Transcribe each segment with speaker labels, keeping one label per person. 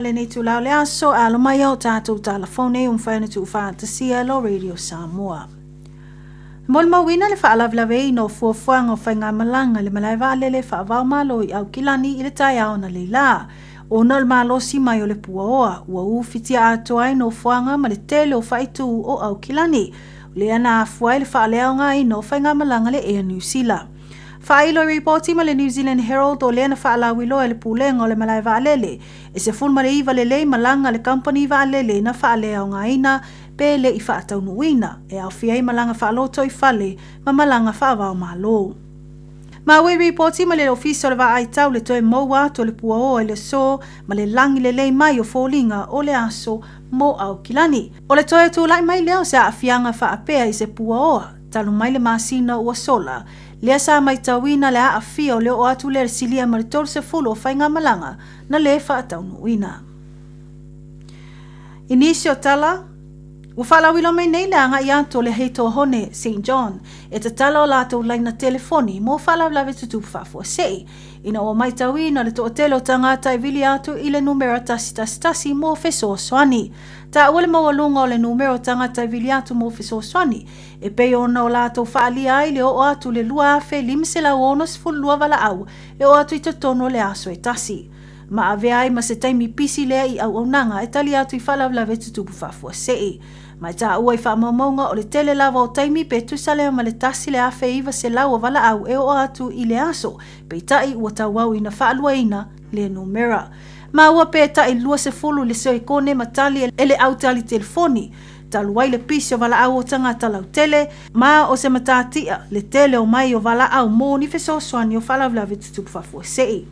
Speaker 1: Lenei itula o le aso, e alo mai a o tatou talafou nei ua mafai ona tuufaatasia e lo Radio Samoa. E molimauina le faalavelaveina o fuafuaga o faigamalaga i le malae vaalele faava-o-Malo i Aukilani i le taeao analeila, ona o le malosi mai o le puaoa ua ufitia atoa ai nofoaga ma le tele o faaitu o Aukilani, lea na afua ai le faaleaogaina o faigamalaga a le Air New Sila. Faailo i ripoti ma le New Zealand Herald o lea na faalauiloa e le Pulega o le Malae Vaalele e 19 lelei malaga a le kamupani vaalele na faaleaogaina pe le i faataunuuina, e aofia ai malaga faalotoifale ma malaga faava-o-Malo. Maua i ripoti ma le Ofisa o le Vaai Tau le toe moua atu o le puaoa i le aso ma le lagi lelei mai o foliga o le aso mo Aukilani. O le toe tulai mai lea o se aafiaga faapea i se puaoa talu mai le masina ua sola, lea sa maitauina le aafia o le oo atu lea i le silia ma le 30 o faigamalaga na lē faataunuuina. I nisi o tala, ua faalauiloa mai nei le agai atu o le Heitohone Saint John e tatala o latou laina telefoni mo faalavelave tutupu faafuasei, ina ua maitauina le toatele o tagata e vili atu i le numera 111 mo fesoasoani. Taua le maualuga o le numera o tagata e vili atu mo fesoasoani, e pei ona o latou faaalia ai le oo atu i le 2,562 valaau e oo atu i totonu o le aso e tasi. Ma avea ai ma se taimi pisi lea i auaunaga e tali atu i faalavelave tutupu faafuasei. Ma e taua i faamaumauga o le tele lava o taimi pe tusa lea ma le 1,900 o valaau e oo atu i le aso, peitai ua tauau ina faaluaina lea numera. Maua pe tai 20 le sekone ma tali e le au tali telefoni, talu ai le pisi o valaau o tagata lautele, ma o se matatia le tele o mai o valaau mo ni fesoasoani o faalavelave tutupu faafuasei.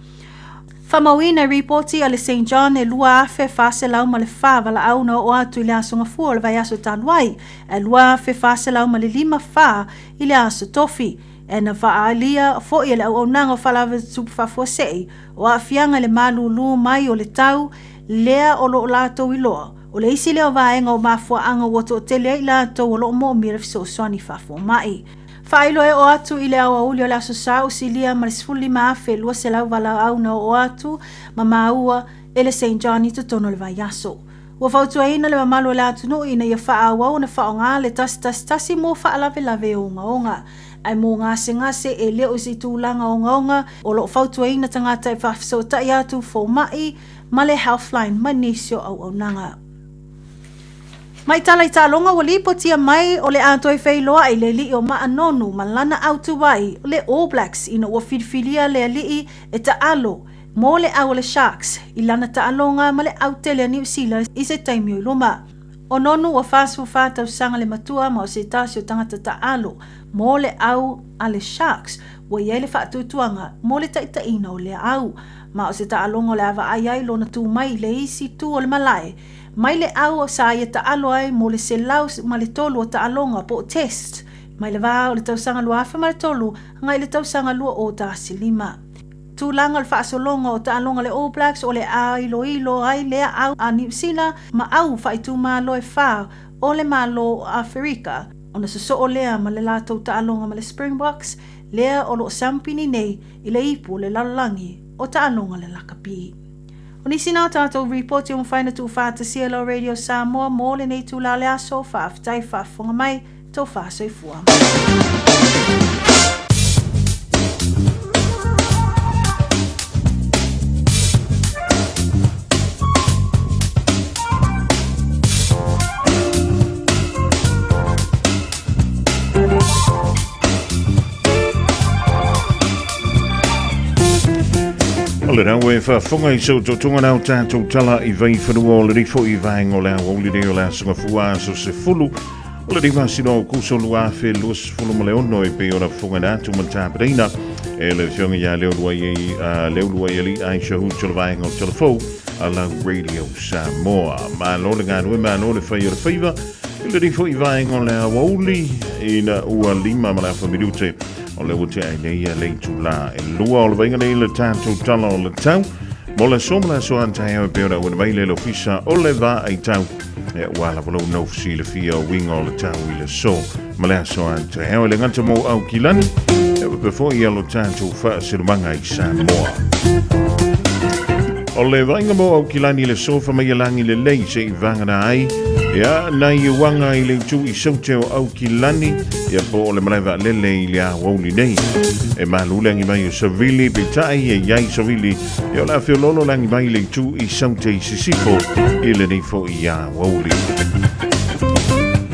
Speaker 1: Faamauina i ripoti a le Saint John e 2,404 valaau na oo atu i le Aso Gafua o le vaiaso talu ai, ae 2,454 i le Aso Tofi. E na faaalia foi e le auaunaga o faalavelave tutupu faafuasei o aafiaga i le malūlū mai o le tau lea o lo o latou iloa, o le isi lea o vaega o mafuaaga ua toatele ai i latou o lo o moomia le fesoasoani faafomai. Faailo e oo atu i le aoauli o le Aso Sa ua silia ma le 15,200 valaau na oo atu ma maua e le Saint John i totonu o le vaiaso. Ua fautuaina le mamalu o le atunuu ina ia faaauau ona faaaoga le 111 mo faalavelave ogaoga. Ae mo gasegase e le o i se tulaga ogaoga, o lo o fautuaina tagata e faafesootai atu fomai ma le Healthline ma nisi o auaunaga. Mai tala i taaloga ua lipotia mai o le a toe feiloai le alii o Ma'a Nonu ma lana au tuai le All Blacks ina ua filifilia le alii e taalo mo le au a le Sharks i lana taaloga ma le au tele a Niu Sila i se taimi o i luma. O Nonu ua 44 tausaga le matua ma o se tasi o tagata taalo mo le au a le Sharks ua i ai le faatuatuaga mo le taitaiina o lea au. Ma o se taaloga o le a vaai ai lona tu mai i le isi tu o le malae mai le au sa ia taalo ai mo le 103 o taaloga po o test mai le va o le tausaga 2003 agai i le tausaga 2015. Tulaga o le faasologa o taaloga a le All Blacks o le a iloilo ai lea au a Niu Sila ma au faaitumalo e fa o le Malo o Aferika ona sosoo lea ma le latou taaloga ma le Springboks lea o lo o siampini nei i le ipu o le lalolagi o taaloga le lakapi. O nisi na o tatou ripoti ua mafai ona tuufaatasia e lo Radio Samoa mo lenei itula o le aso. Faafetai faafofoga mai. Tofa soifua.
Speaker 2: O le rau e whawhonga i sau totonga nau tātou tala i vei whanua o le rifo i vaenga o le awauli rei o le asoga fua aso se fulu o le rima sino o kuso 2026 e pei ona whonga nā tu man tāpereina e le whionga ia leo lua i leo lua i ali Aisha Hu tolo vaenga o telefou a la Radio Samoa. Ma lo le ngā ma lo le whai o le whaiva I le rifo i vaenga o le aoauli ina ua lima ma le afa minute o le ua tea ai nei ia le itulā e lua o le vaiga nei le tatou tala o le tau mo le aso ma le aso a taeao e pei ona auina mai le le ofisa o le vaai tau e ua lava lou nofo silafia o uiga o le tau i le aso ma le aso a taeao e le gata mo Aukilani e faapea foi ia lo tatou faasinomaga i Samoa. O le vaaiga mo Aukilani i le sofa mai e lagi lelei se i vagana ai ia nai uaga i le itu i saute o Aukilani ia po o le malae vaalele i le aoauli nei. E malu le agi mai o savili, peitai e i ai savili ia o le a feoloolo le agi mai i le itu i saute i sisifo i lenei foi aoauli.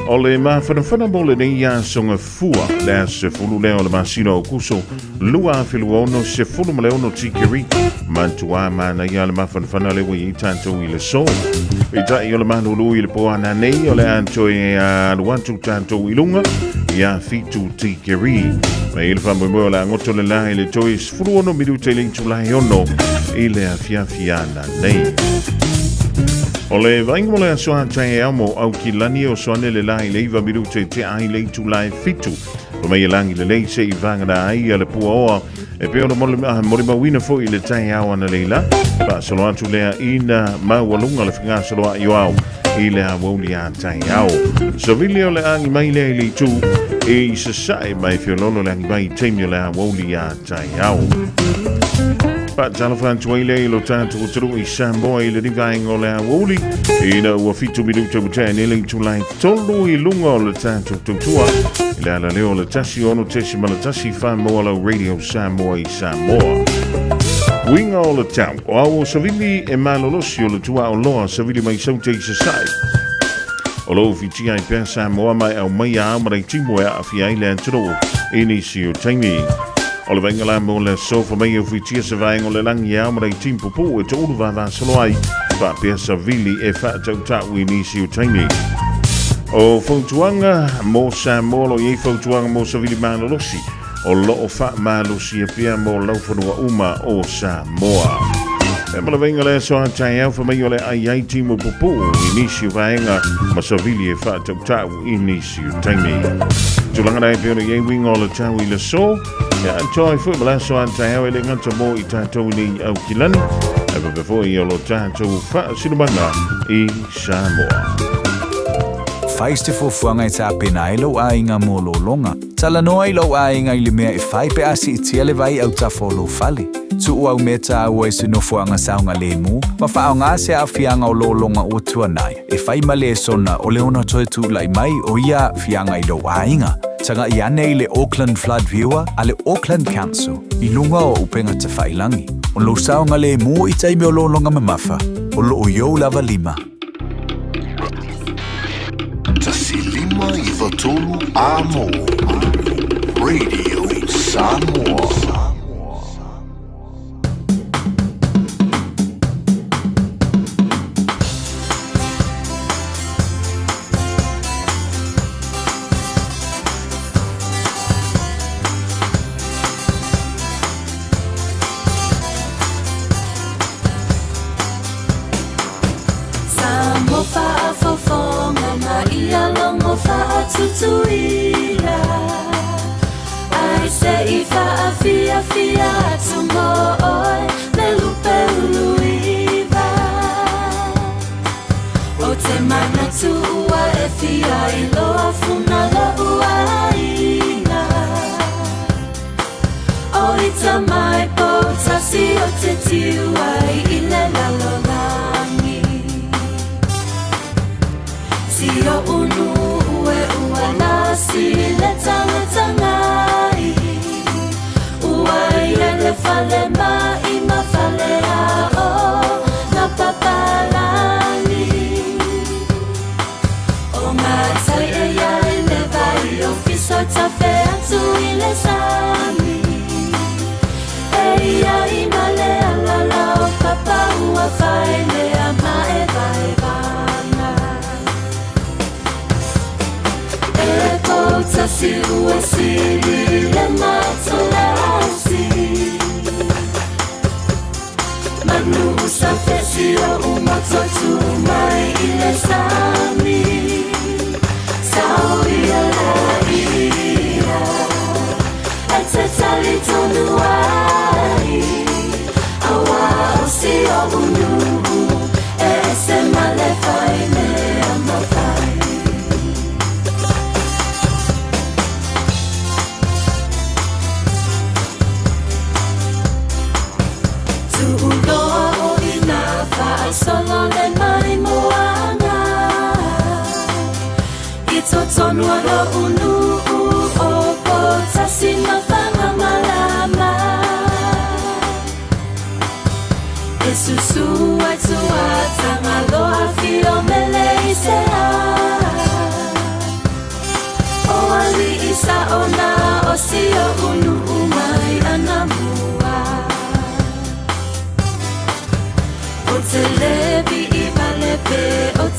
Speaker 2: O le mafanafana mo lenei aso Gafua, le aso 10 lea o le masina o Aokuso 2026, 16 tikeri, matua manaia le mafanafana le ua i ai tatou i le aso. Peitai o le malulu i le po ana nei, o le a toe alu atu tatou i luga ia 7 tikeri. Mai i le faamoemoe o le a goto le la i le toe 16 minute i le itula e 6 i le afiafi ana nei. O le vaaiga mo le aso a taeao mo Aukilani o soane le la i le 9 minute te ai le itula e 7. Fa mai e lagi lelei se i vagana ai a le puaoa e pei ona molimauina foi i le taeao analeila. Faasolo atu lea ina maualuga le fegasoloai o ao i le aoauli a taeao. Savili o le agi mai lea i le itu e i sasae mai feoloolo le agi mai i taimi o le aoauli a taeao. Faatalofa atu ai lea i lo tatou atunuu i Samoa i lenei vaega o le aoauli ina ua 7 minuta ua tea nei le itula e 3 i luga o le tatou tautua i le alaleo o le 106.1 Whamoa Lau Radio Samoa i Samoa. Uiga o le tau, o au o savili e malolosi o le tuaoloa savili mai saute i sasae. O lo o whitia ai pea Samoa mai au mai a au marai timo e aafia ai le atunuu i nisi o taimi. O le vaaiga la mo le aso fa mai e whitia se vaega o le lagi e ao marai timu pupuu e toulu vavasolo ai faapea savili e faatautau i nisi o taimi. O fautuaga mo Samoa lo i ai fautuaga mo savili malolosi o lo o faamalosia pea mo laufanua uma o Samoa. E ma le vaaiga le aso a taeao fa mai o le ai ai timu pupuu i nisi o vaega ma savili e faatautau i nisi o taimi. Tulaga nei pei ona i ai uiga o le tau i le aso, e atoa ai foi ma le aso a taeao e le gata mo i tatou nei i Aukilani, ae faapea foi o lo tatou faasinomaga i Samoa.
Speaker 3: Fai se fuafuaga e tapena ai lou aiga mo lologa. Talanoa i lou aiga i le mea e fai pe a siitia le vai autafa o lou fale. Tuu au mea tāua i se nofoaga saogalemu ma faaaoga se aafiaga o lologa ua tuanai e fai ma lesona o le ono toe tulai mai o ia aafiaga i lou aiga. Taga'i ane i le Auckland Flood Viewer a le Auckland Council i luga o upega tafailangi. O lou saogalemu i taimi o lologa mamafa, o loo i ou lava lima.
Speaker 4: 1 5 9 3 Amo Radio Samoa.
Speaker 5: Sa mo faafofoga ma ia logo faatutuila ai se i faafiafia atu mo oe le lupe uluiva o te manatu ua e fia iloa funa lou aiga O ita mai poutasi o te tiu ai i le lalolagi. Si o unu ue ua la si le tangatangai. Ua i le fale ma i ma fale a o na papalagi. O ngā tai e ia e le vai o fiso tafe atu i le sami. E ia i male alala o papa ua whai lea ma e vai vanga. E poutasi ua sili le matolasi. Manu sa fesi o umototu mai i le sami. Sao ia la ia. E te tali tonu ai. Aua o si o unu. E ese ma le whai mea ma whai. Tuuloa o ina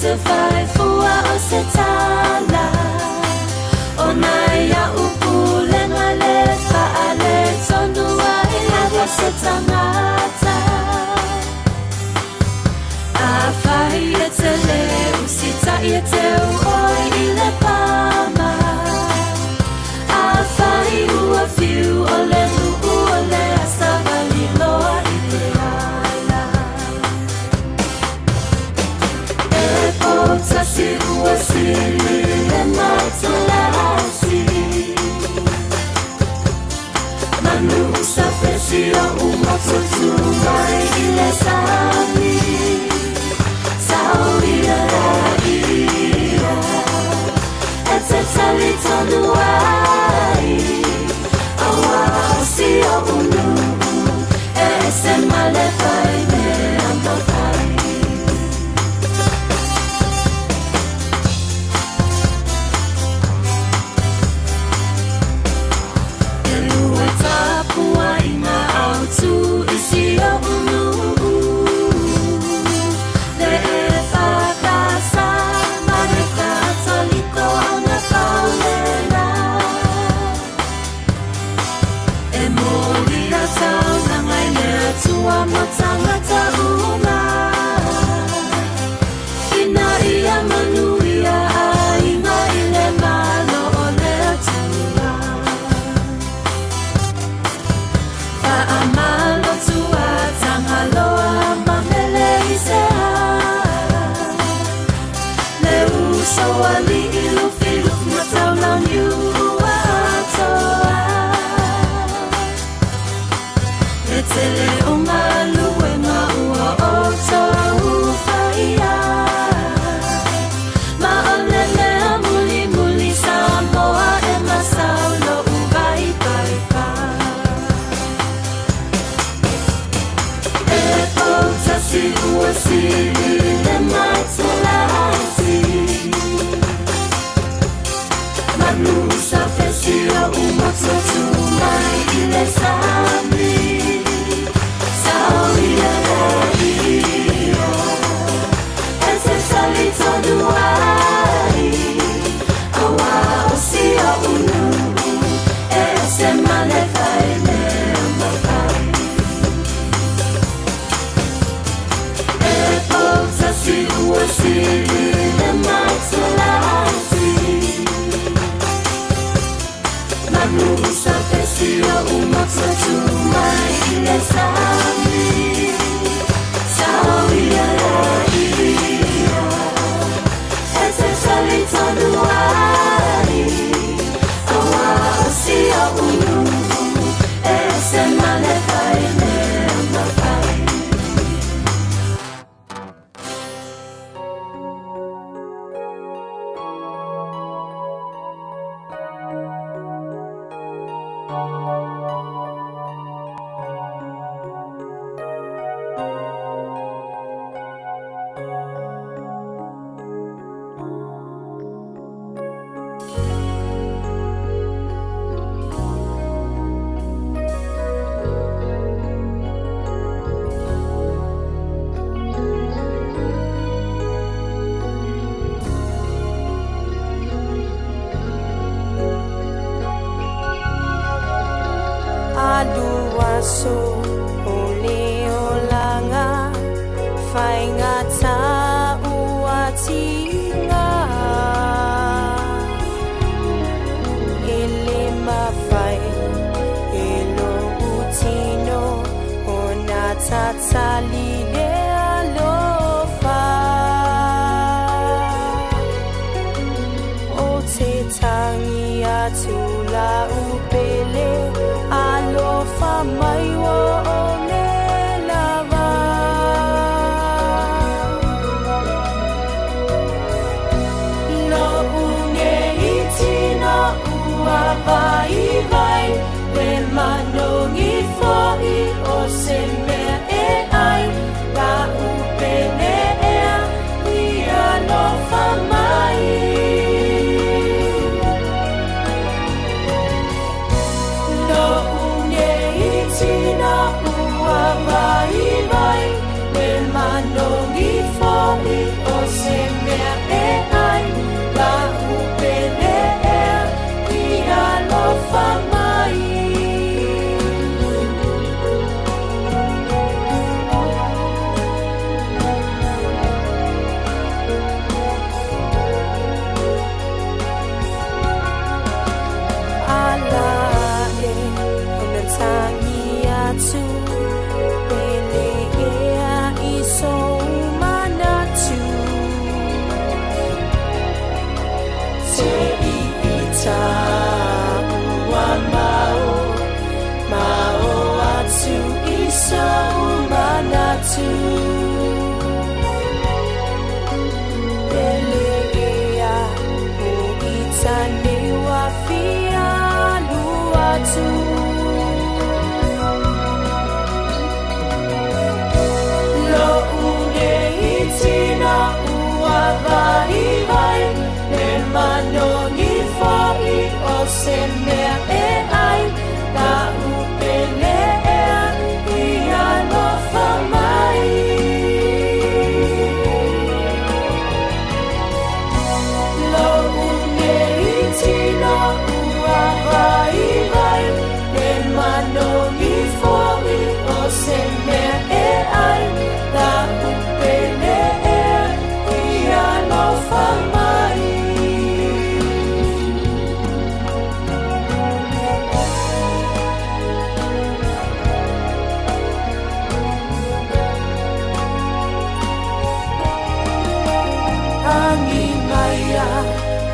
Speaker 5: te fai fua o se tala Ona ia upulenga le faale tonu ai lava se tangata Afai e te le usitai e te oi i le pama Afai ua fiu o le nuu o le asavali loa i le ala E poutasi ua sili le matalasi Manu sa fesi o umotu mai i le sami Sao ia ia E te tali tonu ai Aua o si o unu E se male fai mea mafai E lua tapuaiga autu i si o'u nuu Le EFKS ma le Kataliko Agafaulela E moli a taulaga i le Atua mo tagata uma Ina ia manuia aiga i le Malo o le Atua Faamalo tua Tagaloa ma Meleisea Le uso alii Lufilufi ma Taulauniu ua atoa Le tele o galuega ua outou faia Ma o le mea mulimuli Samoa e masau lo'u vaivaiga E poutasi ua sili le matalasi Manu sa fesi o umotu mai i le sami Sao ia ia E te tali tonu ai Aua o si o'u nuu E se male fai mea mafai E poutasi ua sili le matalasi Manu sa fesi o umotu mai i le sami Sao ia ia E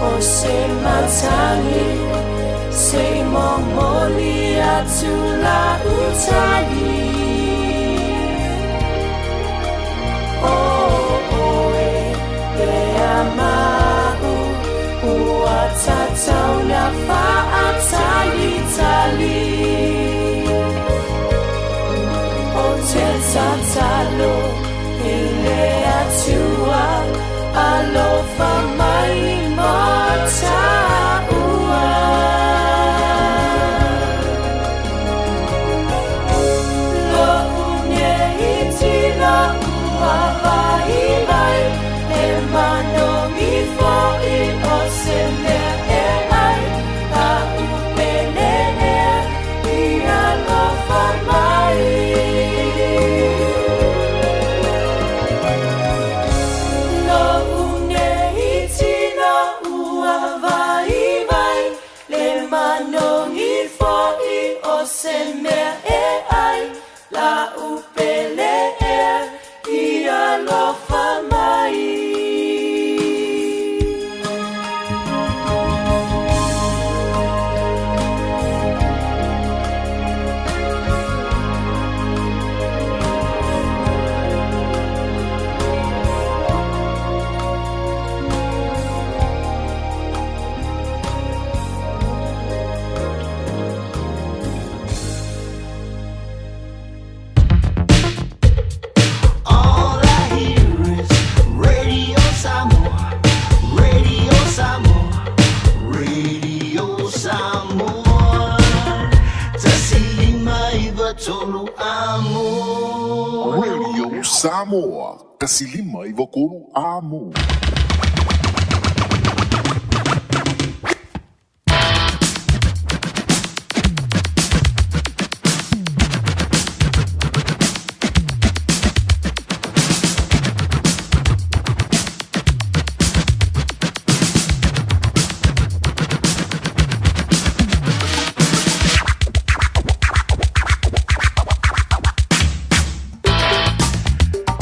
Speaker 5: O se matagi se i momoli atu lau tali. O oe e ma'u ua tatau na fa'atalitali. O te tatalo i le Atua alofa mai mo tāua. Lo'u nei tino ua vaivai, e manogi fo'i o se mea e ai, a'u pele ea i alofa mai. Lo'u nei tino ua vaivai, le manogi fo'i o se mea e ai, la'u pele ea i alofa mai.
Speaker 6: All I hear is Radio Samoa, Radio Samoa, Radio Samoa. 159 amo.
Speaker 4: Radio Samoa, 159 amo.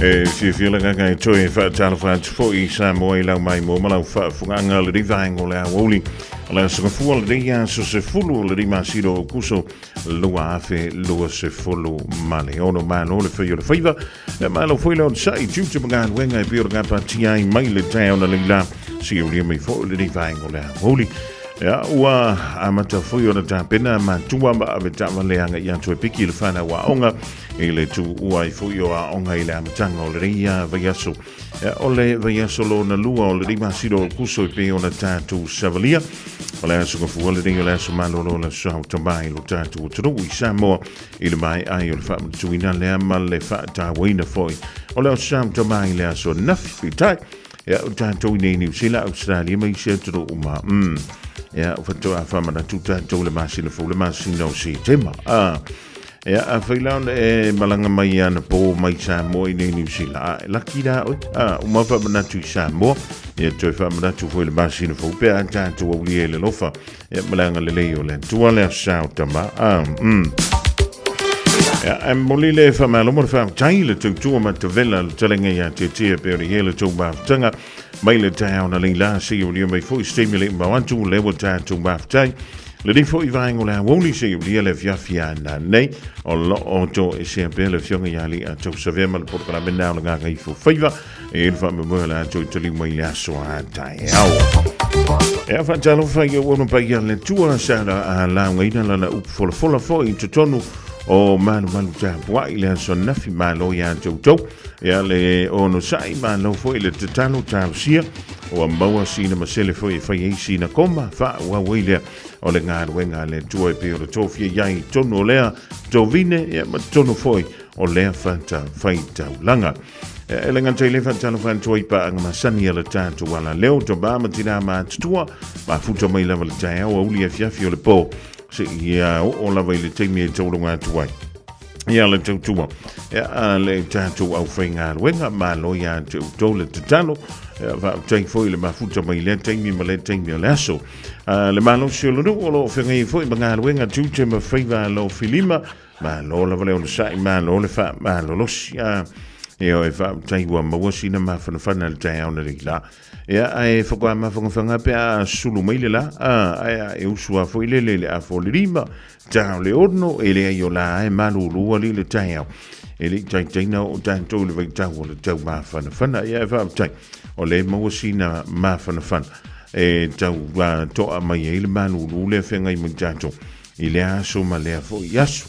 Speaker 2: E fiafia le agaga e toe faatalofa atu foi i Samoa i lau maimoa ma lau faafofogaaga lenei vaega o le aoauli o le aso Gafua lenei aso 10 o lenei masina o Aokuso 2026. Malo le fai o le faiva, e malo foi le onosai i tiute ma galuega e pei ona gapatia ai mai le taeao na leila seia mai foi lenei vaega o le aoauli. Ia, ua amata foi ona tapena matua ma ave taavale agai atu e piki le whanau aoga i le tuua ai foi o aoga i le amataga o lenei vaiaso. Ia, o le vaiaso lona lua o lenei masina o Aokuso e pei ona tatou savalia. O le aso gafua lenei o le aso malolo o le aso Tama i lo tatou atunuu i Samoa i le maea ai o le faamanatuina lea ma le faatauaina foi o le aso Tama i le aso ananafi. Peitai, ia, o tatou i nei Niu Sila, Australia ma isi atunuu uma. Ia, faatoa faamanatu tatou le masina fou, le masina o Setema. Ah. Ia, afai la ona e malaga mai anapo mai Samoa i nei Niu Sila, a, e laki la oe. A, uma faamanatu i Samoa, ia toe faamanatu foi le masina fou pe a tatou aulia i le alofa. Ia, ma le agalelei o le Atua le Aso Sao Tama. A. Ia, e momoli le faamalo ma le faafetai i le tautua matavela le talega ia Tietie pei ona i ai le tou mafutaga mai le taeao na leila seia aulia mai foi se taimi e le i mamao atu lea ua tatou mafuta ai. Lenei foi vaega o le aoauli seia aulia le afiafi a nanei o lo o toesea pea le Afioga ia Alii Tausavea ma le polokalame na o le Gagaifo Faiva e i le faamoemoe o le a toe taliu mai le aso a taeao. Ea faatalofa i ou ona paia le Atua sa a laugaina lana upu folafola foi i totonu o malumalu tapuai le aso ananafi malo ia te outou. Ia le onosai malo foi le tatalo talosia ua maua sina masele foi e fai ai sina koma faaauau ai lea o le galuega a le Atua e pei ona tofia i ai i totonu o lea tovine ia ma totonu foi o lea fata faitaulaga. E le gata i le faatalofa atu ai paaga masani a le tatou alaleo, tama ma tinā matutua, mafuta mai lava le taeao auli afiafi o le po, seia oo lava i le taimi e taulaga atu ai. Ia le tautua, ia a le tatou aufaigaluega, malo ia te outou le tatalo, ia faafetai foi le mafuta mai lea taimi ma lea taimi o le aso. A, le malosi o le nuu o lo o feagai ai foi ma galuega tiute ma faiva a lo filima, Malo lava le onosai, malo le faamalolosi. A, Ioe, faafetai ua maua sina mafanafana i le taeao nei la. Ia, ae faatoa mafanafana pe a sulu mai le la, a, ae a e usu a foi lele i le afa o le 5, ta o le 6, e leai o la e malulu alii le taeao. E le i taitaina oo tatou i le vaitau o le tau mafanafana. Ia, ae faafetai, o lea e maua sina mafanafana e tau toa mai ai le malulu lea feagai ma tatou i lea aso ma lea foi aso.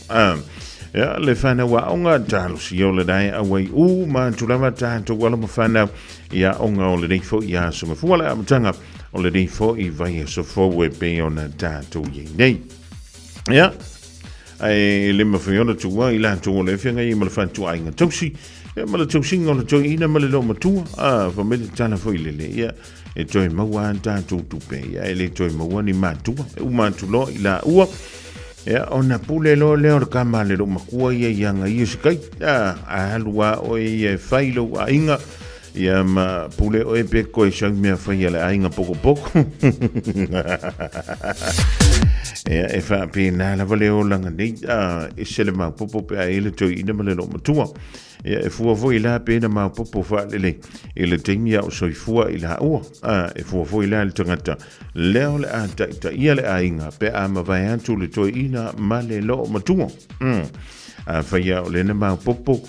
Speaker 2: Ia, le whanau aonga, talosia o le nae auai u, ma atu lava tātou ala ma whanau i aonga o lenei foi aso gafua le amataga o lenei foi vaiaso fou e pei ona tātou i ai nei. Ia, ae le mawhai ona tuua i latou o le feagai ma le whatuaiga tausi, ia, ma le tausiga o le toeaina ma le loomatua, a, fa mai le tala foi lele, ia, e toe maua a tatou tupe, ia, e le toe maua ni matua, e uma atu loa i laua, ia, ona pule loa lea o le kama a le loomatua ia i aga ia se kai, a, alu a oe ia e fai lou aiga, ia ma pule oe pe koe sau mea fai a le aiga pokopoko. Ia, e faapena lava le olaga nei, a, ese le maopoopo pe a e le toeaina ma le loomatua. Ia, e fua foi la pe na maopoopo faalelei i le taimi a o soifua i laua. A, e fua foi la le tagata lea o le a taitaia le aiga pe a mavae atu le toeaina ma le loomatua. Afai a o lea na maopoopo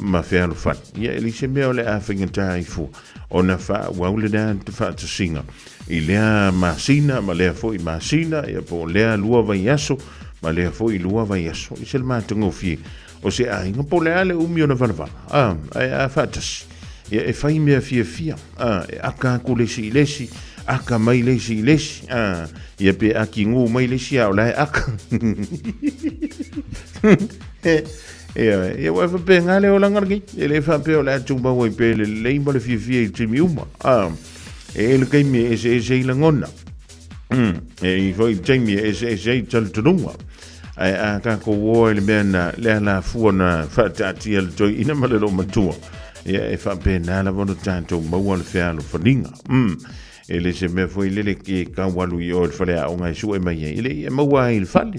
Speaker 2: ma fealofani, ia e leai se mea o le a faigata ai fua ona faaauau lena faatasiga i lea masina ma lea foi masina, ia po o lea 2 vaiaso ma lea foi 2 vaiaso. E se le matagofie o se aiga po o le a le umi ona valavala, ae a faatasi, ia e fai mea fiafia, e aka atu le isi i le isi, aka mai le isi i le isi, ia pe aki gū mai le isi a o la e aka. Ia, ia ua e faapena le olaga lenei, e le faapea o le a tumau ai pea le lelei ma le fiafia i taimi uma. E i ai le taimi e eseese ai lagona. E i ai foi le taimi e eseese ai talitonuga. Ae a tatou o ai le mea na le alafua na faataatia le toeaina ma le loomatua, ia e faapena lava ona tatou maua le fealofaniga. E le se mea foi lele ke tau alu i o i le faleaoga e sue mai ai, e le i e maua ai i le fale.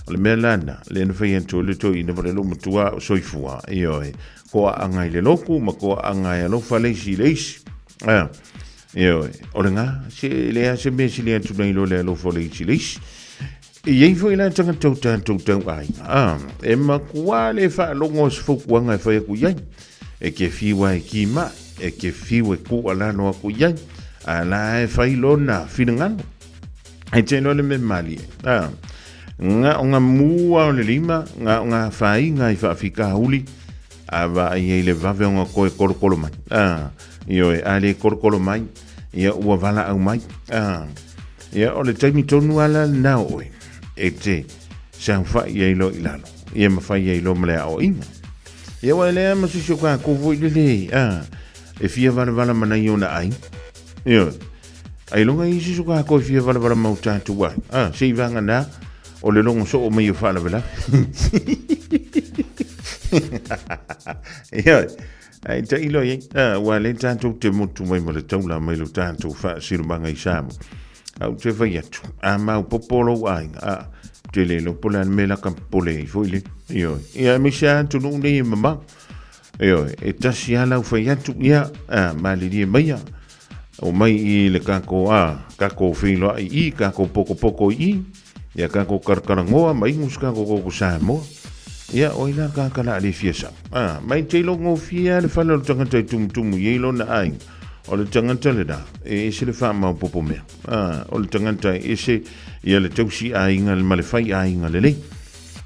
Speaker 2: O le mea la na, lea na fai atu ai le toeaina ma le loomatua o soifua, ioe, koaaga i le lotu ma koaaga e alofa le isi i le isi. Ioe, o lena, se le a se mea sili atu nei lo le alofa o le isi i le isi. E i ai foi la tagata o tatou tauaiga, e matua le faalogo o se fautuaga e fai atu i ai. E ke fiu a e ki mai, e ke fiu e tuualalo atu i ai, a la e fai lona finagalo. E te iloa le mea malie, na o nga mua o le lima, na o nga faiga i faafitauli, a vaai ai le vave ona toe kolokolo mai. A, ioe, a le kolokolo mai, ia ua valaau mai. A, ia o le taimi tonu lava la lena o oe, e te saofai ai loa i lalo, ia ma fai ai loa ma le aoaiga. Ia aua e leai lava ma se isi o tatou foi lele, a, e fia valavala ma nai ona aiga. Ioe. Ailoga i isi o tatou e fia valavala ma o tatou aiga. A, se i vagana o le logo soo mai o faalavelave. Ioe. Ae tailo i ai, a, ua le tatou te motu mai ma le taula mai lo tatou faasilomaga i Samoa. A ou te fai atu, a maopoopo lou aiga, a, te le iloa po o le a le mea la ka popole ai foi le. Ioe. Ia, aemaise lava atunuu nei e mamao. Ioe, e tasi lava lau fai atu, ia, a, malilie maia, o mai i le kako, a, kako feiloai i, kako pokopoko i, ia kako karakarangoa ma inu se kako koko Samoa. Ia, o ai la ka la le fia sau. A, mai te ilo gofie le fale o le tagata e tumutumu i ai lona aiga. O le tagata lena, e ese le faamaopoopo mea. A, o le tagata e ese ia le tausi aiga ma le fai aiga lelei.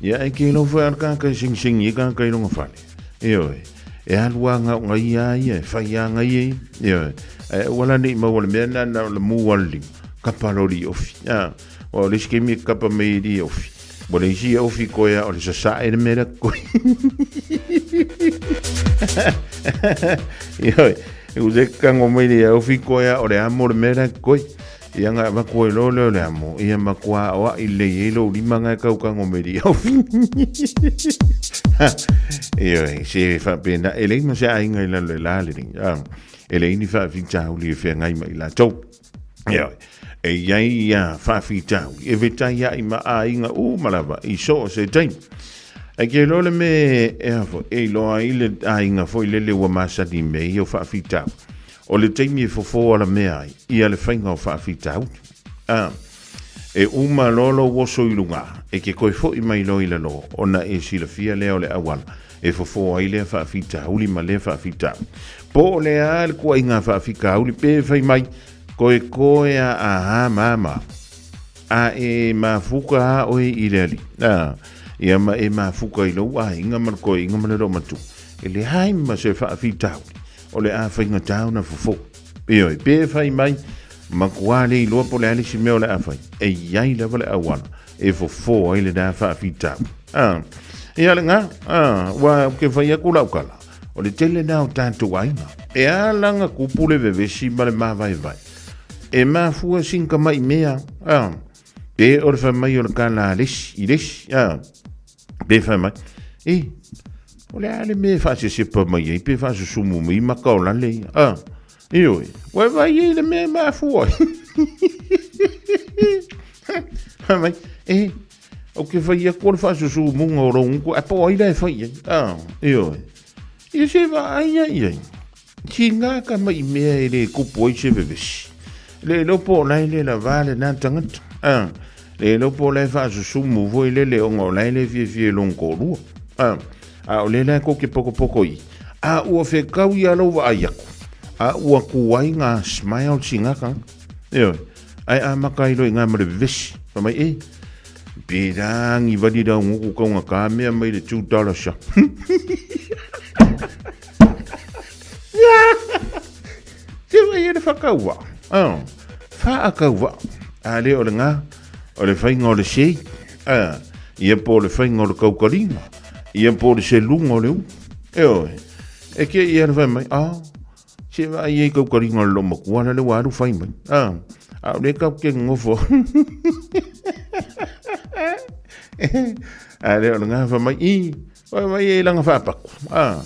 Speaker 2: Ia, e ke iloa foi a le kaka e segisegiai kaka i lona fale. Ioe, e alu a gaoga ia a ia, e fai a ia ia. Ioe, ae aua la ne i maua le mea lena na o le mu a le lima, kapa loa le ofi. A, aua o le isi taimi e kapa mai ai le ofi, ua leai se ofi koe a o le sasae le mea la koe. Ioe, e ua kago mai le ofi koe a o le amo le mea la koe. Ia nga avatu ai loa lea o le amo, ia matua aoai lelei ai lou lima nga e kaukago mai le ofi. Ioe, se faapena, e leai ma se aiga i lalo e la lenei, e leai ni faafitauli e feagai ma i latou. Ioe, e i ai ia faafitauli e fetaiai ma aiga uma lava i so o se taimi. Ae ke iloa le mea e a foi, e iloa ai le aiga foi lele ua masani i mea ia o faafitauli. O le taimi e fofo alamea ai ia le faiga o faafitauli. A, e uma loa lou oso i luga, e ke toe foi mai loa i lalo, ona e silafia lea o le auala e fofo ai lea faafitauli ma lea faafitauli. Po o le a le kuaiga faafitauli pe fai mai, koekoe a aha mama. A e mafuka a oe i le alii, a, ia ma e mafuka i lou aiga ma le koeaiga ma le loomatua, e leai ma se faafitauli o le a faigata ona fofo. Ioe, pe fai mai, matua le iloa po o le a le isi mea o le a fai, e i ai lava le auala e fofo ai lena faafitauli. A, ia lena, a, ua ou te fai atu lau tala, o le tele lena o tatou aiga. E ala ona tupu le vevesi ma le mavaevae, E mafua sin tamai mea, a, pe o le fai mai o le tala a le isi, i le isi, a, pe fai mai, e, o le a le mea e faasesepa mai ai, pe faasusumu mai maka o lale ia, a, ioe, ua e vaai ai le mea e mafua ai. Fai mai, e, ou te fai atu o le faasusumuga o lou gutu, ae po o ai la e fai i ai, a, ioe, ia se vaai ai i ai. Tiga ka mai mea e le kupu ai se vevesi. Le iloa po o la e le lava lena tagata. A, le iloa po o la e faasusumu foi lele ona o la e le fiafia i lona toalua. A, a o lea la e tou te pokopoko i i. A ua fetau ia lou vaai atu, a ua tuai na smile sina tagata. Ioe. Ae amata ai loa i ina ma le vevesi. Fai mai, e, pe lagi vali lau gutu taugata mea mai le $2 shop. Se vai e le whakaua. Oh, whaakaua. A le o le ngā, o le whainga o le sei. Ah, ia po o le whainga o le kaukaringa. Ia po o le selunga o le u. E oe, e ke ia le whai mai, ah, se vai e kaukaringa o le lomakua la le ua alu whai mai. Ah, a o le kau ke ngofo. A le o le ngā whai mai, i, Wai mai e langa whaapaku. Ah,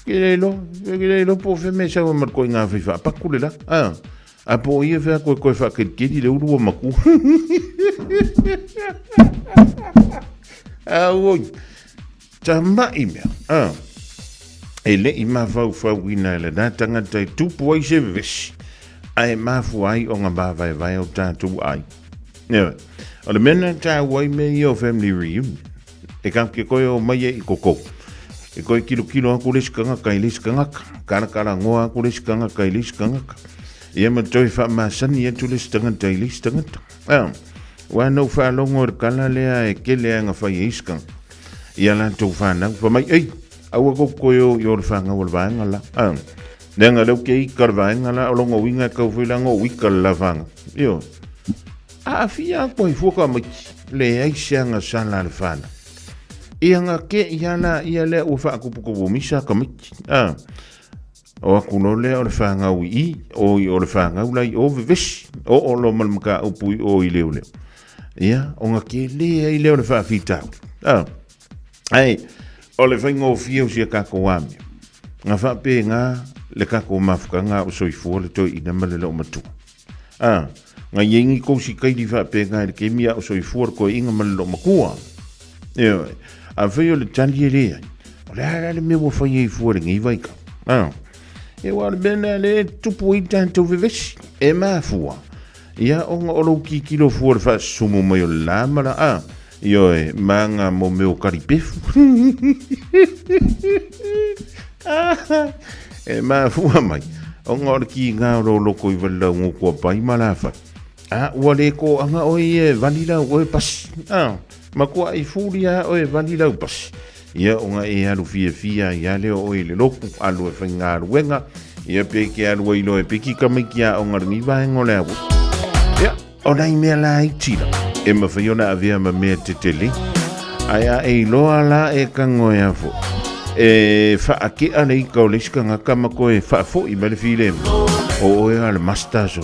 Speaker 2: ke le lo, ke le lo po fe me sawa mar koi ngā whai whaapaku le la. Ah, a po ia whea koe koe whaakelikeli le uru o maku. Ah, oi, tamai mea. Ah, e le i mawhauwhau ina e le nā tangata e tupu ai se vevesi, a e mafua ai o ngā māvaevae o tātou ai. Ioe, o le mea nā tāu ai me ia o family reunion. E ka ke koe o mai e i koko. E koe kilo kilo aku le isi kangaka i le isi kangaka. Karakara ngoa aku le isi kangaka i le isi kangaka. Ia ma toi whaamasani atu le isi tangata i le isi tangata. Ah, wa nau whaalongo e kala lea e kele anga whai e isi kangaka. Ia lātou whānau, wha mai, ei, aua ko koe o i o le whāngau o le vaenga la. Ah, leanga leu ke ika le vaenga la, o longo winga e kau whai o ika le la whāngau. Io, Aafia aku ai fua ka maiki, leai se aga sala a le fanau. E aga ke ia la ia lea ua faakupukupu misa ka maiki. A, o aku lo lea o le fangau i i, o i o le fangau la i o vevesi, o o lo ma le mataupu i o i leoleo. Ia, ona ke leai lea o le faafitauli. A, ae, o le faigofie o sia kākou amio. Nga faapena le kākou mafutaga o soifua le toeaina ma le loomatua. A, nga i ai ni kou sikaili faapena i le kemi a o soifua le koeaiga ma le loomatua. Ioe. Afai o le tali e leai, o le a la le mea ua fai ai fua i lenei vaitau? A, e ua o le mea lena lea e tupu ai tatou vevesi, e mafua, ia ona o lou tilotilo fua i le faasusumu mai o le la ma la, a, ioe, ma nga mo mea o kalipefu. E mafua mai, ona o le kīgā o lou loko i wali lau ngōkua pai ma la whai. A, ua le kōanga oe ia e wali lau oe pasi. A, ma kua i fuli a oe wali lau pasi. Ia ona e alu fiafia ai a leo oe i le loku, alu e whai ngāruenga, ia pe ke alu ai loe piki ka mai ki a onga rangi vaenga o le awa. Ia, O nai mea laiti la, e mawhai ona avea ma mea tetele, ae a e iloa la e kango e afo. E whaakea le ika o le isi kangaka ma koe whaafoi mai le filemu. O oe a le master so.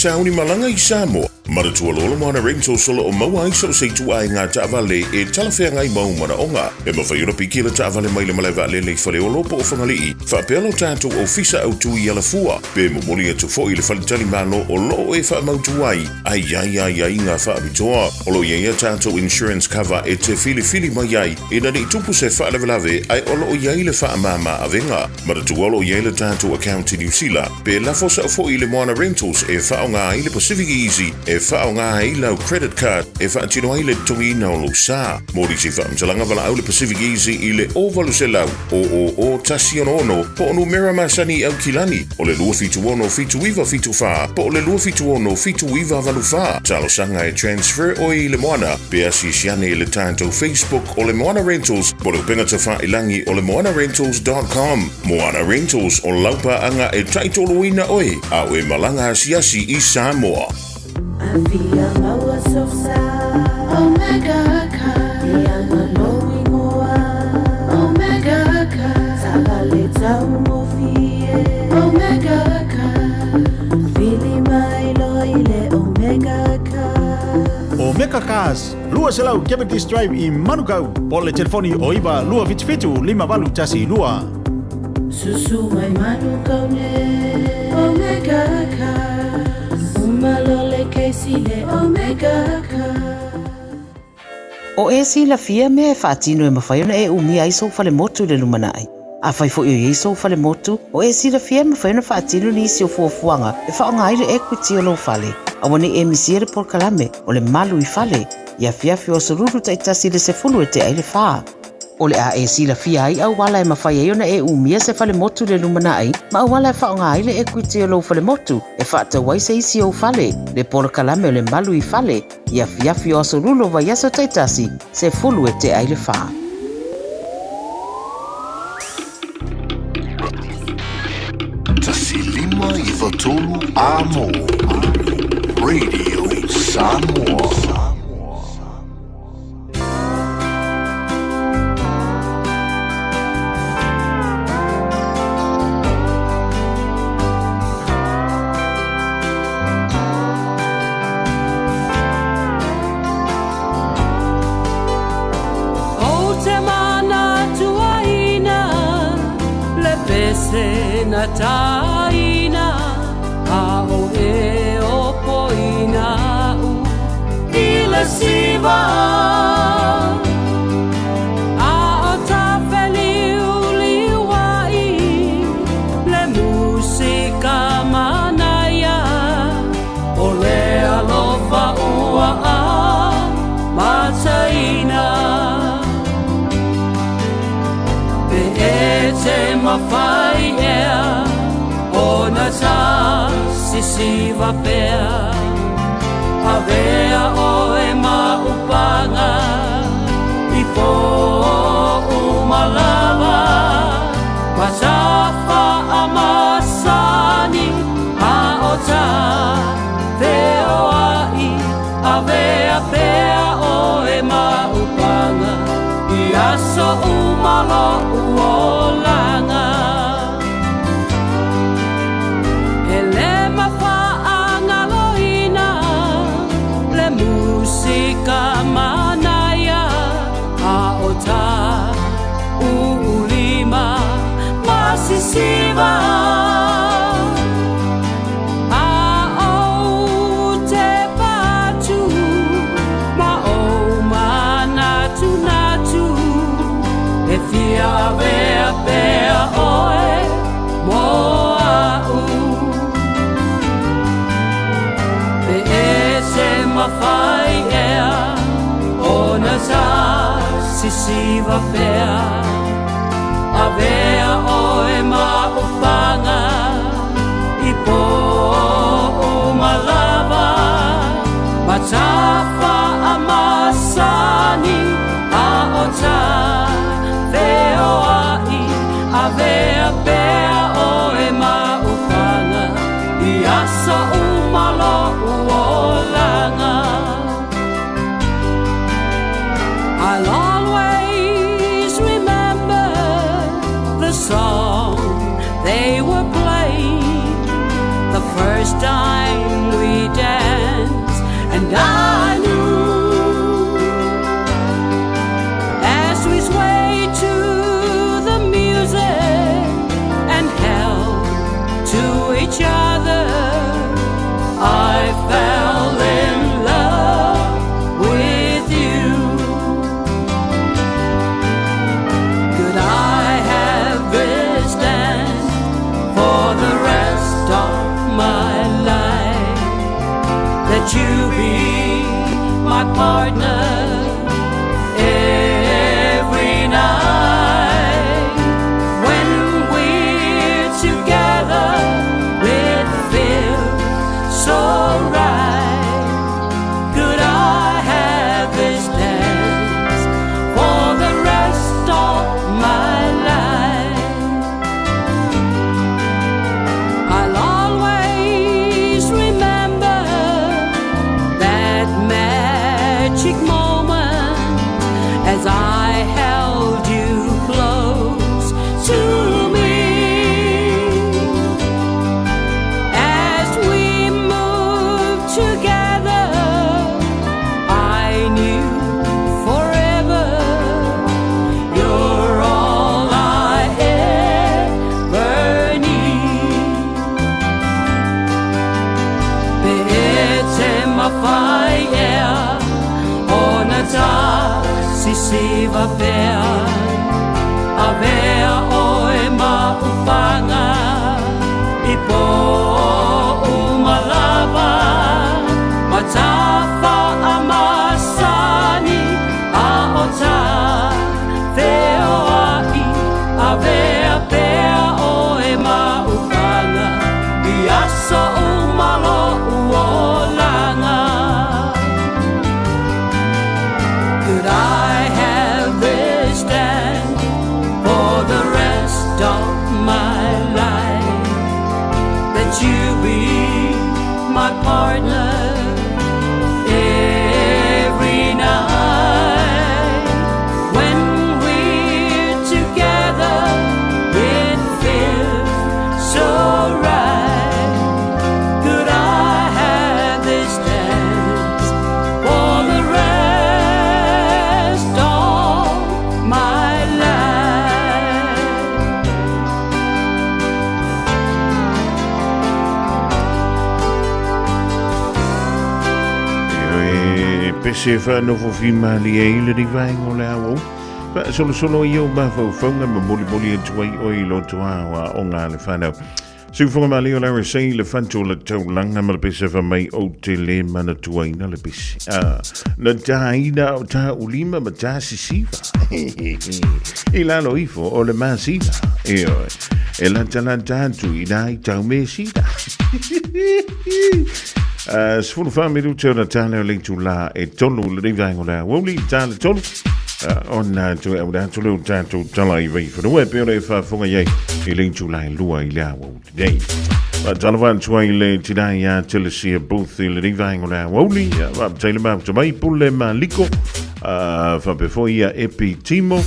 Speaker 2: sauni malaga i Samoa, manatua loa le Moana Rentals o lo o maua ai so o se ituaiga taavale e talafeagai ma ou manaoga. E mafai ona piki le taavale mai le malae vaalele i Faleolo po o Fagalii, faapea lo tatou ofisa autu i Alafua, pe momoli atu foi i le faletalimalo o lo o e faamautu ai a i ai aiaiga faapitoa. O lo o i ai a tatou insurance cover e te filifili mai ai ina ne i tupu se faalavelave ae o lo o i ai le faamama avega. Manatua o lo o i ai le tatou account i Niu Sila, pe lafo sao foi i le Moana Rentals e faaaoga ai le Pacific Easy e faaaoga ai lau credit card e faatino ai le totogiina o lou sa. Mo nisi faamatalaga valaau le Pacific Easy i le 0800 000 166 po o numera masani i Aukilani o le 276 7974 po o le 276 7984. Talosaga e transfer oe i le Moana pe asiasi ane i le tatou Facebook o le Moana Rentals po o le upega tafailagi o le moanarentals.com. Moana Rentals, o lau paaga e taitoluina oe a o e malaga asiasi i Samoa.
Speaker 5: Afia maua sosa Omega Car Ia malo ingoa Omega Car Taavale taugofie Omega Car Vili mai loa i le Omega Car.
Speaker 7: Omega Cars, 200 Cavendish Drive i Manukau, po o le telefoni o 9 277 5812.
Speaker 5: Susu mai Manukau nei Omega Cars Uma loa le kesi le Omega Cars.
Speaker 8: O e silafia mea e faatino e mafai ona e umia ai sou falemotu i le lumanai. Afai foi o i ai sou falemotu, o e silafia e mafai ona faatino nisi o fuafuaga e faaaoga ai le equity o lou fale. Aua ne i e misia le polokalame o le Malu i Fale i afiafi o aso Lulu taitasi i le 10 e tea i le fa. O le a e silafia ai auala e mafai ai ona e umia se falemotu i le lumanai ma auala e faaaoga ai le equity o lou falemotu e faatau ai se isi ou fale, le polokalame o le Malu i Fale i afiafi o aso Lulu o vaiaso taitasi, 10 e tea i le fa.
Speaker 4: 1 5 9 3 Amo Radio Samoa.
Speaker 5: Ou te manatuaina le pese na taina a o e o poina u i le siva. A o tafeliuliu ai le musika manaia o le alofa ua amataina. Pe e te mafai ea ona ta sisiva pea, avea oe ma upaga i pō uma lava, ma ta faamasani a o ta feoai, avea pea oe ma upaga i aso uma lou olaga. E le mafaagaloina le musika manaia a o ta uulima ma sisiva. A ou te patu ma ou manatunatu e fia avea pea oe mo a'u. Pe e te mafai ea ona ta sisiva pea, avea oe ma upaga i pō uma lava, ma ta faamasani a o ta feoai, avea pea oe ma upaga i aso uma lou olaga. I'll always remember the song And I knew as we swayed to the music and held to each other, I fell in love with you. Could I have this dance for the rest of my life? That you be my partner every night. When we're together, it feels so right. Could I have this dance for the rest of my life? I'll always remember that magic moment as I held you close to me. As we moved together, I knew forever you're all I ever need. Pe e te mawhai ea ona tā sisiva pea Avea oe ma ufanga i po umalava Ma tafa a masani a o tā feoai Avea pea oe ma ufanga i aso uma lo'u olaga. Could I have this dance for the rest of my life? That you be my partner every night. When we're together, it feels so right. Could I have this dance for the rest of my life?
Speaker 2: E pese e whaanofo whimalie ai le rivaenga o le aoao. Faasolosolo i ou mafaufauga ma molimoli atu ai oe i loto ao aoga a le whanau. Siufoga malie o le RSA le fatu o le taulaga ma le pese fa mai ou te le manatuaina le pese. Ah, na tāina o tā ulima ma tā sisiva. I lalo ifo o le masina. E oe, e latalata atu i nā i tau mesina. 14 minute ona tā leo le itulā e tolu le nei vaenga o le aoauli, tā le tolu. Ona toe auina atu lea o tatou tala i Vaifanua e pei ona e faafofoga i ai i le itulā e lua i le aoauli nei. Faatalofa atu ai le tinā iā Telesia Booth i lenei vaenga o le aoauli. Faafetai le mafuta mai, Pule Maliko, faapea foi ia Epi Timo,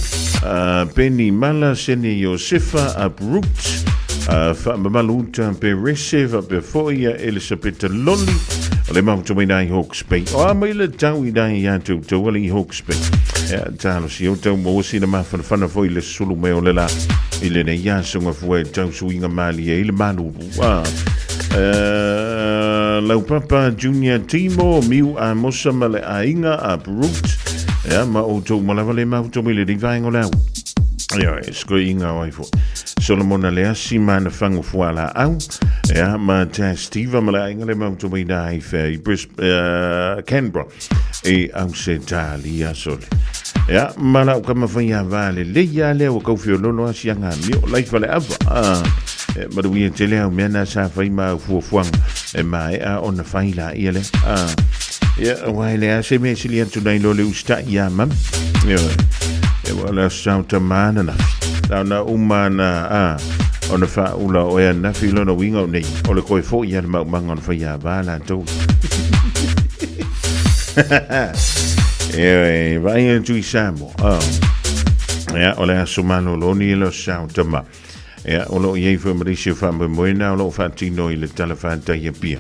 Speaker 2: Penny Mala, Sene Iosefa, Uproot, Faamamalu Uta Perese, faapea foi ia Elisapeta Loli, o le mafuta mai nai Hawke's Bay. O a mai le tau i nai ia te outou ale i Hawke's Bay. Ia, talosia outou maua sina mafanafana foi le sulu mai o le la i lenei aso gafua e tau suiga malie i le malulu. A, Laupapa Junior Timo, Miu Amosa ma le aiga Uproot, ia, ma outou uma lava le mafuta mai lenei vaega o le au. Ia, e sikoiga o ai foi. Solomona Leasi ma ana fagu fualaau, ia, ma Tas Steva ma le aiga le mafuta mai na ai whea i Canberra i Ausetalia sole. Ia, ma lau kama whai a vale lei a lea ua kau whiololo a sianga mio laifa le ava. E, maruia tele au mea nā sa whai ma au fuafuaga e maea ona whai la ia lea. Ia, aua e le a se mea sili atu nei lo le usita'i iā mami. Ia, e ua le aso sao tamā na nafi. Na ona uma na, a, ona whaaula o ea nafi lona uiga o nei, o le koe fo'i ia le maumaga ona whai a vā latou. Ia, e vaai atu i Samoa. Ia, o le aso malolo ni le aso sao tamā. Ia, o loo i ai foi ma nisi o faamoemoe na o loo faatino i le Tala Fatai Apia.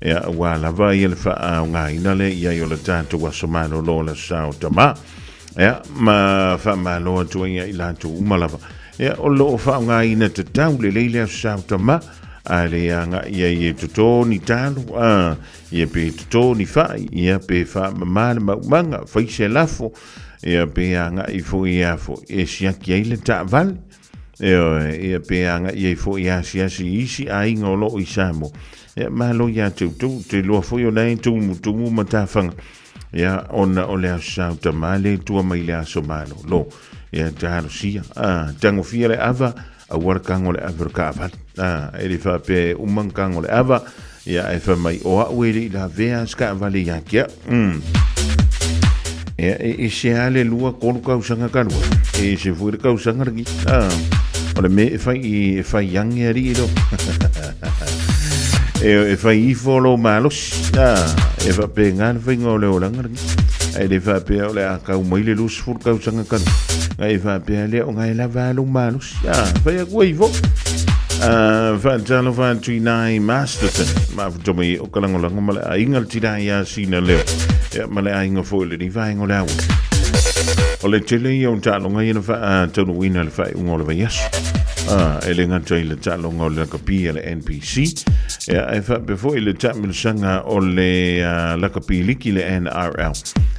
Speaker 2: Ia, aua lava ia le faaaogaina lea i ai o le tatou aso malolo o le Aso Sa o Tamā. Ia, ma faamalo atu ai ia i latou uma lava. Ia, o lo o faaaogaina tatau lelei le Aso Sa o Tamā, a le agai ai e toto ni talo, a, ia pe toto ni fai, ia pe faamama le maumaga, fai se lafo, ia pe agai foi a foi e siaki ai le taavale. Ioe, ia pe agai ai foi e asiasi i isi aiga o lo o i Samoa. Ia, malo ia te outou, te iloa foi o la e tumutumu matafaga. Ia, ona o le Aso Sa o Tamā le tua mai le aso malolo. Ia, talosia, a, tagofia le ava, aua le kago le ave o le kaavale. A, e le faapea e uma ona kago le ava, ia, ae fai mai, o au e le i lavea se kaavale ia te au. Ia, e ese lava le lua, tolu tausaga talu ai. E ese foi le tausaga lenei. Ah, o le mea e fai, e fai age alii lo. E, e fai ifo lo malosi. Ah, e faapena le faiga o le olaga lenei. Ae le faapea o le a kau mai le 20 tausaga talu. Ae faapea lea o ngai lava lou malosi. Ah, fai atu ai fo. Ah, faatalofa atu i nai Masterton. Mafuta mai o ka lagolago ma le aiga le tina ia sina leo. Ia ma le aiga foi le vaega o le aua. O le tele ia o taaloga ia na faataunuuina i le faaiuga o le vaiaso. Ah, e le gata i le taaloga o le lakapi a le NPC, ia ae faapea foi le taamilosaga o le uh, lakapi liki le NRL.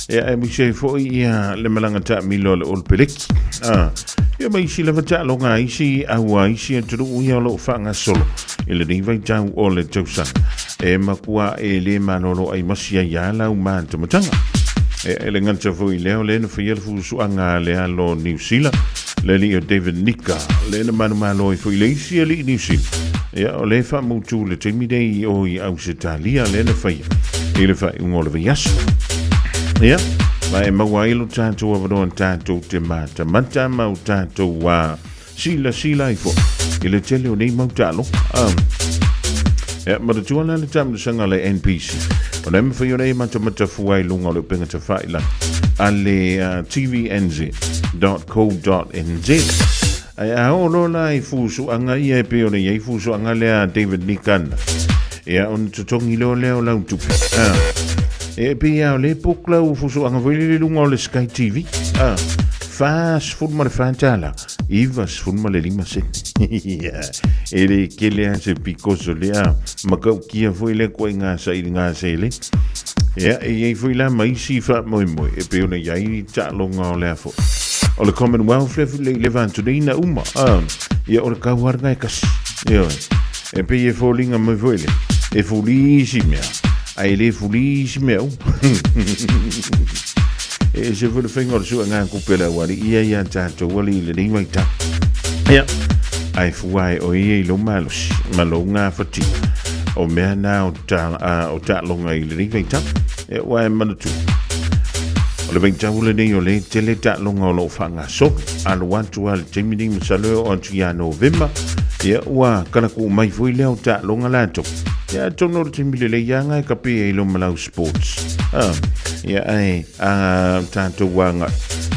Speaker 2: Ia aemaise ai foi ia le malaga taamilo a le Olopeleki. Ah, ia ma isi lava taaloga a isi au a isi atunuu ia o lo o faagasolo i lenei vaitau o le tausaga. E makua e le malolo ai masi ai a lau matamataga. E, e le gata foi lea o lea na faia le fusuaga a le alo Niu Sila, le alii o David Nika, lea na manumalo ai foi le isi alii Niu Sila. Ia, o lea e faamautu le taimi nei o i Ausetalia lea na faia i le faaiuga o le vaiaso. Ia, ma e maua ai lo tatou avanoa tatou te matamata ma o tatou a silasila ai foi i le tele o nei mau taaloga. Ia, manatua la le taamilosaga a le NPC. O lea e mafai ona e matamata fua i luga o le upega tafailagi a le tvnz.co.nz. Ae a oo loa la i fusuaga ia e pei ona i ai fusuaga lea a David Nikana, ia ona totogi loa lea o lau tupe. E pei lava o lea e book lau fusuaga foi lele i luga o le Sky TV. $44, 95 sene. E le kele lava se pikoso lea, matautia foi lea ituaiga sailiga seleni. Ia, e i ai foi la ma isi faamoemoe e pei ona i ai taaloga o lea foi. O le Commonwealth lea foi le va atu nei na uma. Ia, o le kau lava lena e kasi. Ioe. E pei e foliga mai foi lea, e fuli isi mea, ae le fuli isi mea uma. E ese foi le faiga o le suega tupe a le aualii ia ia tatou alii i lenei vaitau. Ia, ae fua e oe ia i lou malosi ma lou gafatia o mea na o, ta, a, o taaloga i lenei vaitau. Ia, ua e manatua. O le vaitau lenei o le tele taaloga o lo o faagasolo. Alu atu lava le taimi nei masalo e oo atu ia Novema. Ia, ua kalaku'u mai foi lea o taaloga latou. Ia, atonu o le taimi lelei lava na e kape ai i lou malau sports. Ah, ia ae a tatou agai.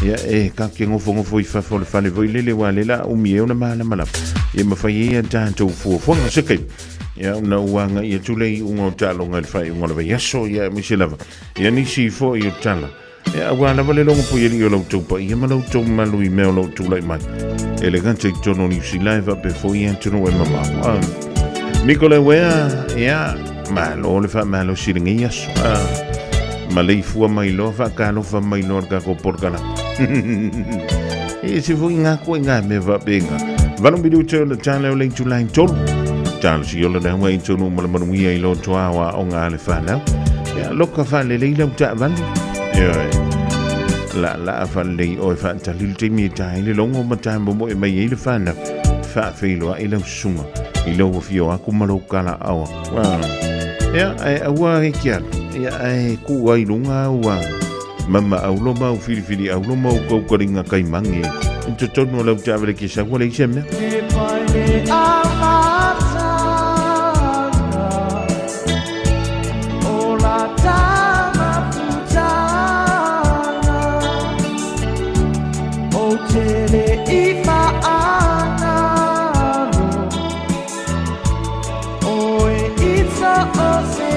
Speaker 2: Ia e ka ke ngofonofo i fafo o le fale foi lele wa le la umi e ona malamalama. Ia mafai ai a tatou fuafuaga se taimi. Ia ona ua agai atu le iuga o taaloga i le faaiuga o le vaiaso, ia aemaise lava. Ia nisi foi o tala. Ia aua lava le logo puialii o la outou paia ma la outou mamalu i mea o lo o tulai mai. E le gata i totonu o Niu Sila e faapea foi i atunuu e mamao. Ah. Nicola Wea, ia, malo le faamalosi i lenei aso. Ah. Ma leifua mai loa, faatalofa mai loa le tatou polokalame. E ese foi ngā koe ngā mea faapena. Valo minuta o le tala o le itulai tolu. Talosi ola le haua i tonu ma le manuia i loto ao a onga a le whanau. Ia, loka whaalelei lau taavale. Ioe. La la a whaalelei oe whaatali le taimi e tae le longo ma tae momo e mai ai le whanau. Whaawheiloa i lau susunga. I lau afio aku ma lou kala awa. Ia, ae aua e ke alu. Ia, ae ku ai lunga au a. Mama aulo ma au whiriwhiri aulo ma au kaukaringa kai mange. I totonu o lau taavale ke saua lei se mea.
Speaker 9: E pai le amatanga o la tama putanga o tele i whaangaro o e ita o se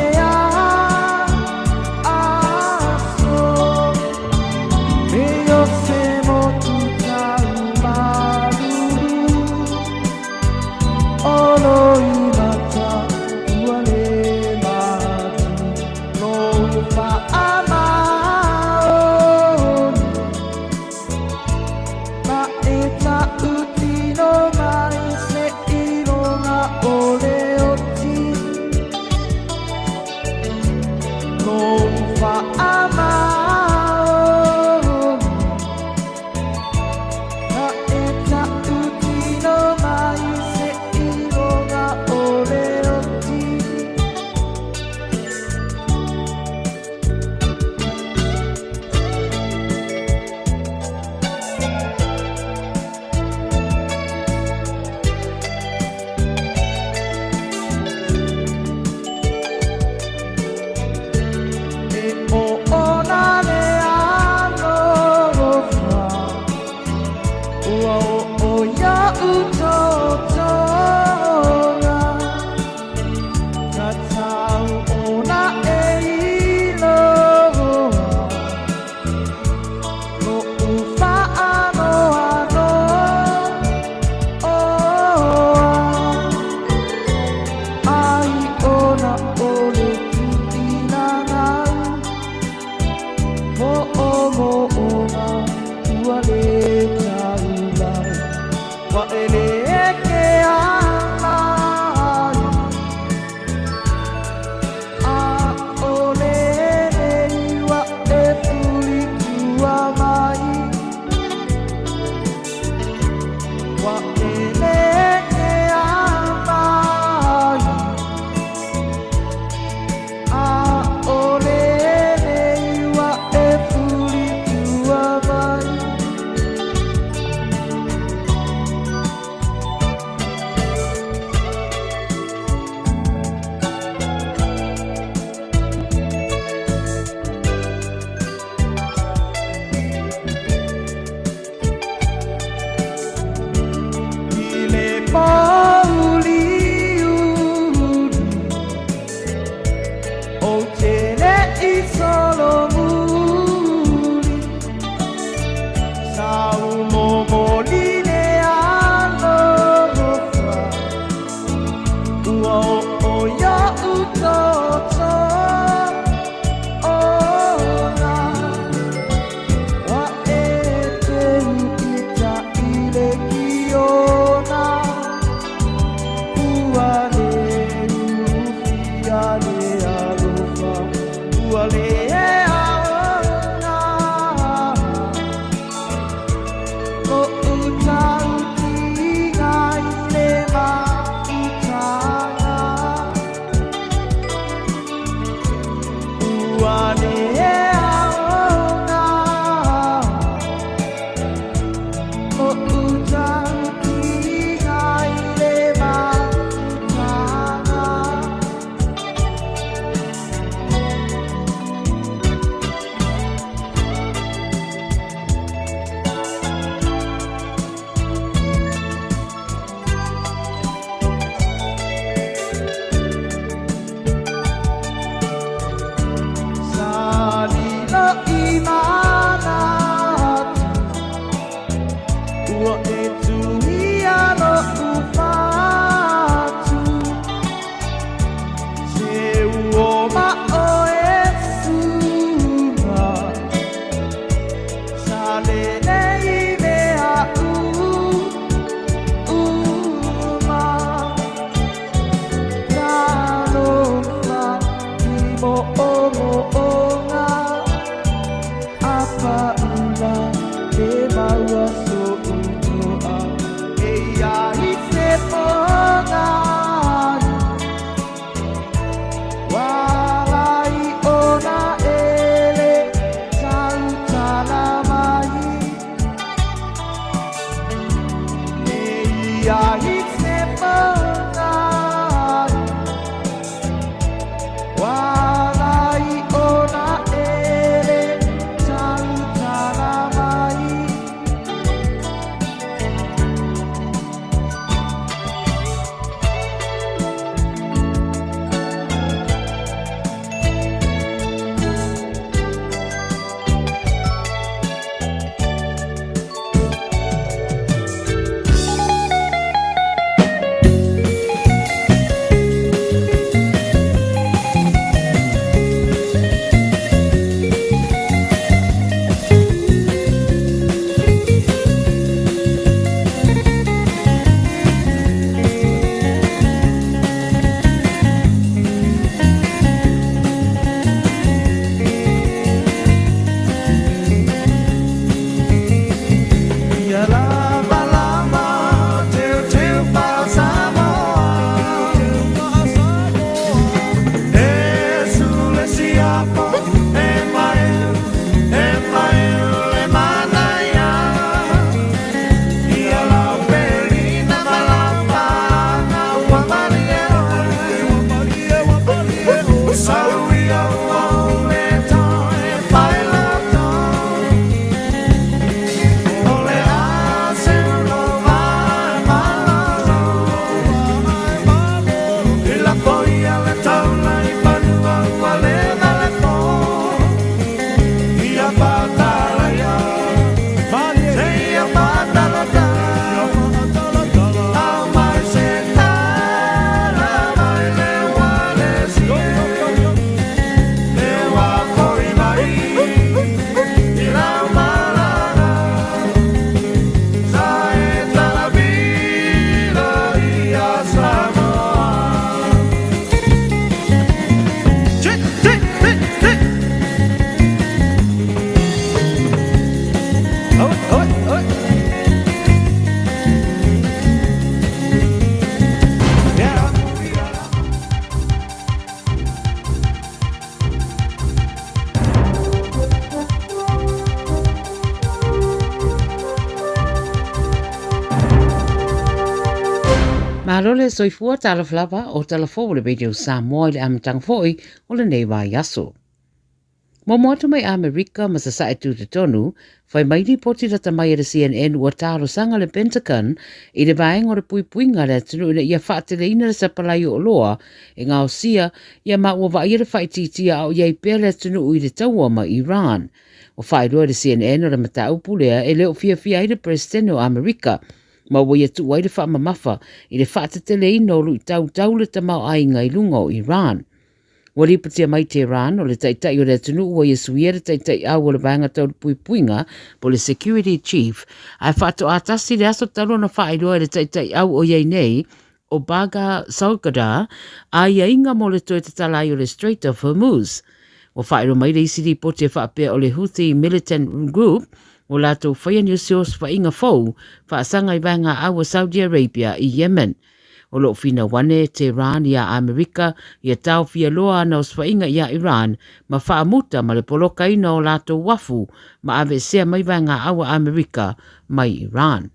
Speaker 9: Faamaoni Na e tautino mai se iloga o le oti. E oona le alofa Ua oo iaʻu totoga Tatau ona e iloa Loʻu faanoano Ai ona ʻole tuʻi Moʻomoʻona ua le taulau Ua ele ke ala ʻAʻole nei ua e huli tua mai Ua ele ke ala ʻAʻole nei ua e huli tua mai. I le pōuliuli Ou te le i solomuli Sa u momoli le alofa Ua oo iaʻu toto ona Ua e teu i ta i le kiona Ua le ulufia le alofa Ua le aona Loʻu tautiga i le mafutaga Ua le aona Loʻu tautiga i le mafutaga. Sa
Speaker 8: Malo le soifua talofa lava o tala fou o le Radio Samoa i le amataga foi o lenei vaiaso. Momo atu mai Amerika ma Sasae Tutotonu, fai mai lipoti lata mai a le CNN ua talosaga le Pentagon i le vaega o le puipuiga a le atunuu ina ia faateleina le sapalai o oloa e gaosia ia ma ua vaaia le faaitiitia a o i ai pea le atunuu i le taua ma Iran. Ua faailoa e le CNN o le mataupu lea e le o fiafia ai le Peresetene o Amerika ma ua ia tuu ai le faamamafa i le faateteleina o luitau tau le tamaoaiga i luga o Iran. Ua lipotia mai Tehran, o le taitai o le atunuu ua ia suia le taitaiau o le vaega tau le puipuiga po le Security Chief, ae faatoa tasi le aso talu ona faailoa e le taitaiau o i ai nei, o Bagher Zolghadr, aiaiga mo le toe tatala ai o le Strait of Hormuz. Ua faailoa mai le isi lipoti e faapea o le Houthi Militant Group ua latou faia ni osofaiga fou faasaga i vaega au a Saudi Arabia i Yemen. O lo o finau ane Tehran iā Amerika ia taofia loa ana osofaiga iā Iran ma faamuta ma le polokaina o latou uafu ma aveesea mai vaegaaau a Amerika mai Iran.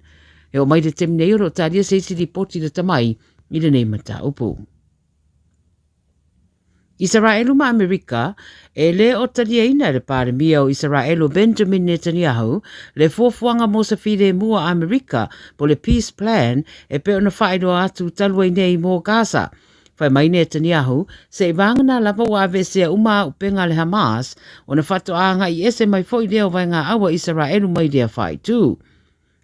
Speaker 8: E oo mai le taimi nei o lo o talia se isi lipoti lata mai i lenei mataupu. Isaraelu ma Amerika, e le o taliaina e le Palemia o Isaraelu o Benjamin Netanyahu le fuafuaga mo se filemu a Amerika po le Peace Plan e pei ona faailoa atu talu ai nei mo Gaza. Fai mai Netanyahu, se i vagana lava ua aveesea uma auupega a le Hamas ona faatoa agai ese mai foi lea o vaegaaau a Isaraelu mai lea faaitu.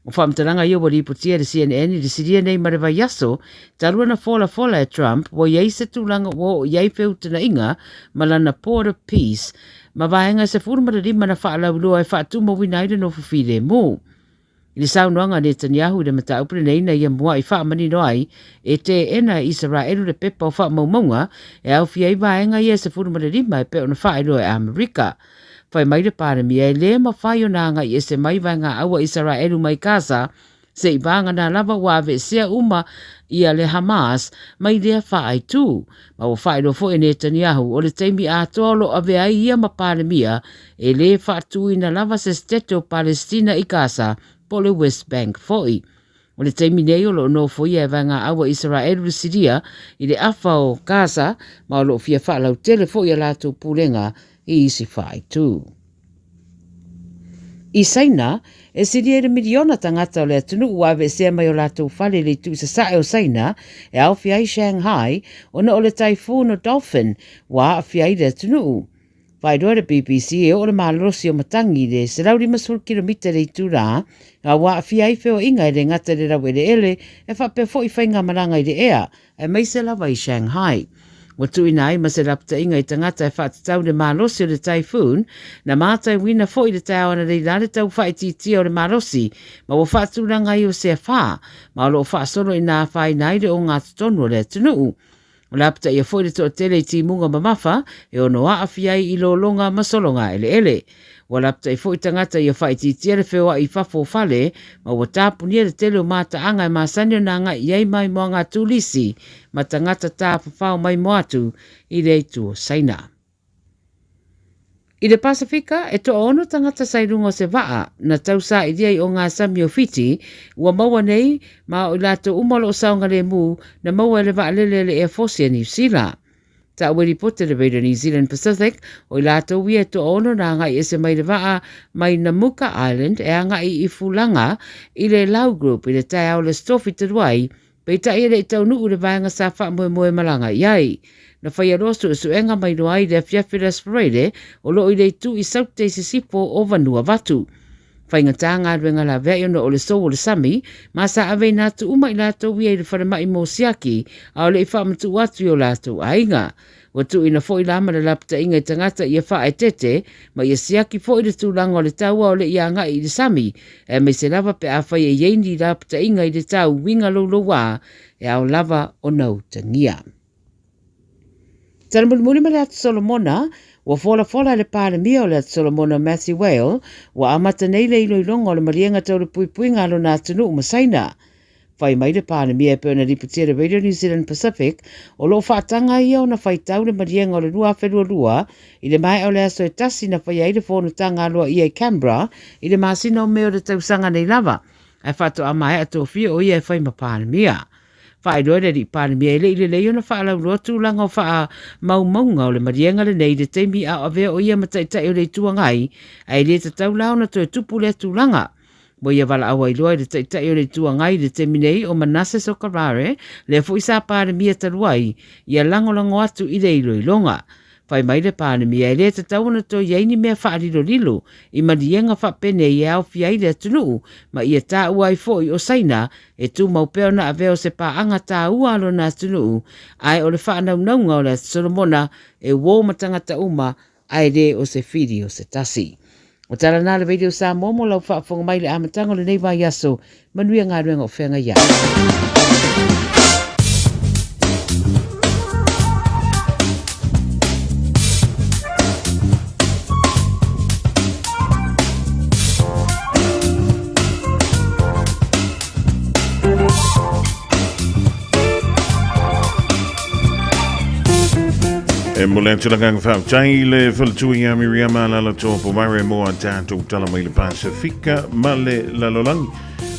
Speaker 8: O faamatalaga ia ua lipotia e le CNN i le silia nei ma le vaiaso, talu ona folafola e Trump ua i ai se tulaga ua oo i ai feutanaiga ma lana Board of Peace ma vaega e 15 na faalauiloa e faatumauina ai le nofo filemu. I le saunoaga a Netanyahu i le mataupu lenei na ia mua'i faamanino ai e teena e Isaraelu le pepa o faamaumauga e aofia ai vaega ia e 15 e pei ona faailoa e Amerika. Fai mai le Palemia e lē mafai ona agai ese mai vaegaaua Isaraelu mai Gaza se i vagana lava ua aveesea uma ia le Hamas mai lea faaitū. Ma ua faailoa foi e Netanyahu o le taimi atoa o lo o avea ai ia ma Palemia e lē faatūina lava se setete o Palestina i Gaza po o le West Bank foi. O le taimi nei o lo o nofoia e vaegaaua Isaraelu le Siria i le afa o Gaza ma o lo o fia faalautele foi a latou pulega i isi faaitu. I Saina, e silia i le miliona tagata o le atunuu ua aveesea mai o latou fale i le itu i sasae o Saina e aofia ai Shanghai ona o le Typhoon o Dolphin ua aafia ai le atunuu. Faailoa le BBC e oo le malolosi o matagi i le 150 kilomita i le itulā, a ua aafia ai feoaiga e le gata i le laueleele e faapea foi faigamalaga i le ea, aemaise lava i Shanghai. Ua tuuina ai ma se lapataiga i tagata e faatatau le malosi o le typhoon, na mātauina foi i le taeao analeila le tau faaitiitia o le malosi ma ua faatulaga ai o sea whā, ma o lo o faasolo ina afaina ai le ogatotonu o le atunuu. O lapataia foi le toatele i timuga mamafa e ono aafia ai i lologa ma sologa eleele. Ua lapatai foi tagata ia faaitiitia le feoai i fafo o fale ma ua tapunia le tele o mataaga e masani ona agai i ai maimoaga turisi ma tagata tafafao maimoa atu i le itu o Saina. I le Pasefika, e toaono tagata sa i luga o se vaa na tausailia i ogasami o Fiti, ua maua nei, ma o i latou uma o lo o saogalemu, na maua e le vaalele a le Air Force ia Niu Sila. Taua e ripote le Radio New Zealand Pacific, o i latou ia e toaono na agai ese mai le vaa mai Namuka Island e agai i Fulaga i le Lau Group i le taeao o le Aso Tofi talu ai, Peitai e le i taunuu i le vaega sa faamoemoe malaga i ai. Na faia loa suesuega ma iloa ai le afiafi o le Aso Faraile o lo o i le itu i Saute i sisifo o Vanuavatu. Faigata galuega laveai ona o le sou o le sami, ma sa aveina atu uma i latou ia i le falemai mo siaki a o le i faamatuu atu i o latou aiga. Ua tuuina foi la ma le lapataiga i tagata ia faaeteete ma ia siaki foi le tulaga o le tau a o le i agai i le sami, aemaise lava pe afai e i ai ni lapataiga i le tau uiga loulouā e ao lava ona utagia. Tala mulimuli ma le Atu Solomona, ua folafola e le Palemia o le Atu Solomona Matthew Whale, ua amata nei le iloiloga o le maliega tau le puipuiga a lona atunuu ma Saina. Fai mai le Palemia e pei ona lipotia e le Radio New Zealand Pacific, o lo o faataga ia ona faitau le maliega o le 2022 i le maea o le aso e tasi na faia ai le fonotaga aloaia i Canberra i le masina o Me o le tausaga nei lava, ae faatoa maea tofia o ia e fai ma Palemia. Faailoa e le Alii Palemia e le i lelei ona faalauiloa tulaga o faamaumauga o le maliega lenei i le taimi a o avea o ia ma Taitai o le Itu Agai, ae le tatau la ona toe tupu lea tulaga. Ua ia valaau ai loa i le Taitai o le Itu Agai i le taimi nei o Manasseh Sogavare, lea foi sa Palemia talu ai, ia lagolago atu i le iloiloga. Fai mai le Palemia e le tatau ona toe i ai ni mea faalilolilo i maliega faapenei e aofia ai le atunuu ma ia taua ai foi o Saina e tumau pea ona avea o se paaga taua a lona atunuu ae o le faanaunauga o le Aso Solomona e uo ma tagata uma ae le o se fili o se tasi. O tala na le Radio Samoa mo lau faafofoga mai i le amataga o lenei vaiaso. Manuia galuega o feagai ai.
Speaker 2: E mole atu le agaga faafetai i le faletua ia Miriama Alala Pomare mo a tatou tala mai le Pasifika ma le lalolagi.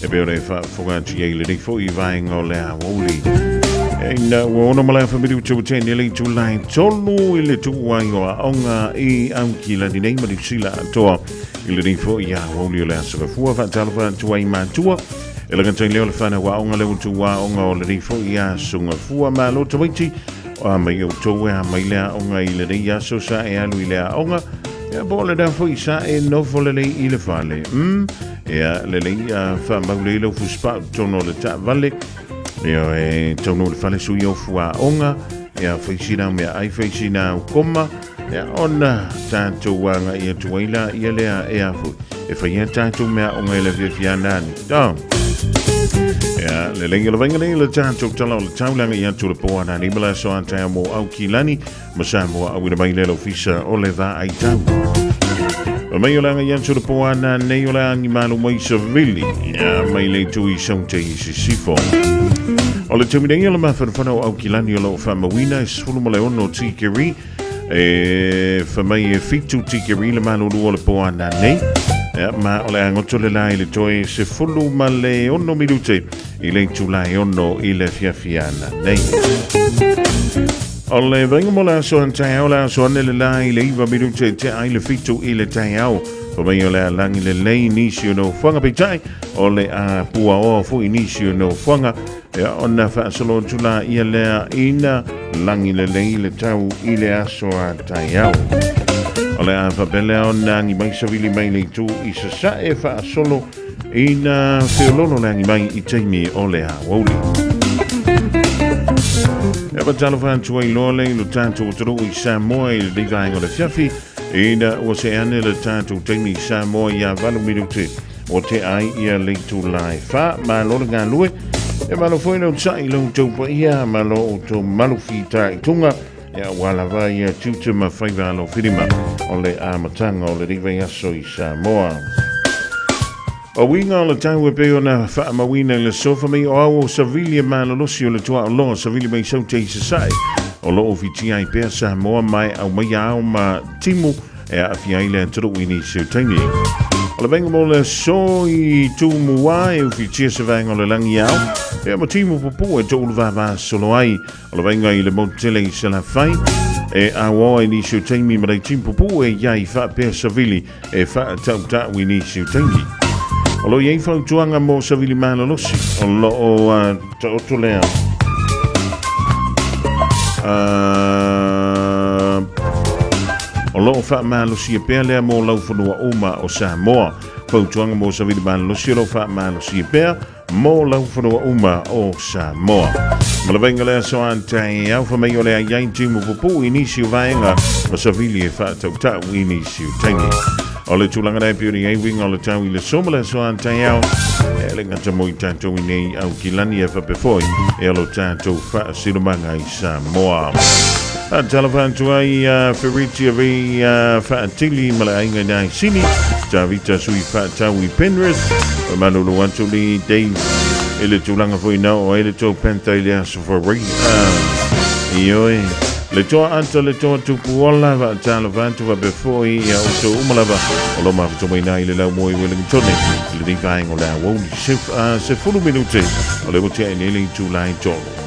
Speaker 2: E pei ona e faafofoga atu i ai lenei foi vaega o le aoauli. E ina ua ono ma le afa miliuta ua tene le itula e tolu i le tuu ai o aoga i Aukilani nei ma Niu Sila atoa i lenei foi aoauli o le aso Gafua. Faatalofa atu ai matua. E lagata i lea o le whanau aoga le utu aoga o lenei foi aso Gafua. Malo tamaiti, a mai outou e a mai le aoga i lenei aso sa e alu i le aoga. Ia po o lena foi sa e nofo lelei i le fale. Ia lelei a whamau lei lau fusipau tonu o le taavale. Ia e taunuu i le fale sui o fuaoga. Ia whai sina mea ai whai sina koma. Ia ona tātou agai atu ai la ia lea e a foi. E whai a tātou mea o ngai le fiafia nani. Tā. Ia, le lengi o le vainga nei le tātou tala o le taulaga i atu le pō ana ni mala so a mo au ki lani ma Samoa au ina mai le ofisa o le vā ai tau. O mai o le anga i atu le pō ana nei o le angi malu mai sa vili. Ia, mai le tui saute i sisifo. O le taimi nei o le mawhanawhana o Aukilani o loo whamawina e 16 tikeri e whamai e 7 tikeri le malulu o le pō ana nei. Ia, ma o le angoto le la i le toe 16 minute i le itula e ono i le afiafi ana nei. O le vainga mo le aso an taeao, le aso ane le la i le iwa minute e tea ai le 7 i le taeao. Fa mai o le a langi lelei nisi o nofoaga peitai, o le a puaoa foi nisi o nofoaga, ia ona faasolo atu la ia lea ina langi lelei le tau i le aso a taeao. O le a faapea lea ona agi mai savili mai le itu i sasae faasolo Ina feololo le agi mai i taimi o le aoauli. E faatalofa atu ai loa le i lo tatou atunuu i Samoa i lenei vaega o le afiafi, ina ua see ane le tatou taimi i Samoa ia 8 minute o tea ai ia le itula e 4. Malo le galue, e malo foi le onosai i lo outou paia ma lo outou malufitaituga. Ia, ua lava ia tiute ma faiva alofilima o le amataga o lenei vaiaso i Samoa. O uiga o le tau e pei ona faamauina i le sofa mai o au o savili e malolosi o le tuaoloa savili mai saute i sasae o lo o fitia ai pea Samoa ma e aumaia ao ma timu e aafia ai le atunuu i nisi o taimi. O le vaega mo le aso i Tumua e ufitia se vaega o le lagi ao ia ma timu pupuu e toulu vavasolo ai. O le vaega i le motu tele i Salafai, e auaoa i nisi o taimi ma le timu pupuu e iai faapea savili e faatautau i nisi o taimi. O lo o i ai fautuaga mo savili malolosi o lo o taoto lea. O lo o faamalosia pea lea mo laufanua uma o Samoa. Fautuaga mo savili malolosi o lo o faamalosia pea mo laufanua uma o Samoa. Ma le vaega le aso a taeao fa mai o le ai ai timu pupuu i nisi o vaega ma savili e faatautau i nisi o taimi. O le tulaga nei pei ona i ai uiga o le tau i le aso ma le aso a taeao, e le gata mo i tatou i nei Aukilani e faapea foi e lo tatou faasilomaga i Samoa. Talofa atu ai a Feritia Vi Faatili ma le aiga i Naisini, Tavita Sui Faatau i Penrith, o malulu atu li Dave i le tulaga foi na o ai le tou Panther i le aso Farae. Ioe, le toa ata le toa tupu ola, faatalofa atu faapea foi ia outou uma lava o lo mafuta mai na i le laumua i Wellington i lenei vaega o le aoauli 10 minute o le ua tea ai nei le itula e 3.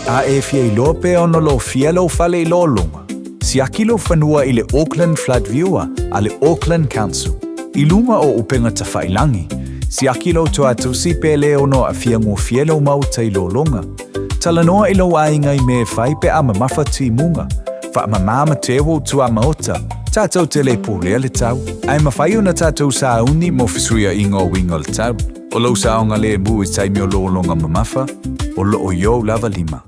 Speaker 3: A e fia iloa pe ono lofia lou fale i lologa, siaki lou fanua i le Auckland Flood Viewer a le Auckland Council. I luga o upega tafailangi, siaki lou toatusi pe le ono aafia gofie lou maota i lologa. Talanoa i lou aiga i mea e fai pe a mamafa timuga. Faamamā ma teu ou tuamaota, tatou te le pulea le tau, ae mafai ona tatou sauni mo fesuiaiga o uiga o le tau. O lou saogalemu i taimi o lologa mamafa, o loo i ou lava lima.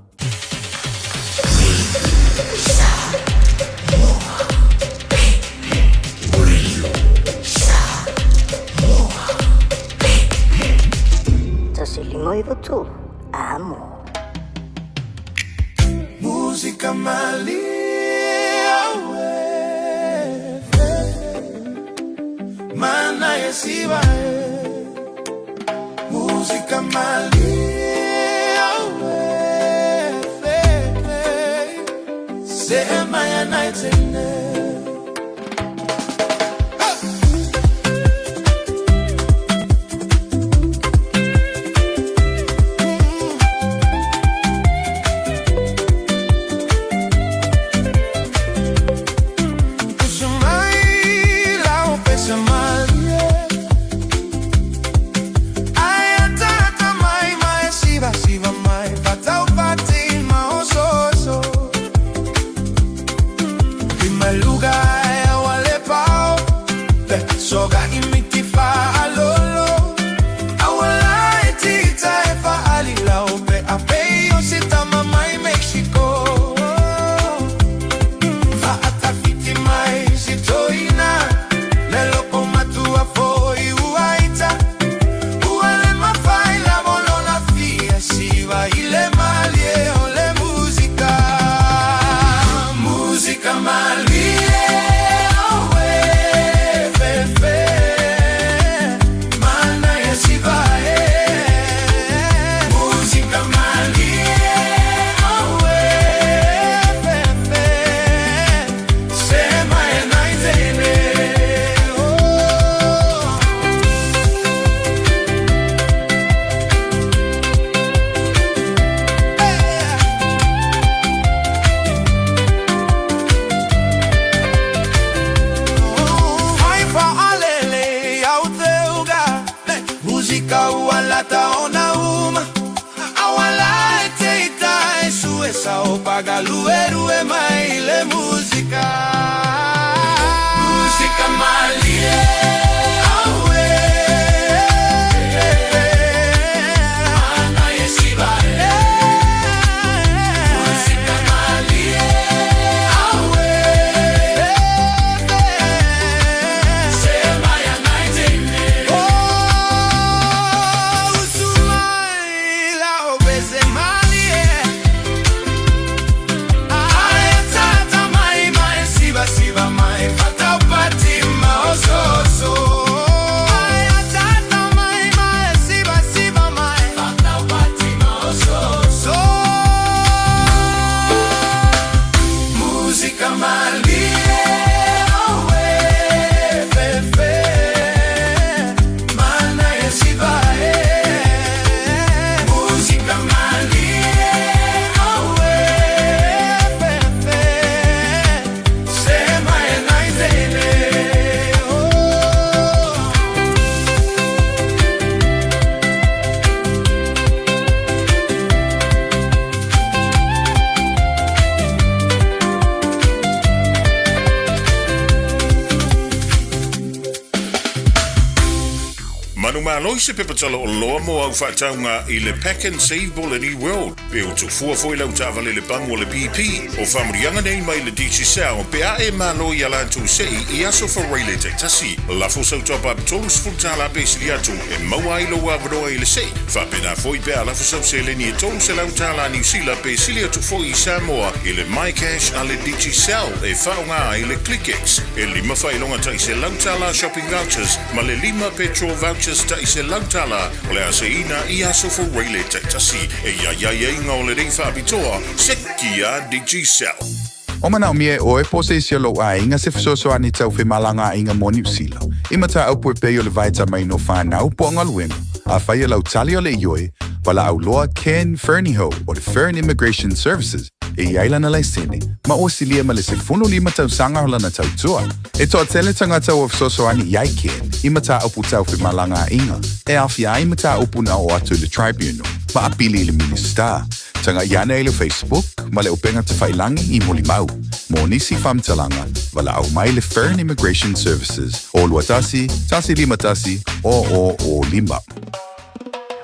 Speaker 10: Amo.
Speaker 11: Música malia Mana yesiba Música malia Sema ya naitene.
Speaker 2: Manumalo i se pepa tala'oloa mo au faatauga i le Pack and Save po o le New World, pe ua tufua foi lau taavale i le pamu o le BP. O faamanuiaga nei mai le Digicel pe a e malo i a latou se'i i aso Faraile taitasi. Lafo sau top-up $30 pe sili atu e maua ai lou avanoa i le se'i. Faapena foi pe a lafo sau seleni e $300 Niu Sila pe sili atu foi i Samoa i le MyCash a le Digicel e faaaoga ai le ClickX e lima faailoga tai $100 shopping vouchers ma le lima petrol vouchers tai $100 o le a seiina i aso Faraile taitasi. E i ai aiaiga o lenei faapitoa, seki a Digicel.
Speaker 12: O manaomia e ʻoe po o se isi o lou aiga se fesoasoani tau femalagaaiga mo Niu Sila, i mataupu e pei o le vaetamaina o fanau po o galuega. Afai e lau tali o le ioe, Valaau loa Ken Fernihough o le Fern Immigration Services e i ai lana laisene ma ua silia ma le 15 tausaga o lana tautua. E toatele tagata ua fesoasoani i ai Ken i mataupu tau femalagaaiga e aofia ai mataupu na oo atu i le Tribunal ma apili i le Minisita. Tagai ane i le Facebook ma le upega tafailangi i Molimau. Mo nisi faamatalaga, valaau mai le Fern Immigration Services o 21 151 0005.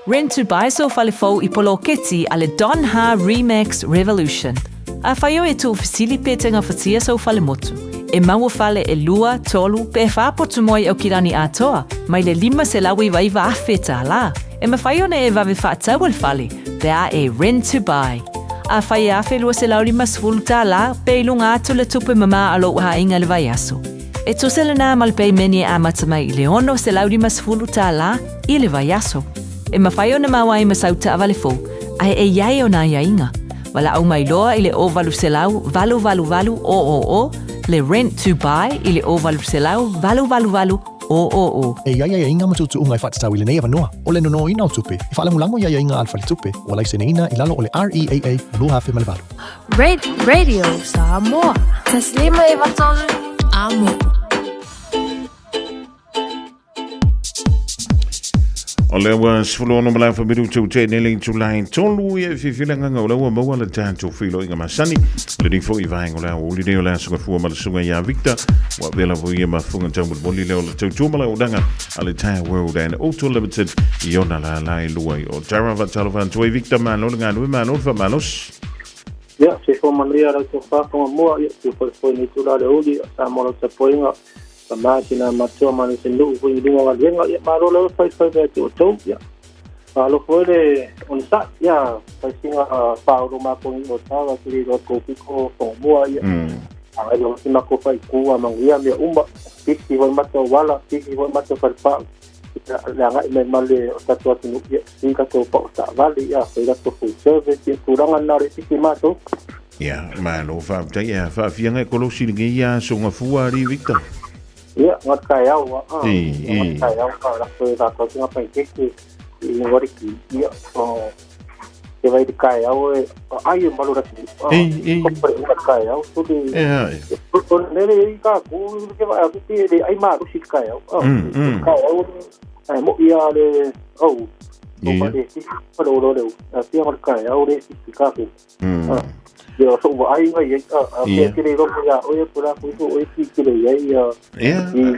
Speaker 13: Rent to buy so fale fou i poloketi a le Don Ha Remax Revolution. Afai oe e tuufesili pe te gafatia sou falemotu, e maua fale e lua, tolu, pe fa potu moe i Aukilani atoa, mai le $599,000 tālā. E mawhai ona e vave whaataua le fale, pe a e rent to buy. Afai e $1,250 tālā, pe i lunga atu le tupe mamā a lou aiga i le vaiaso. E tusa lena ma le peimene e amata mai i le $650 tālā i le vaiaso. E mawhai ona mau ai ma sau taavale fou, ae e i ai ona aiaiga. Valaau mai loa i le 0800 888 000, le Rent to Buy i le 0800 888 000.
Speaker 14: E i ai aiaiga ma tuutuuga e faatatau i lenei avanoa, o le nonoina o tupe, e faalagolago i aiaiga a le faletupe ua laiseneina i lalo o le REAA 2008.
Speaker 15: Radio Samoa. Taslima e vatolu amo.
Speaker 2: O lea ua 16 ma le afa minutu te nei le itula e tolu ia e fiafia le agaga o lea ua maua le tatou feiloaiga masani. Lenei foi vaega o le aoauli nei o le Aso Gafua ma le Susuga ia Victor. Ua avea lava ia ma fofoga taumolimoli lea o le tautua ma le auaunaga a le Tire World and Auto Limited i ona lala e lua i o Tara. Faatalofa atu ai Victor, malo le galue, malo le faamalosi.
Speaker 16: Ia, soifua manuia lau tofa Tongamua, ia, tu foefoe nei tula le uli, ia, Samoa lau tapuaiga, tama tina matua ma le atunuu foi i luga o galuega, ia, malo lava faifai mai ia te outou, ia, malo foi le onosai, ia, faisiga paolo makou i Otawa, ke le iloa kou piko Tongamua, ia, agai lava si makou faaitu a manuia mea uma, pisi foi mata o uala, pisi foi mata o falepau, ia, le agai mai ma le o tatou atunuu, ia, sui latou pao taavale, ia, fai latou full service, ia, tulaga lena o le pisi matou.
Speaker 2: Ia, malo faafetai. Ia, faafiaga e kolosi lenei aso gafua alii Victor.
Speaker 16: Ia, ngā taeao, a, a, ngā taeao, a, lako e rātou ki ngā paikeke, i ngā wariki, ia, o, te vai te kaeao e, ai e malo raki, a, kopare ngā kaeao, so te,
Speaker 2: e hai.
Speaker 16: O nere e i kā kū, te vai aku te, le ai mārusi te kaeao, a, te kaeao, ai mo ia le, au, o pa le, pa le oro leo, a, pia ngā kaeao le, si kā kū. Ia, so ua ai ngai ai, a, a, pea kere roto ia oe, po rā koe oe ki kere i ai, a, i,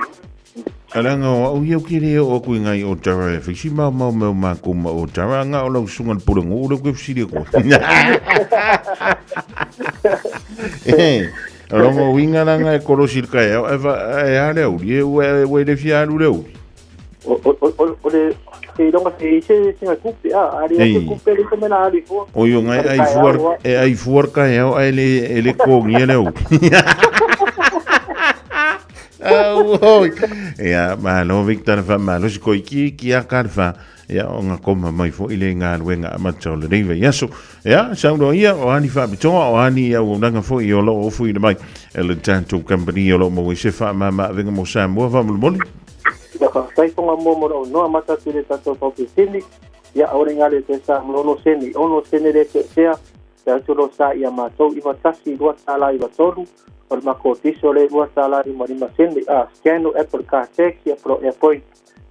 Speaker 2: Alanga o au iau kere o aku i ngai o tara e whisi mau mau meu mā kou ma o tara anga o lau sunga le pura ngō lau koe whisiri koe. E, rongo winga ranga e korosi le kai au, e wa, e hare au, e ua e ua e le fia alu le uri.
Speaker 16: O le te iloga se i se singa kupe a ari atu kupe le mena ali fua.
Speaker 2: O yo ngai ai fuar e ai fuar ka e au ai le e le kongi le au. Au hoi. Ia malo Victor fa malo si koi ki ki a karfa. Ia o nga koma mai fo ile ngā luenga amata o le reiva i aso. Ia, saunoa ia, o ani faapitoa, o ani i auaunaga foi o lo o ofoina mai e le tatou company o lo o maua i se faamama avega mo Samoa faamolemole.
Speaker 16: Ia faafetai Tongamua mo lou noa mata atu i le tatou paupesini. Ia aua ne i gale toe sa mo ono sene, ono sene le toesea, pe atu lo sa ia matou 91 lua tala 93, o le makou tiso le lua tala 55 sene, a scan o Apple car tax ia pro airpoint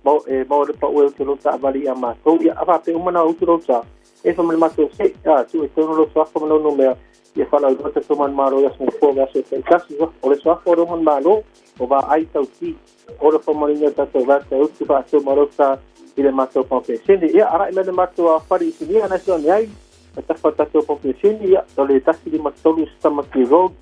Speaker 16: mo e maua le pau e utu lo taavale ia matou. Ia a faapea uma na utu lo sa, e fa ma le matou se, a tuu e tonu lo suafa ma lou numea, ia faalauiloa tatou manumalo i aso gafua ma aso e taitasi. O le suafa o lou manumalo, o vaai tauti o le faamanuiga o tatou vasa e utu faasou ma lou sa i le matou pampeseni. Ia, agai mai le matou fale isinia na fesoasoani ai ma tafa o tatou pampeseni, ia, o le 153 Stamati Road,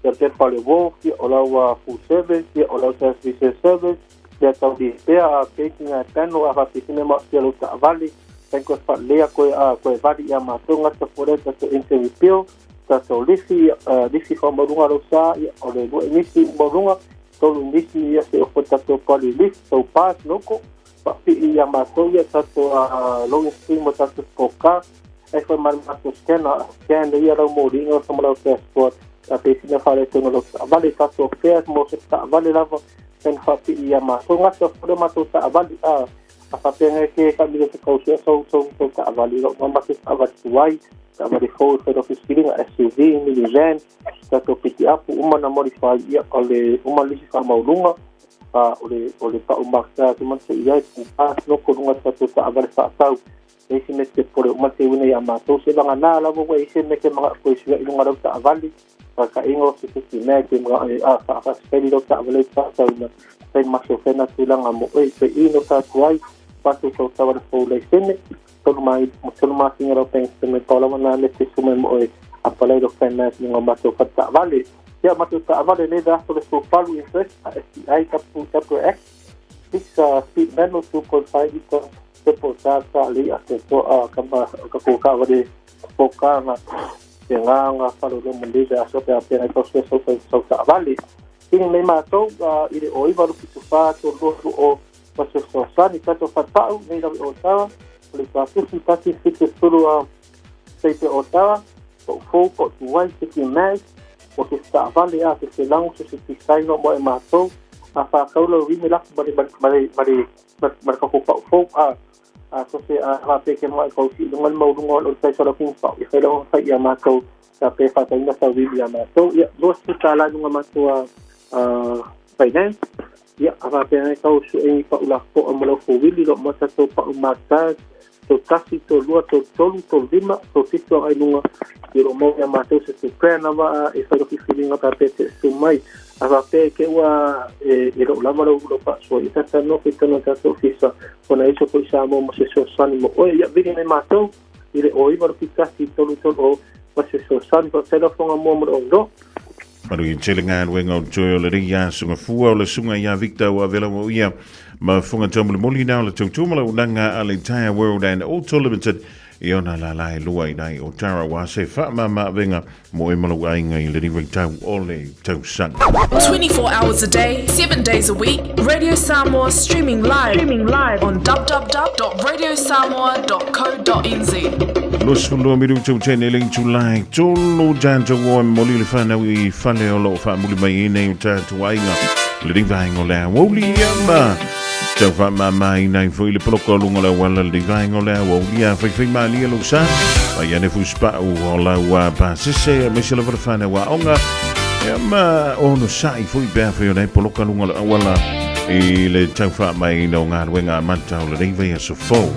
Speaker 16: ia le pepa o le Wharf, ia, o lau full service, ia, o lau transmission service, mea tau lipea, a painting a panel, a faapesene ma aafia lou taavale, taimi koe faaleleia koe a koe vali ia matou gata po lea tatou engine rebuild, tatou lifi, lifi faamaualuga lou sa, ia, o le lua inisi maualuga, tolu nisi ia se opo tatou pali list tau pas loko faapii ia matou ia tatou loan screen mo tatou scorecard ai foi ma le matou scanner scan ia lau moliga o sama lau passport a pesina faaletonu lau taavale tatou affairs mo se taavale lava pen faapii ia matou gata fole matou taavale a A faapea e te faamilo se kau sua sou sou sou taavale i lou ma se taavale tuai, taavale fou e fai lau filifiliga, SUV, minivan, tatou pikiapu uma na modify ia o le uma lisi faamaualuga a o le o le pau maketa atu ma se i ai pūpā loko luga tatou taavale faatau e isi mea te popole uma te uina iā matou se vagana lava ua i ai se mea ke manaʻo koe sua i luga lau taavale faataʻiga o se tasi mea ke manaʻo e a faafasifeli lau taavale faatauina fai masofena tulaga mo oe pe i no tatou ai matou tautau le fou laisene tolu mai tolu masina lau bank statement pau lava na le te suma mo oe apalai lo finance luga matou fale taavale. Ia matou taavale nei vaiaso le 18 interest a STI WX 6 speed manual 2.5 liter turbo charger le a te toa kama ka ko taavale pokana te nganga falo lo mo le vaiaso pe a pena i tau sua sau taavale. Pili nei matou i le 09 lufitu fa 32 20 ma se fesoasoani tatou fatupa'u nei lava i Otawa o le tuatusi tasi fitu sefulu a seipe Otawa po'u fou po'u tuai seki mag o se taavale a se selago se se tisaino mo e matou a whākau lau rime laku ma le ma le ma le ma le kako pa'u fou a a so se a whāpeke mai kau si lunga le maulunga o le taisa lau kingi pa'u i whai lau whai ia matou sa pe whātaina sa wili ia matou ia 20 tāla lunga matou a finance ia a whāpea ngai kau su e pa'u la po'a mo lau fōwili lo mo tatou pa'u mātā tō tasi, tō lua, tō tolu, tō lima, tō fitu agai lunga i ro mau ia mātou se te plan lava e whai roki whiringa tā pē te su mai. A whāpea e ke ua e, e lou lava lau lau paasoa i tata no ke tano tatou ofisa ona iso foi Samoa mo se fesoasoani mo oe ia vili mai mātou i le 09 roki tasi tolu tolu o ma se fesoasoani faafetai lau Fofoga Mua mo le ono.
Speaker 2: Manuia tele galuega o le toe o le rii a suga fua o le suga ia Victor ua avela ua ia ma funga taumolimoli na o le tautua ma launaga a le Entire World and Auto Limited i ona lala e lua i nai o Tara wa se whaamama mo e malau aiga i le riwai tau o le tausaga.
Speaker 17: 24 hours a day, 7 days a week, Radio Samoa streaming live, streaming live on www.radiosamoa.co.nz.
Speaker 2: 22 minutu tene le July tolu tātou o moli le whanau i whale o loo whaamuli mai i nei o tātou aiga le rivaenga o le aouli ma tau whaamama i nei foi le poloka o lunga le awala le rivaenga o le aouli a whaiwhai malia lo sa mai ane fuspau o lau a pasese a mese lava le whanau a onga e ma ono sai foi pea whai o nei poloka lunga le awala i le tau whaamai no ngā ruenga a mata o le rivae a sofou.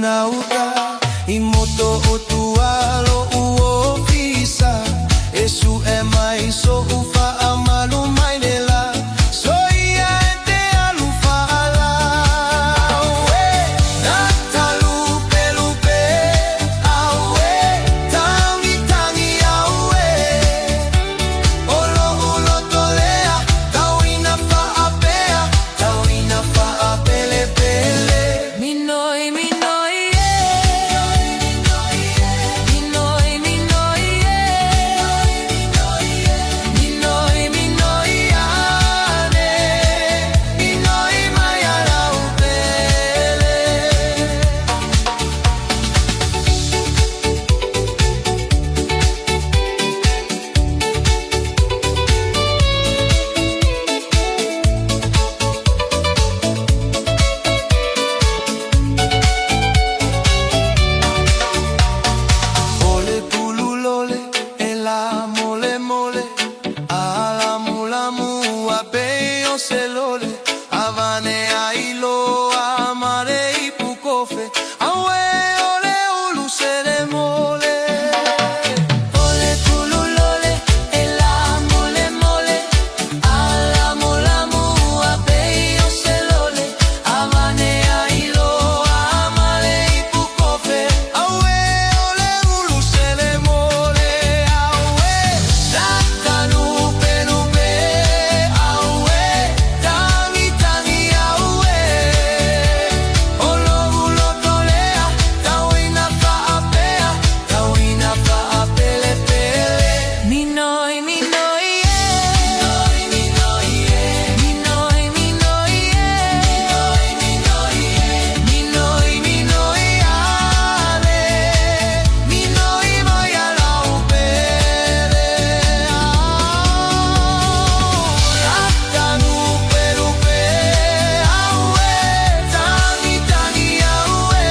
Speaker 11: Nauta i moto o tua loʻu ofisa E suʻe mai soʻu faamalu mai le la Soia e te alu faala Auē Natalupelupe Auē Tagitagi Auē O loʻu loto lea Tauina faapea Tauina faapelepele
Speaker 5: Minoi, minoi, e. Minoi, minoi, e. Minoi, minoi, ane. Minoi mai ala upele.
Speaker 11: O le pululole e la mole mole A lamu lamu a pei o se lole Avane ai loa mare i pukofe Aue o le ulu se le mole.
Speaker 5: O le pululole e la mole mole A lamu lamu a pei o se lole Avane ai loa mare i pukofe
Speaker 11: Aue o le ulu se le mole Aue Natalupelupe Aue Tagitagi Aue O loʻu loto lea Tauina faapea Tauina faapelepele.
Speaker 5: Minoi, minoi, e. Minoi, minoi, e.
Speaker 11: Minoi, minoi, ane. Minoi mai ala upele. Natalupelupe Aue Tagitagi Aue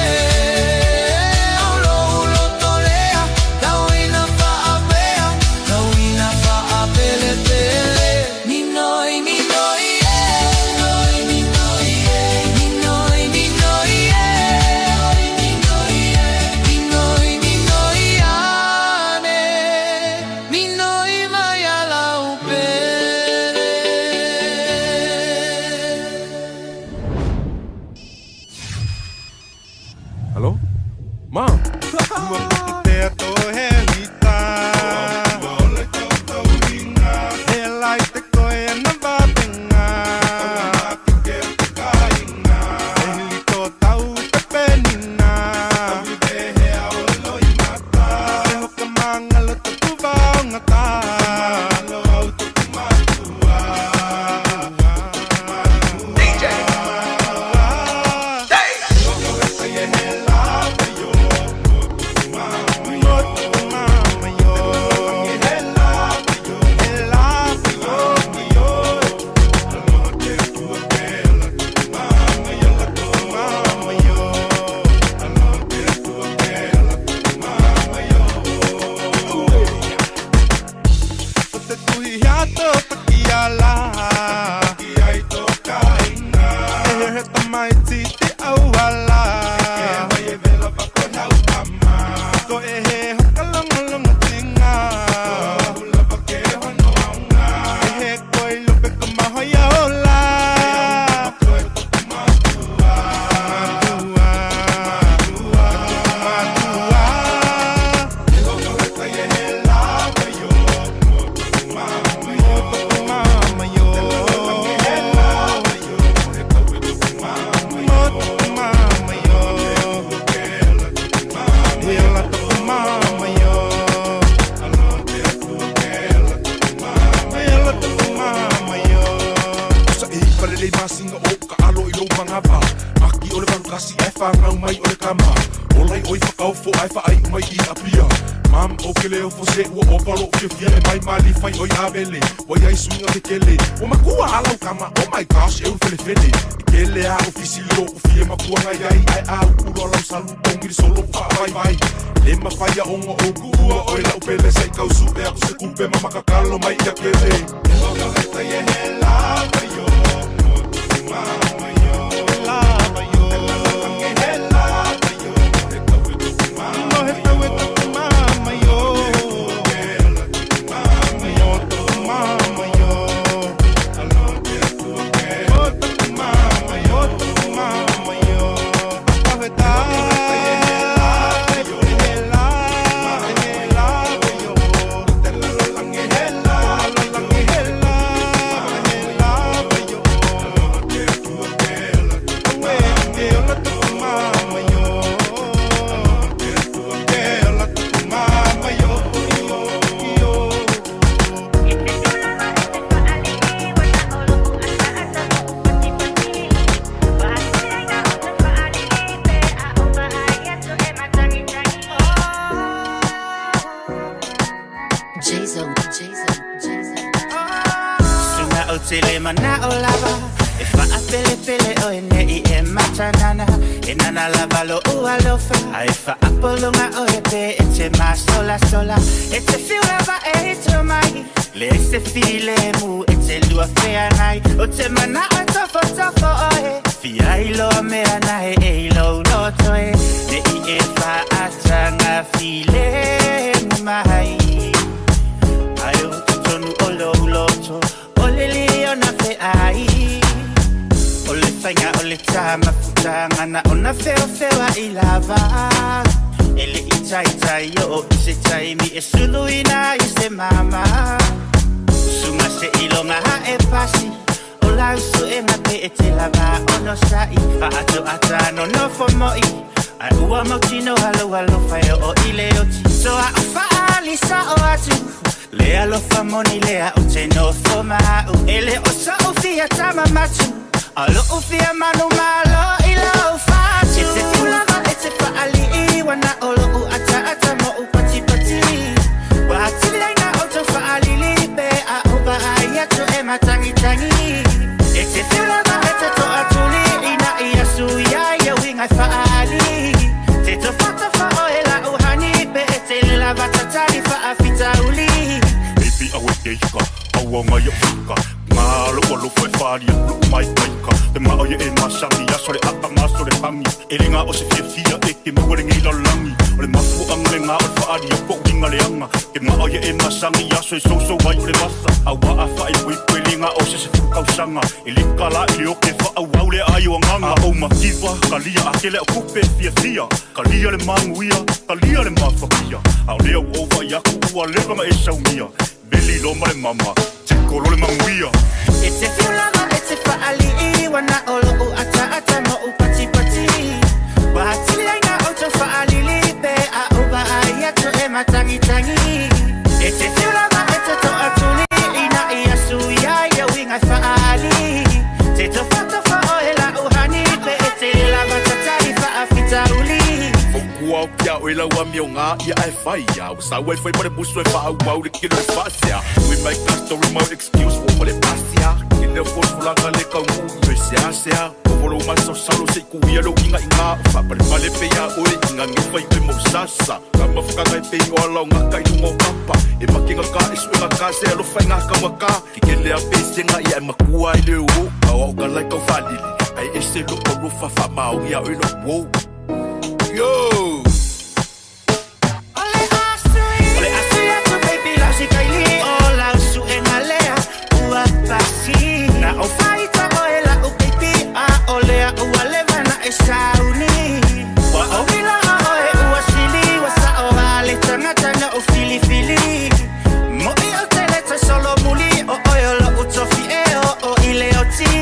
Speaker 11: O loʻu loto lea Tauina faapea Tauina faapelepele.
Speaker 5: Minoi, minoi, e. Minoi, minoi, e.
Speaker 11: Minoi, minoi, ane. Minoi mai ala upele.
Speaker 18: Hello? Mom.
Speaker 19: te le mana'o lava E fa'apelepele oe ne'i e matanana E nana lava lo'u alofa Ae fa'apologa oe pe e te masolasola E te fiu lava e ito mai Leai se filemu e te lua feagai O te mana'o e tofotofo oe Fia iloa mea na e e i lou loto e Ne'i e fa'ataga filemu mai Ae o totonu o lou loto O le liona fe'ai O le faiga o le tamafutaga na ona feofeoa'i lava E le'i taitai o'o i se taimi e suluina ai se mama Usuga se'iloga a'e pasi O lau su'ega pe e te lava onosa'i Fa'ato'ata nonofo mo'i Ae ua mautinoa lou alofa e o'o i le oti Toa o fa'aali sa'o atu Le alofa moni lea ou te nofo ma a'u E le o so'u fia tama matu A o lo'u fia manumalo i lou fatu E te fiu lava e te fa'ali'i Ua na o lo'u ata'ata mo'u patipati Ua atili ai na outou fa'alili Pe a ou va'ai atu e matagitagi E te fiu lava e te to'atuli Ina ia suia ia uiga e fa'aali Te tofatofa oe la'u hani Pe e te le lava tatali fa'afitauli
Speaker 20: Baby awe keika, aua ngai o fika Ngā lo'u alofa e whalia, lo'u mai kaika Te mao ia e masangi, aso le aka maso le hangi E le ngā o se fiafia e ke maua le ngei lalagi O le mafua'aga legā o le fa'alia po'u liga leaga Ke mao ia e masangi, aso e sousou ai o le vasa Auā a fa'aipoipo e le gā o se sefulu tausaga E le kalā i le oke fa'auau le ai o agaga A ou mativa, kalia a kele o kupe fiafia Kalia le maguia, kalia le mafakia A o lea ua ou vaai aku ua leva ona e saumia Veli loa ma le mama, tiko loa le manuia.
Speaker 19: E te fiu lava e te fa'ali'i Ua na o lo'u ata'ata mo'u patipati Ua atili ai na outou fa'alili Pe a ou va'ai atu e matagitagi E te fiu lava e te to'atuli Ina ia suia ia uiga e fa'aali Te tofatofa oe la'u hani Pe e te lava tatali fa'afitauli
Speaker 20: Fautua o kia oe lau amioga ia ae fai ia Ua sau ai fai ma le musu e faaauau le kino e faasea We make a story mo excuse ua fale pasia Ke leo folafolaga le kaunuu i oe seasea Ovo lou masalosalo se i kuia lou igaiga O faapalepale pea ia oe i gagefa i oe mo sasa Ka mafakaga e pei o ala o gaka i luga o papa E makegaka e suegaka se alofa i gakaugaka Kekele a pesega ia e makua ai le o Aoao kala i kau faalili Ae ese lou alofa faamaoni ia oe lou uo Yo!
Speaker 19: O le asui atu baby lau sikaili O lau su'ega lea ua pasi Na ou fa'aita oe la'u baby A o lea ua leva na e sauni Ua ou iloa oe ua sili Ua sa'o a le tagata na ou filifili Mo'i ou te le toe solomuli O oe o lo'u tofi e o'o i le oti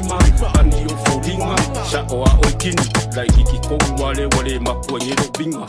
Speaker 18: lima Ani o foliga Sa'o a oe kini Laitiiti kou a lea ua le makua i lou viga.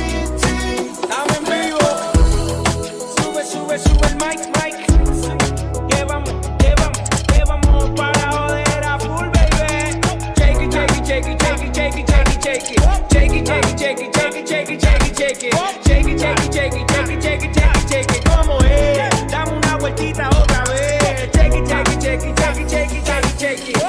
Speaker 21: Estamos en vivo. Sube, sube, sube el mic, mic. Que vamos, que vamos, que vamos para joder a full, baby. Shake it, shake it, shake it, shake it, shake it, shake it, shake it. Shake it, shake it, shake it, shake it, shake it, shake it, shake it. Shake it, shake it, shake it, shake it, shake it, shake it, shake it. ¿Cómo es? Dame una vueltita otra vez. Shake it, shake it, shake it, shake it, shake it, shake it, shake it.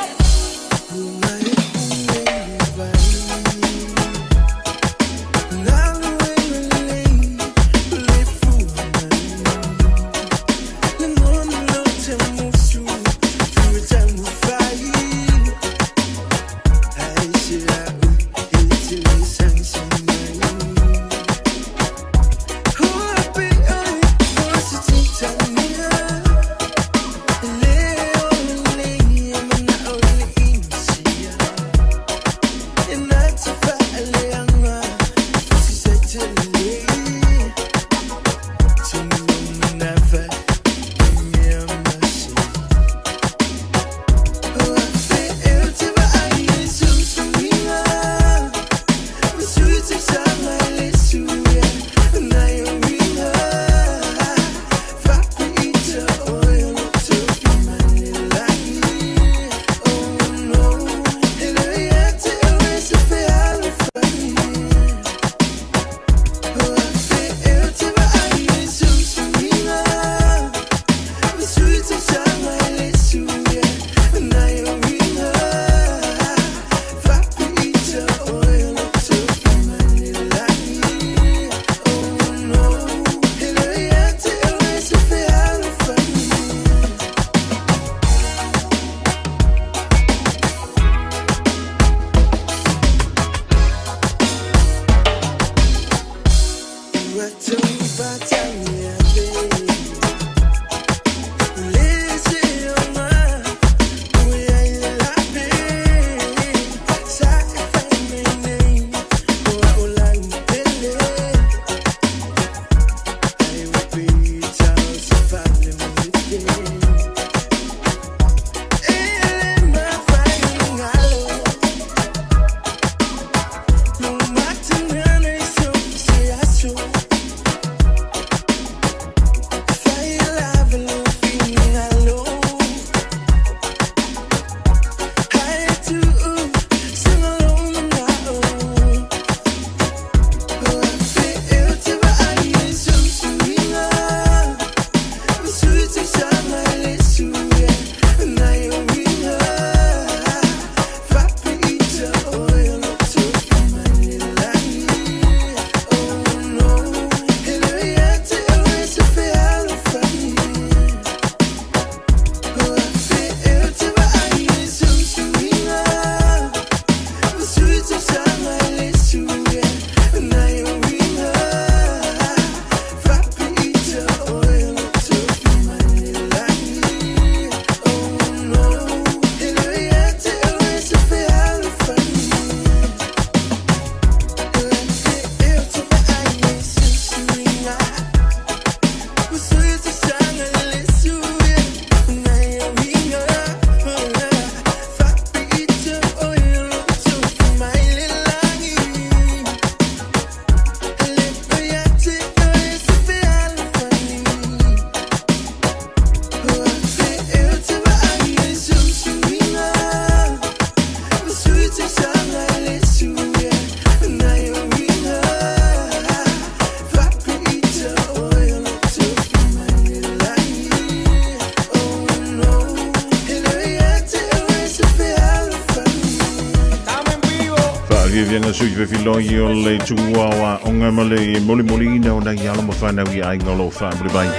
Speaker 2: fiafiaga sui fefiloi o le tuua o aoga ma le molimoliina o nai alo ma fanau i aiga o lo o faamuli mai.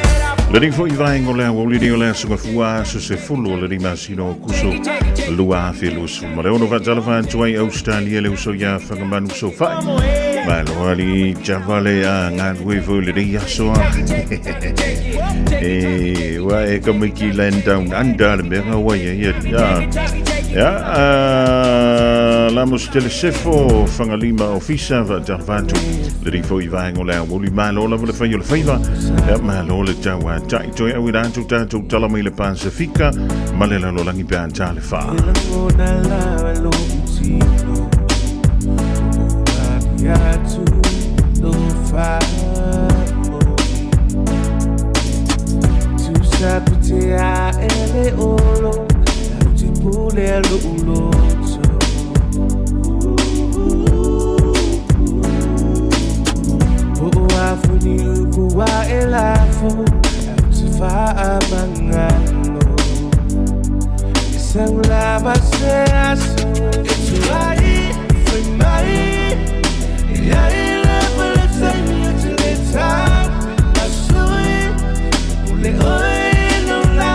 Speaker 2: Lenei foi vaega o le aoauli nei o le Aso Gafua, aso 10 o le masina o Kuso 2026. Faatalofa atu ai Australia le uso ia Fagamanu Sofai. Malo ali java le a galue foi lenei aso a. E ua e kamiki land down under le mea ua ia ia. Ia, la mo se telesefo Fagalima ofisa faatalofa atu lenei foi vaega o le aoauli malo lava le fai o le faiva. Ia, malo le tau a tai toe au i rātou tātou tala mai le Pasifika ma le lalolagi pe a tā le whā.
Speaker 9: Lagona lava lou tino O atu lo whaoi Tusa te a ele olo Au te pule a lou loto O o afu ni upu a e lafo Au te whaa mangalo Sang lava se aso E tuai, fai mai Ia i lava le taimi o te le tau Asui, pule oe no la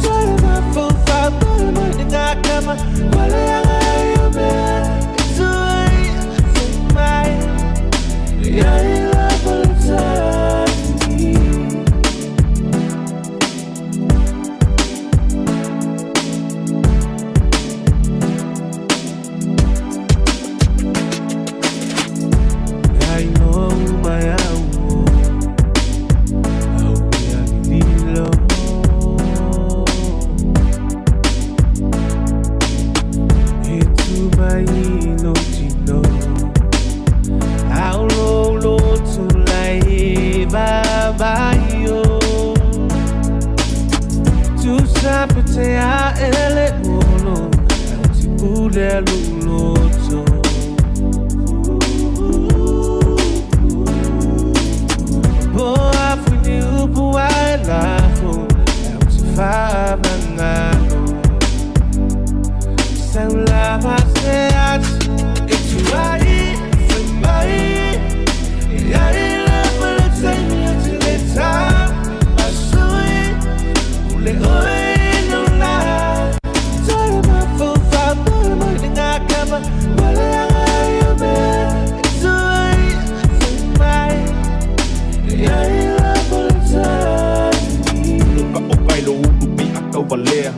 Speaker 9: Tore ma fau fau pule mai ni ngā kama Wale anga i o mea E tuai, fai mai Ia i lava le taimi. Ai no mai au au ia lilo E tu mai lo tino Au lo lo tu lai ba ba yo Tu sape te a ele olo Au ti pule lu loto Boa fui ni upu a e lafo Au te whamangalo Sau lava se atu E tuai, fai mai Ia i lava le taimi o te le tau Asui, pule oe no la Tore ma fau fau pule mai ni ngā kama Wale anga i o mea E tuai, fai mai Ia i lava le taimi.
Speaker 20: Ka o kai lo ulu pi a kau valea.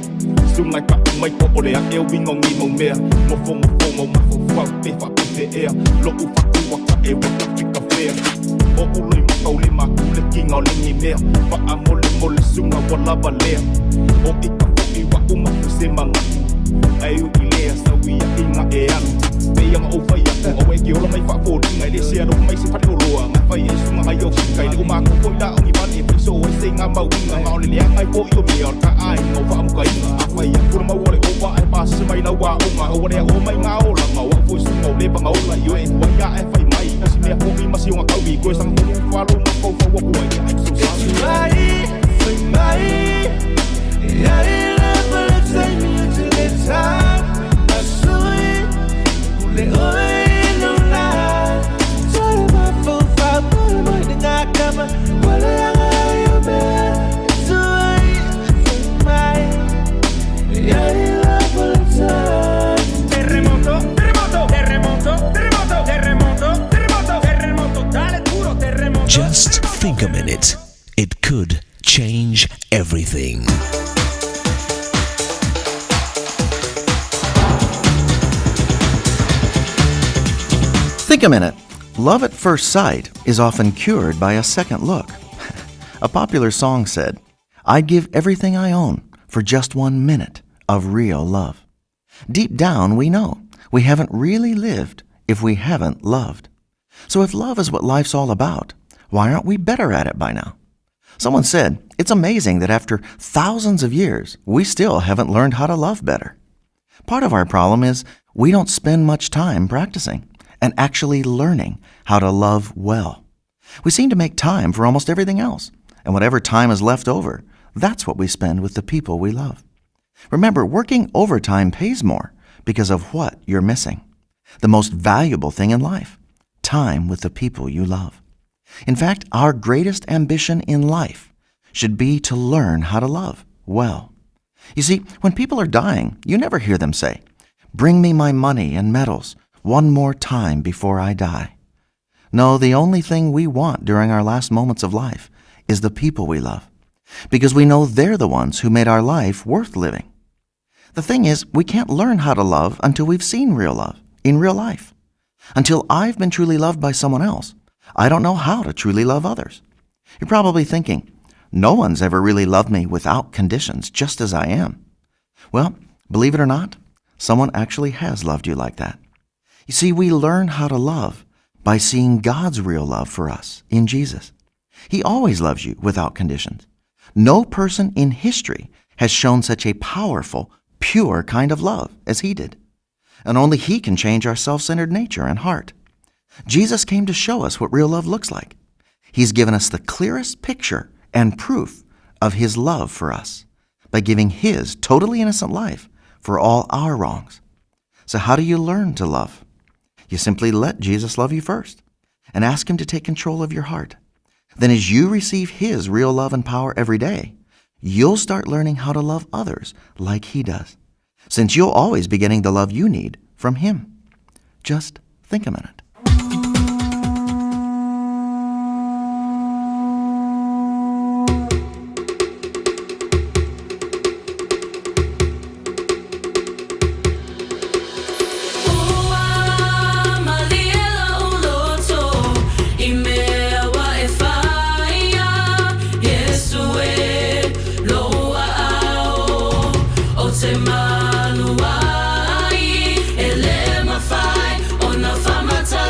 Speaker 20: Sungai pa mai po o le a e wingo ngi mau mea. Mo fo mo fo mo ma fo fau pe fa pe fe ea. Lo u fa ku waka e waka fika fea. O ulo i maka uli ma kule ki ngā le ngi mea. Pa a mole mole sunga wa lava lea. O i ka fo i wa uma fu se mangaku. Ai u i lea sau ia i ngā e alu. Pe ia nga o whai aku o e ki ola mai wha fōringa i le sea no mai se whare o loa. Ngā whai e sunga ngai o fika i le o mako koi la o ngi vale e whai so e se ngā mauinga. Ngā ole lea ngai po i o mea o ka ai ngā wha amuka inga. A whai a kura mau ole o wa e pāsese mai lau a o ngā o rea o mai ngā ola. Ngā o fo sunga o le banga ola i o e kua ia e whai mai. O si mea fo i masi o ngā kaui koe sanga tonu whalo ma kau whau kua i ai so
Speaker 9: E tuai, fai mai Ia i lava le taimi o te le tau Asui, pule oe no la Tore ma fau fau pule mai ni ngā kama Wale anga i o mea E tuai, fai mai Ia i lava le taimi.
Speaker 21: Terremoto, terremoto, terremoto, terremoto, terremoto, terremoto, terremoto, dale duro, terremoto.
Speaker 1: Just think a minute. It could change everything.
Speaker 22: Think a minute. Love at first sight is often cured by a second look. A popular song said, I'd give everything I own for just 1 minute of real love. Deep down, we know we haven't really lived if we haven't loved. So if love is what life's all about, why aren't we better at it by now? Someone said, it's amazing that after thousands of years, we still haven't learned how to love better. Part of our problem is we don't spend much time practicing and actually learning how to love well. We seem to make time for almost everything else, and whatever time is left over, that's what we spend with the people we love. Remember, working overtime pays more because of what you're missing. The most valuable thing in life time with the people you love. In fact, our greatest ambition in life should be to learn how to love well. You see, when people are dying, you never hear them say, Bring me my money and medals one more time before I die. No, the only thing we want during our last moments of life is the people we love, because we know they're the ones who made our life worth living. The thing is, we can't learn how to love until we've seen real love in real life. Until I've been truly loved by someone else, I don't know how to truly love others. You're probably thinking, no one's ever really loved me without conditions, just as I am. Well, believe it or not, someone actually has loved you like that. You see, we learn how to love by seeing God's real love for us in Jesus. He always loves you without conditions. No person in history has shown such a powerful, pure kind of love as he did. And only he can change our self centered nature and heart. Jesus came to show us what real love looks like. He's given us the clearest picture and proof of his love for us by giving his totally innocent life for all our wrongs. So, how do you learn to love? You simply let Jesus love you first and ask him to take control of your heart. Then, as you receive his real love and power every day, you'll start learning how to love others like he does, since you'll always be getting the love you need from him. Just think a minute.
Speaker 5: Ua malie la'u loto i mea ua e whaia Iesu e lou aao O te malu ai e le mawhai Ona whamatala.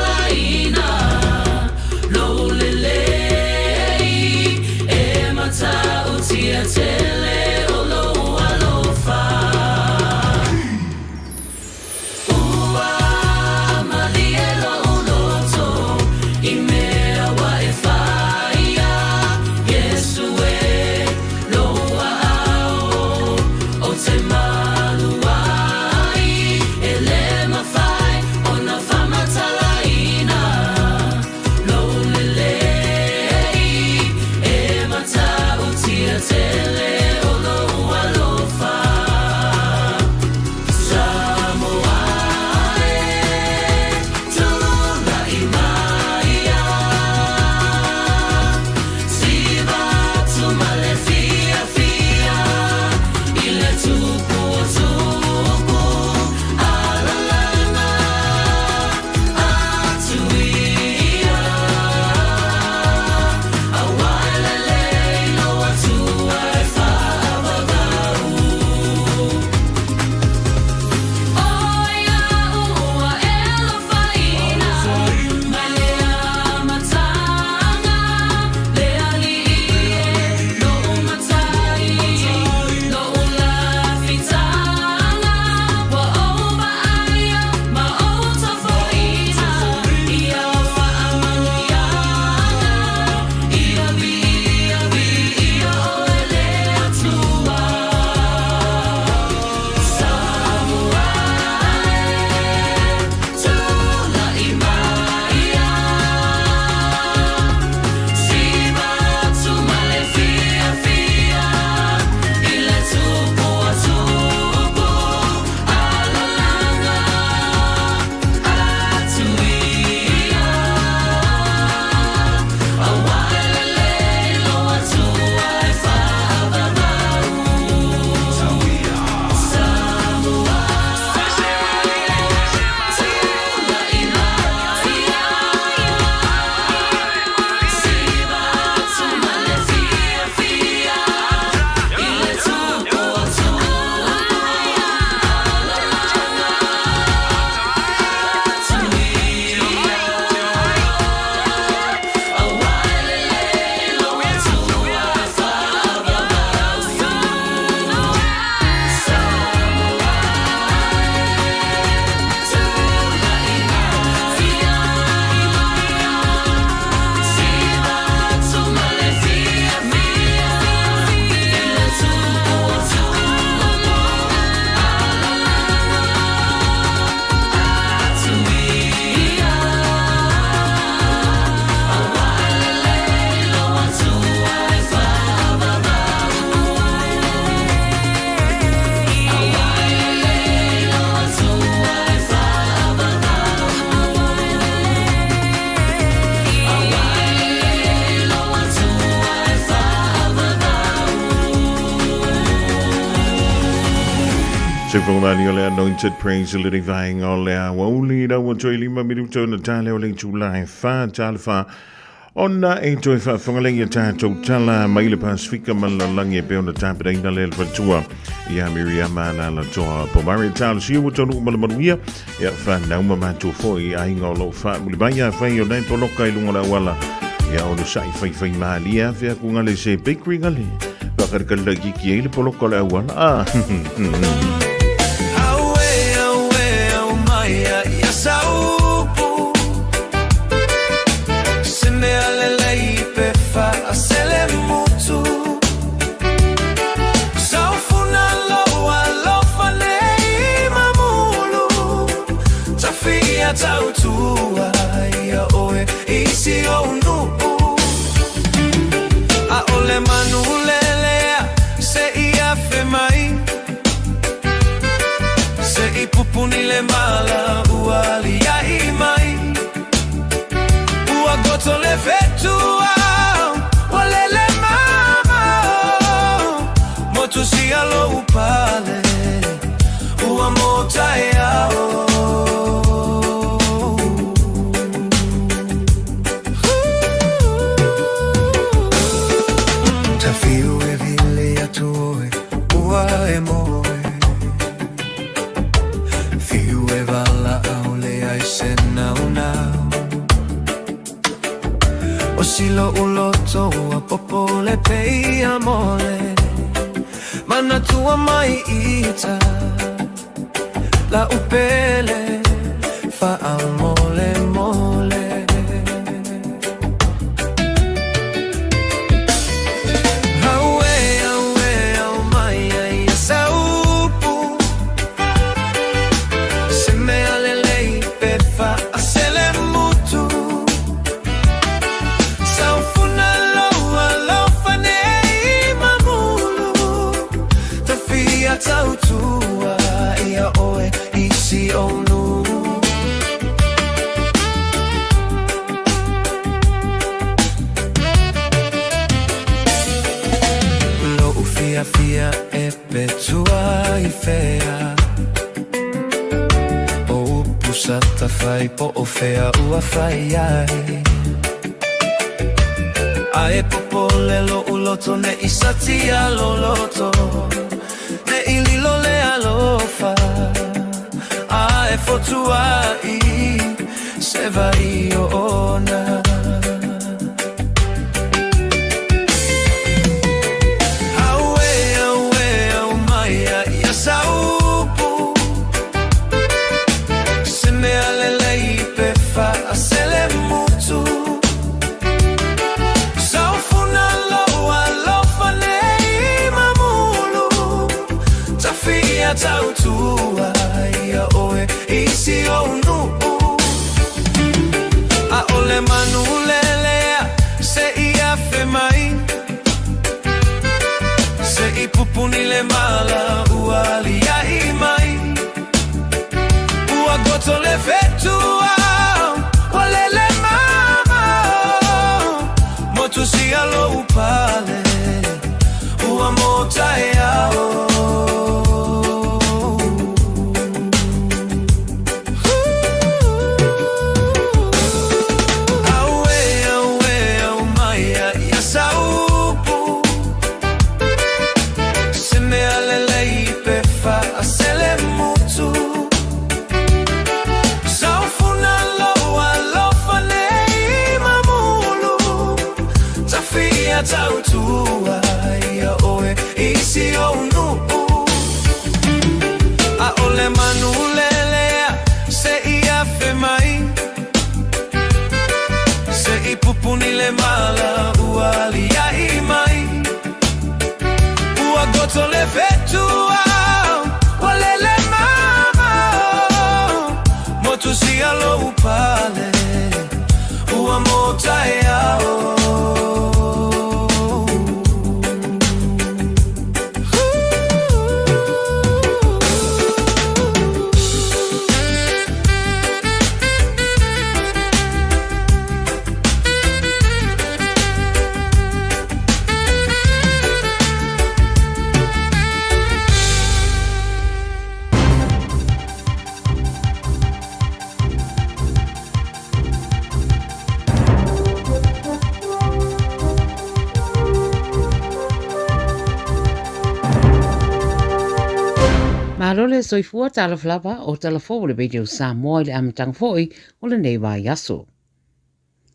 Speaker 2: Taufagamali o le Anointed Praise le vaenga o le aoauli ina ua toe 5 minuta ona tale o le itula e 4 tala 4 ona e toe faafofoga ia tatou tala mai le Pasifika ma le lalolagi e pei ona tapenaina lea le faletua ia Miriama Alaalatoa Pomare. Talosia ua taunuu ma le manuia ia fanau ma matua foi i aiga o lo o faamuli mai. Afai o nae poloka i luga o le auala, ia onosai faifai malie afe aku gale se bakery gale faakalikali laitiiti ai le poloka o le auala. Ah.
Speaker 11: Aue, aue, au mai a ia saupu. Se mea lelei pe faasele mutu. Saufuna loa alofa nei mamulu. Tafia tautua ia oe isi o nuu. A ole manu lelea se i afe mai. Se i pupuni le mala ua alia'i mai. Ua goto le fetua ua lele mamao. Motu sia lou pale ua mo taeao. Tafiu e vili atu oe ua e moe. Fiu e valaau leai se naunau. O silo uloto ua popole pei a mole. Manatua mai ita la upele faamole mole. Aue, aue, au mai ai ia saupu. Se mea lelei pe faasele mutu. Saufuna loa alofa nei mamulu. Tafia tautua ia oe isi o nuu. Lou fiafia e petua i fea. O upu sa tafai po o fea ua fai ai. A e popole lou loto ne i satia loloto. Ne i lilo le alofa. A e fotua i se vai o ona. Aue, aue, au mai a ia saupu. Se mea lelei pe faasele mutu. Saufuna loa alofa nei mamulu. Tafia tautua ia oe isi o nuu. A ole manu lelea se i afe mai. Se i pupuni le mala ua alia'i mai. Ua goto le fetua ua lele mamao. Motu sia lou pale ua mo taeao. Aue, aue, au mai a ia saupu. Se mea lelei pe faasele mutu. Saufuna loa alofa nei mamulu. Tafia tautua ia oe isi o nuu. A ole manu lelea se i afe mai. Se i pupuni le mala ua alia'i mai. Ua goto le fetua ua lele mamao. Motu sia lou pale ua mo taeao.
Speaker 8: Malo le soifua talofa lava o tala fou o le Radio Samoa i le amataga foi o lenei vaiaso.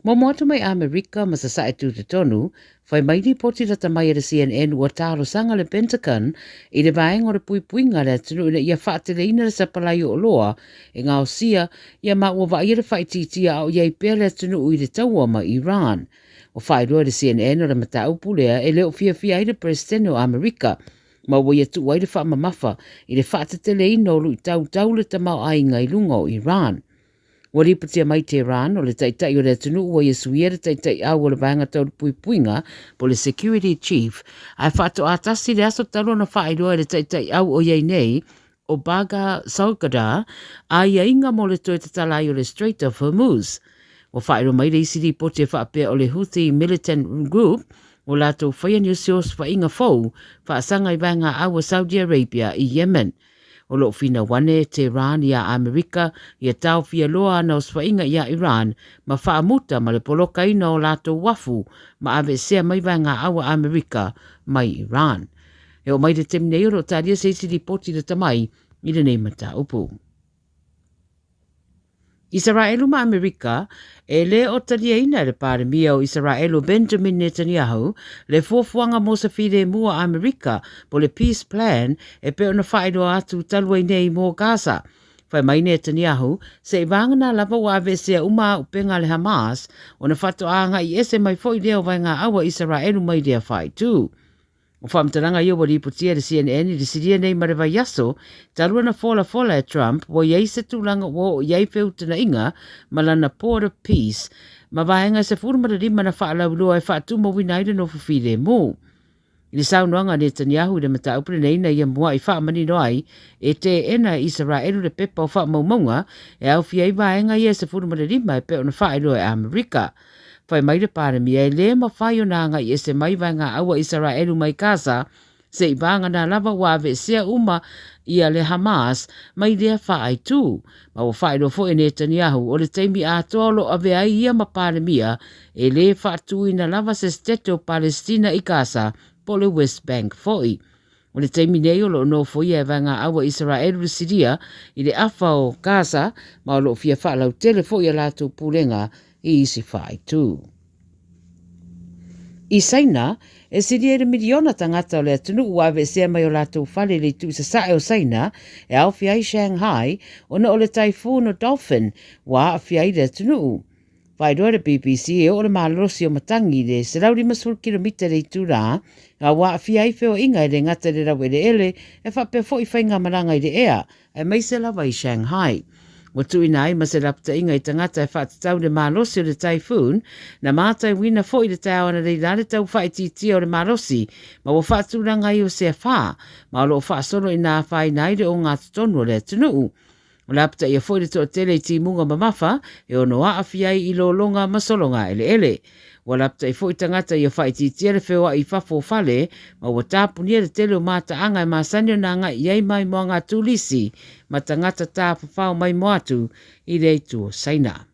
Speaker 8: Momo atu mai Amerika ma Sasae Tutotonu, fai mai lipoti lata mai a le CNN ua talosaga le Pentagon i le vaega o le puipuiga a le atunuu ina ia faateleina le sapalai o oloa e gaosia ia ma ua vaaia le faaitiitia a o i ai pea le atunuu i le taua ma Iran. Ua faailoa e le CNN o le mataupu lea e le o fiafia ai le Peresetene o Amerika ma ua ia tuu ai le faamamafa i le faateteleina o luitau tau le tamaoaiga i luga o Iran. Ua lipotia mai Tehran, o le taitai o le atunuu ua ia suia le taitaiau o le vaega tau le puipuiga po o le Security Chief, ae faatoa tasi le aso talu ona faailoa e le taitaiau o i ai nei, o Bagher Zolghadr, aiaiga mo le toe tatala ai o le Strait of Hormuz. Ua faailoa mai le isi lipoti e faapea o le Houthi Militant Group ua latou faia ni osofaiga fou faasaga i vaega au a Saudi Arabia i Yemen. O lo o finau ane Tehran iā Amerika ia taofia loa ana osofaiga iā Iran ma faamuta ma le polokaina o latou uafu ma aveesea mai vaega au a Amerika mai Iran. E oo mai le taimi nei o lo o talia se isi lipoti lata mai i lenei mataupu. Isaraelu ma Amerika, e le o taliaina e le Palemia o Isaraelu Benjamin Netanyahu le fuafuaga mo se filemu a Amerika po le Peace Plan e pei ona faailoa atu talu ai nei mo Gaza. Fai mai Netanyahu, se i vagana lava ua aveesea uma auupega a le Hamas ona faatoa agai ese mai foi lea o vaega au a Isaraelu mai lea faaitu. O faamatalaga ia ua lipotia e le CNN i le silia nei ma le vaiaso, talu ona folafola e Trump ua i ai se tulaga ua oo i ai feutagaiga ma lana Board of Peace ma vaega e 15 na faalauiloa e faatumauina ai le nofo filemu. I le saunoaga a Netanyahu i le mataupu lenei na ia mua'i faamanino ai e teena e Isaraelu le pepa o faamaumauga e aofia ai vaega ia e 15 e pei ona faailoa e Amerika. Fai mai le Palemia e lē mafai ona agai ese mai vaegaaau a Isaraelu mai Gaza se i vagana lava ua aveesea uma ia le Hamas mai lea faaitū. Ma ua faailoa foi e Netanyahu o le taimi atoa o lo o avea ai ia ma Palemia e lē faatūina lava se setete o Palestina i Gaza po o le West Bank foi. O le taimi nei o lo o nofoia e vaegaaau a Isaraelu le Siria i le afa o Gaza ma o lo o fia faalautele foi a latou pulega i isi faaitu. I Saina, e silia i le miliona tagata o le atunuu ua aveesea mai o latou fale i le itu i sasae o Saina e aofia ai Shanghai ona o le Typhoon o Dolphin ua aafia ai le atunuu. Faailoa e le BBC e oo le malolosi o matagi i le 150 kilomita i le itulā, a ua aafia ai feoaiga e le gata i le laueleele e faapea foi faigamalaga i le ea, aemaise lava i Shanghai. Ua tuuina ai ma se lapataiga i tagata e faatatau le malosi o le typhoon, na mātauina foi i le taeao analeila le tau faaitiitia o le malosi ma ua faatulaga ai o sea whā, ma o lo o faasolo ina afaina ai le ogatotonu o le atunuu. O lapataia foi le toatele i timuga mamafa e ono aafia ai i lologa ma sologa eleele. Ua lapatai foi tagata ia faaitiitia le feoai i fafo o fale ma ua tapunia le tele o mataaga e masani ona agai i ai maimoaga turisi ma tagata tafafao maimoa atu i le itu o Saina.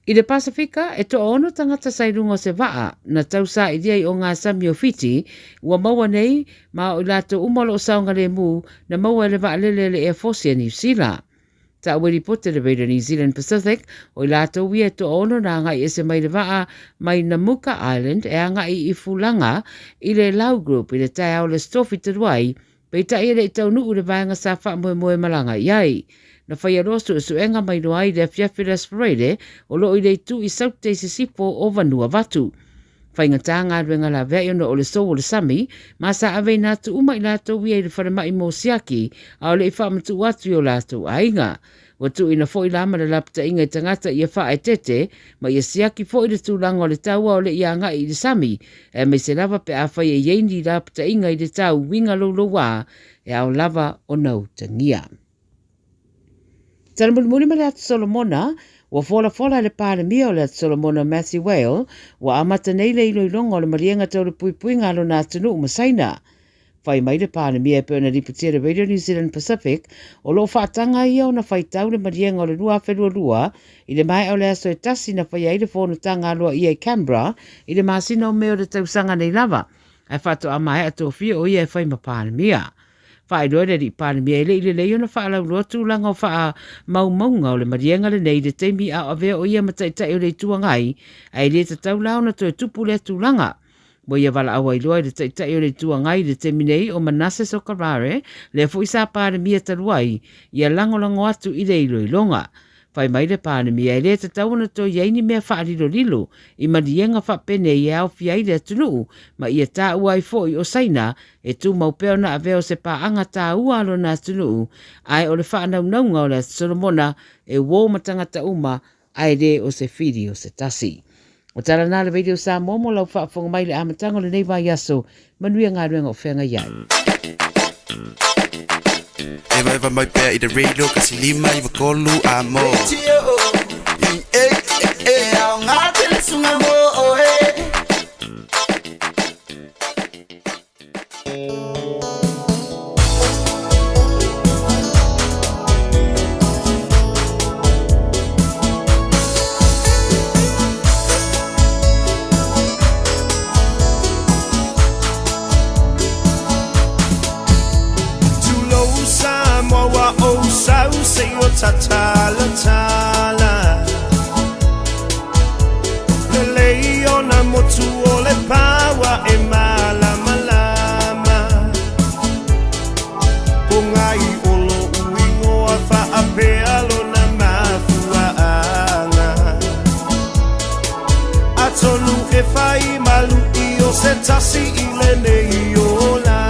Speaker 8: I le Pasefika, e toaono tagata sa i luga o se vaa na tausailia i o ngā sami o Fiti, ua maua nei, ma o i latou uma o lo o saogalemu, na maua e le vaalele a le Air Force ia Niu Sila. Taua i ripote le Radio New Zealand Pacific, o i latou ia e toaono na agai ese mai le vaa mai Namuka Island e agai i Fulaga i le Lau Group i le taeao o le Aso Tofi talu ai, Peitai e le i taunuu le vaega sa faamoemoe malaga i ai. Na faia loa suesuega ma iloa ai le afiafi o le Aso Faraile o lo o i le itu i Saute i sisifo o Vanuavatu. Faigata galuega laveai ona o le sou o le sami, ma sa aveina atu uma i latou ia i le falemai mo siaki a o le i faamatuu atu i o latou aiga. Ua tuuina foi la ma le lapataiga i tagata ia faaeteete ma ia siaki foi le tulaga o le taua o le i agai i le sami, aemaise lava pe afai e i ai ni lapataiga i le tau uiga loulouā e ao lava ona utagia. Tala mulimuli ma le Atu Solomona, ua folafola e le Palemia o le Atu Solomona Matthew Whale, ua amata nei le iloiloga o le maliega tau le puipuiga a lona atunuu ma Saina. Fai mai le Palemia e pei ona lipotia e le Radio New Zealand Pacific, o lo o faataga ia ona faitau le maliega o le 2022 i le maea o le aso e tasi na faia ai le fonotaga aloaia i Canberra i le masina o Me o le tausaga nei lava, ae faatoa maea tofia o ia e fai ma Palemia. Faailoa e le Alii Palemia e le i lelei ona faalauiloa tulaga o faamaumauga o le maliega lenei i le taimi a o avea o ia ma Taitai o le Itu Agai, ae le tatau la ona toe tupu lea tulaga. Ua ia valaau ai loa i le Taitai o le Itu Agai i le taimi nei o Manasseh Sogavare, lea foi sa Palemia talu ai, ia lagolago atu i le iloiloga. Fai mai le Palemia e le tatau ona toe i ai ni mea faalilolilo i maliega faapenei e aofia ai le atunuu ma ia taua ai foi o Saina e tumau pea ona avea o se paaga taua a lona atunuu ae o le faanaunauga o le Aso Solomona e uo ma tagata uma ae le o se fili o se tasi. O tala na a le Radio Samoa mo lau faafofoga mai i le amataga o lenei vaiaso. Manuia galuega o feagai ai.
Speaker 6: Evaeva mai pea i le radio kasi 593 a mo. E e aoga tele sunga mo oe.
Speaker 9: Tulou Samoa ua ou sau seia tatalatala Lelei ona motu o le paua e mālamalama Ko Ngai o lo'u ingoa faapea lona mafuaaga Atonu e fai malu'i o se tasi i lenei olaga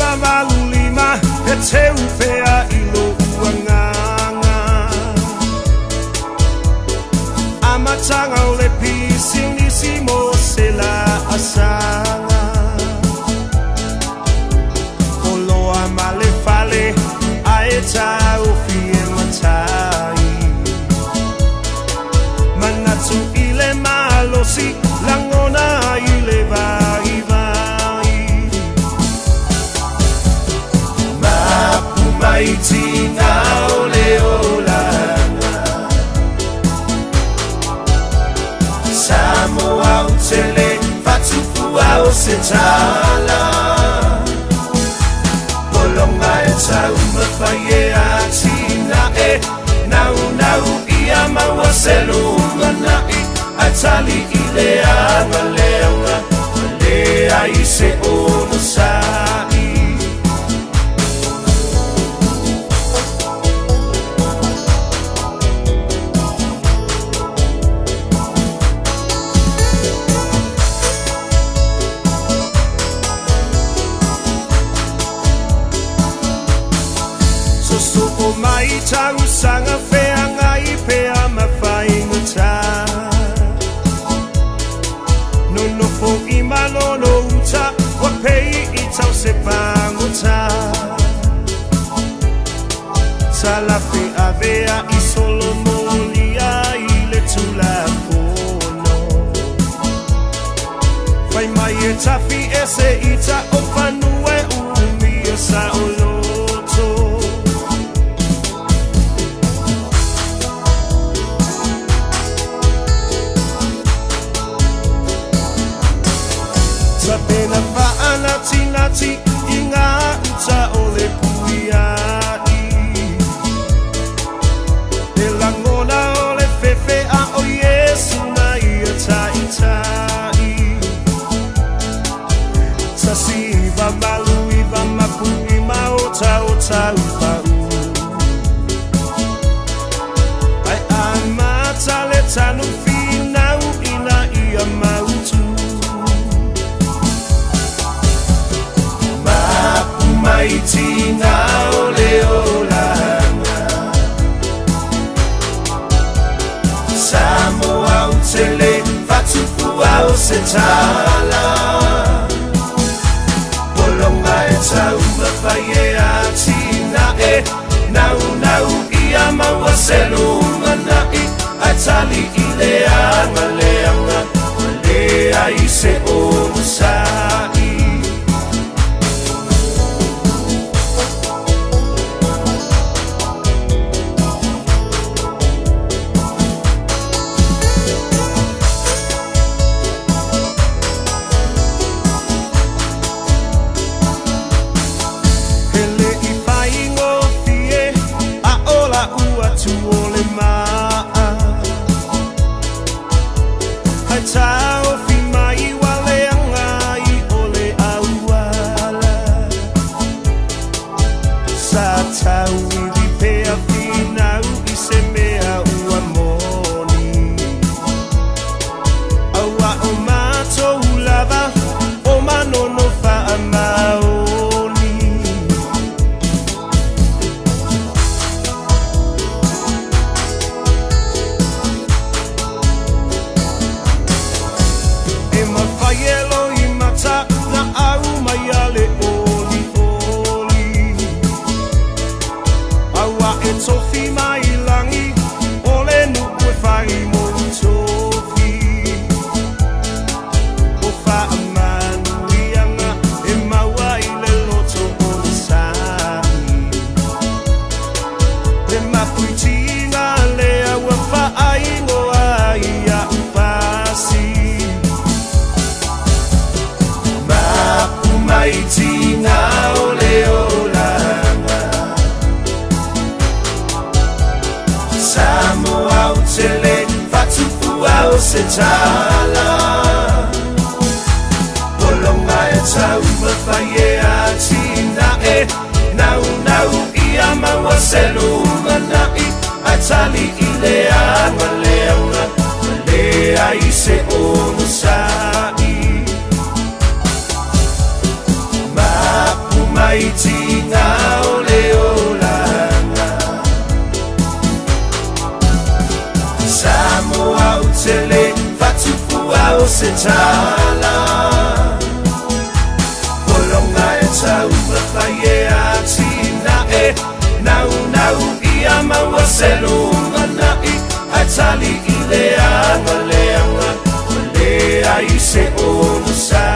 Speaker 9: 1985 he teu pea i lo'u agaga Amataga o le pisinisi mo se laasaga Oloa ma le fale ae taofi e matai Manatu i le malosi lagona ai le vaivai Mapu mai tina o le olaga Samoa ou te le fatufua o se tala Pologa e taumafai e atinae Naunau ia maua se lumanai Ae tali i le agaleaga Ma leai se onosai Sosoo mai tausaga feagai pea ma faigata Nonofo i malolo uta ua pei i tau se pagota Talafe avea i solomolia i le Tulafono Fai mai e tafi ese ita o fanua e umia saoloto Tapena faanatinati i ngā uta o le puia'i E lagona o le fefe a o Iesu na ia taitai 1989 mapu'i ma otaota upa'u Ae amata le tanu finau ina ia mautu Mapu mai tina o le olaga Samoa ou te le fatufua o se tala Pologa e taumafai e atinae Naunau ia maua se lumanai Ae tali i le agaleaga Ma leai se onosai mai tiga o le olaga. Samoa ou te le faatupua o se tala. Pologa e taumafai e atinae, naunau ia maua se lumanai, ae tali i le agaleaga, ma leai se onosai. Mapu mai tiga o le olaga. Samoa ou te le faatupua o se tala. Pologa e taumafai e atinae, naunau ia maua se lumanai, ae tali i le agaleaga, ma leai se onosai.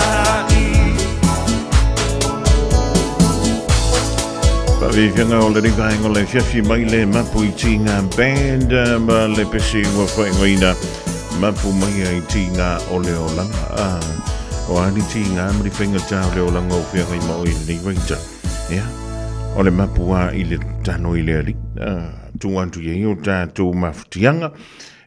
Speaker 2: Faafiafiaga o lenei vaega o le afiafi mai le Mapu i Tiga Band ma le pese ua faaigoaina Mapu mai ai Tiga o le Olaga. Ah, o a ni tiga ma ni faigata o le olaga o feagai ma oe i lenei vaita. Ia, o le mapu a i le tano i le alii. Ah, tuu atu i ai o tatou mafutiaga.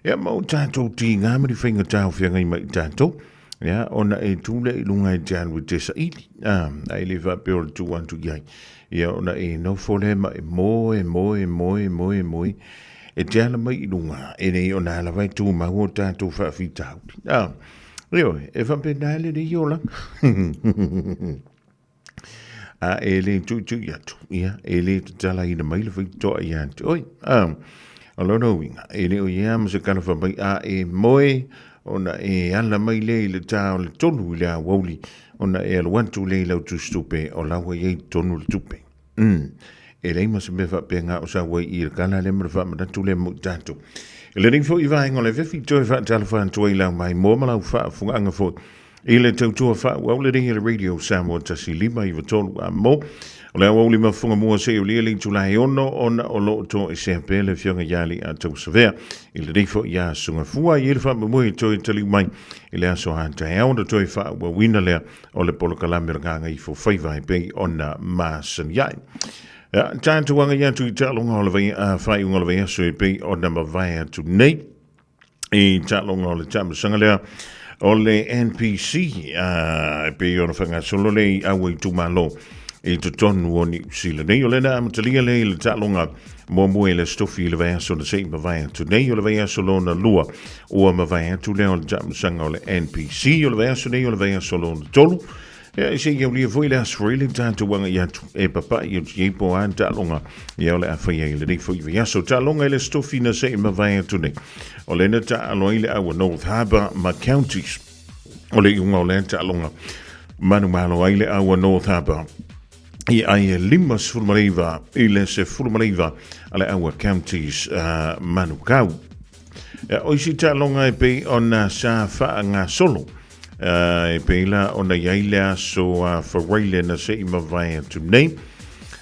Speaker 2: Ia, ma o tatou tiga ma ni faigata o feagai ma i tatou. Ia, ona e tu lea i luga e te alu e te saili. Ah, ae le faapea o le tuu atu i ai. Ia, ona e nofo lea ma e moe, moe, moe, moe, moe. E te ala mai i luga, e nei ona ala vai tumau o tatou faafitauli. Ah, ioe, e faapena lenei olaga. A e le tuitui atu, ia, e le tatalaina mai le faitotoa ia te oe. A, o lona uiga, e le o ia ma se kalafa mai a e moe, ona e ala mai lea i le tā o le 3 i le aoauli, ona e alu atu lea i lau tusitupe o la ua i ai tonu le tupe. E leai ma se mea faapena o sau ai i le kala lea ma le faamanatu lea mo i tatou. I lenei foi vaega o le afiafi, toe faatalofa atu ai lau maimoa ma lau faafofogaaga foi I le tautua faaauau lenei a le Radio Samoa 1593 a mo. O le aoauli mafuga mua seia aulia le itula e 6 ona o lo o toesea pea le Afioga ia Alii-a-Tausavea i lenei foi aso Gafua. E i ai le faamoemoe e toe taliu mai i le aso a taeao ona toe faaauauina lea o le polokalame o le Gagaifo Faiva e pei ona masani ai. Ia, tatou agai atu i taaloga o le vai, faaiuga o le vaiaso e pei ona mavae atu nei. I taaloga o le taamilosaga lea o le NPC e pei ona faagasolo lea i aua itumalo i totonu o Niu Sila nei. O lea na amatalia lea i le taaloga muamua i le Aso Tofi i le vaiaso na se i mavae atu nei. O le vaiaso lona lua ua mavae atu lea o le taamilosaga o le NPC. O le vaiaso nei o le vaiaso lona tolu. Ia, se i aulia foi le aso foi le tatou agai atu e papa'i atu i ai po o a taaloga ia o le a fai ai lenei foi vaiaso. Taaloga i le Aso Tofi na se i mavae atu nei. O lea na taalo ai le aua North Harbour ma Counties. O le iuga o lea taaloga manumalo ai le aua North Harbour i ai e 59 i le 19 a le aua Counties Manukau. Ia, o isi taaloga e pei ona sa faagasolo e pei la ona i ai le aso a Faraile na se i mavae atu nei.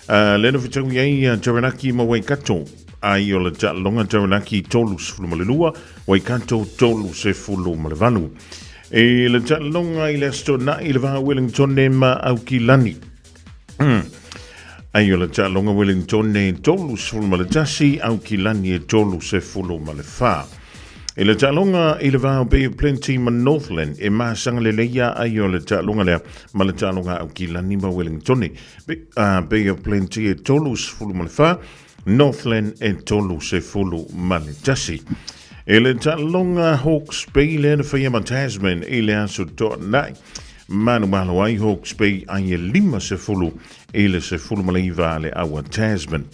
Speaker 2: Le na fetaui ai Taranaki ma Waikato ai o le taaloga Taranaki 32, Waikato 38. E le taaloga i le aso Toonai i le va o Wellington ma Aukilani. Ai o le taaloga Wellington e 31, Aukilani e 34. I le taaloga i le va o Bay of Plenty ma Northland e masaga lelei a ai o le taaloga lea ma le taaloga Aukilani ma Wellington. Bay of Plenty e 34, Northland e 31. I le taaloga Hawke's Bay lea na faia ma Tasman i le aso Toonai. Manumalo ai Hawke's Bay ai e 50 i le 19 a le aua Tasman.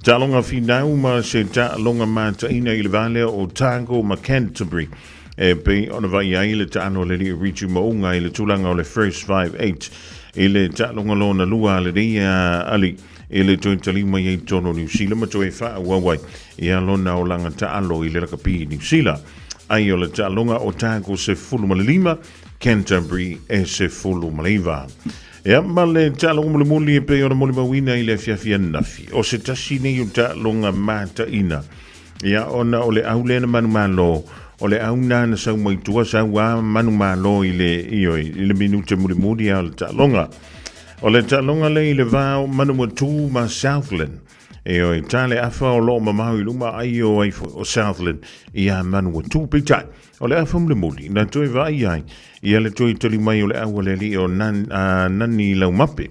Speaker 2: Taaloga finau ma se taaloga mataina i le va lea o Otago ma Canterbury e pei ona vaai ai le taalo a le alii Richie Mo'unga i le tulaga o le First 5-8 i le taaloga lona lua a lenei alii i le toe taliu mai ai i totonu o Niu Sila ma toe faaauau ai ia lona olaga taalo i le lakapi i Niu Sila. Ai o le taaloga Otago 15, Canterbury e 19. Ia, ma le taaloga mulimuli e pei ona molimauina i le afiafi ananafi, o se tasi nei o taaloga mataina, ia, ona o le au lea na manumalo O le au na na sau mai tua sau a manumalo i le ioe i le minute mulimuli a o le taaloga. O le taaloga le i le va o Manawatu ma Southland. Ioe, ta le afa o loo mamao i luma ai o ai foi o Southland ia Manawatu. Peitai, o le afa mulimuli na toe vaai ai ia le toe tali mai o le au a le alii o Nan, a Nani Laumape.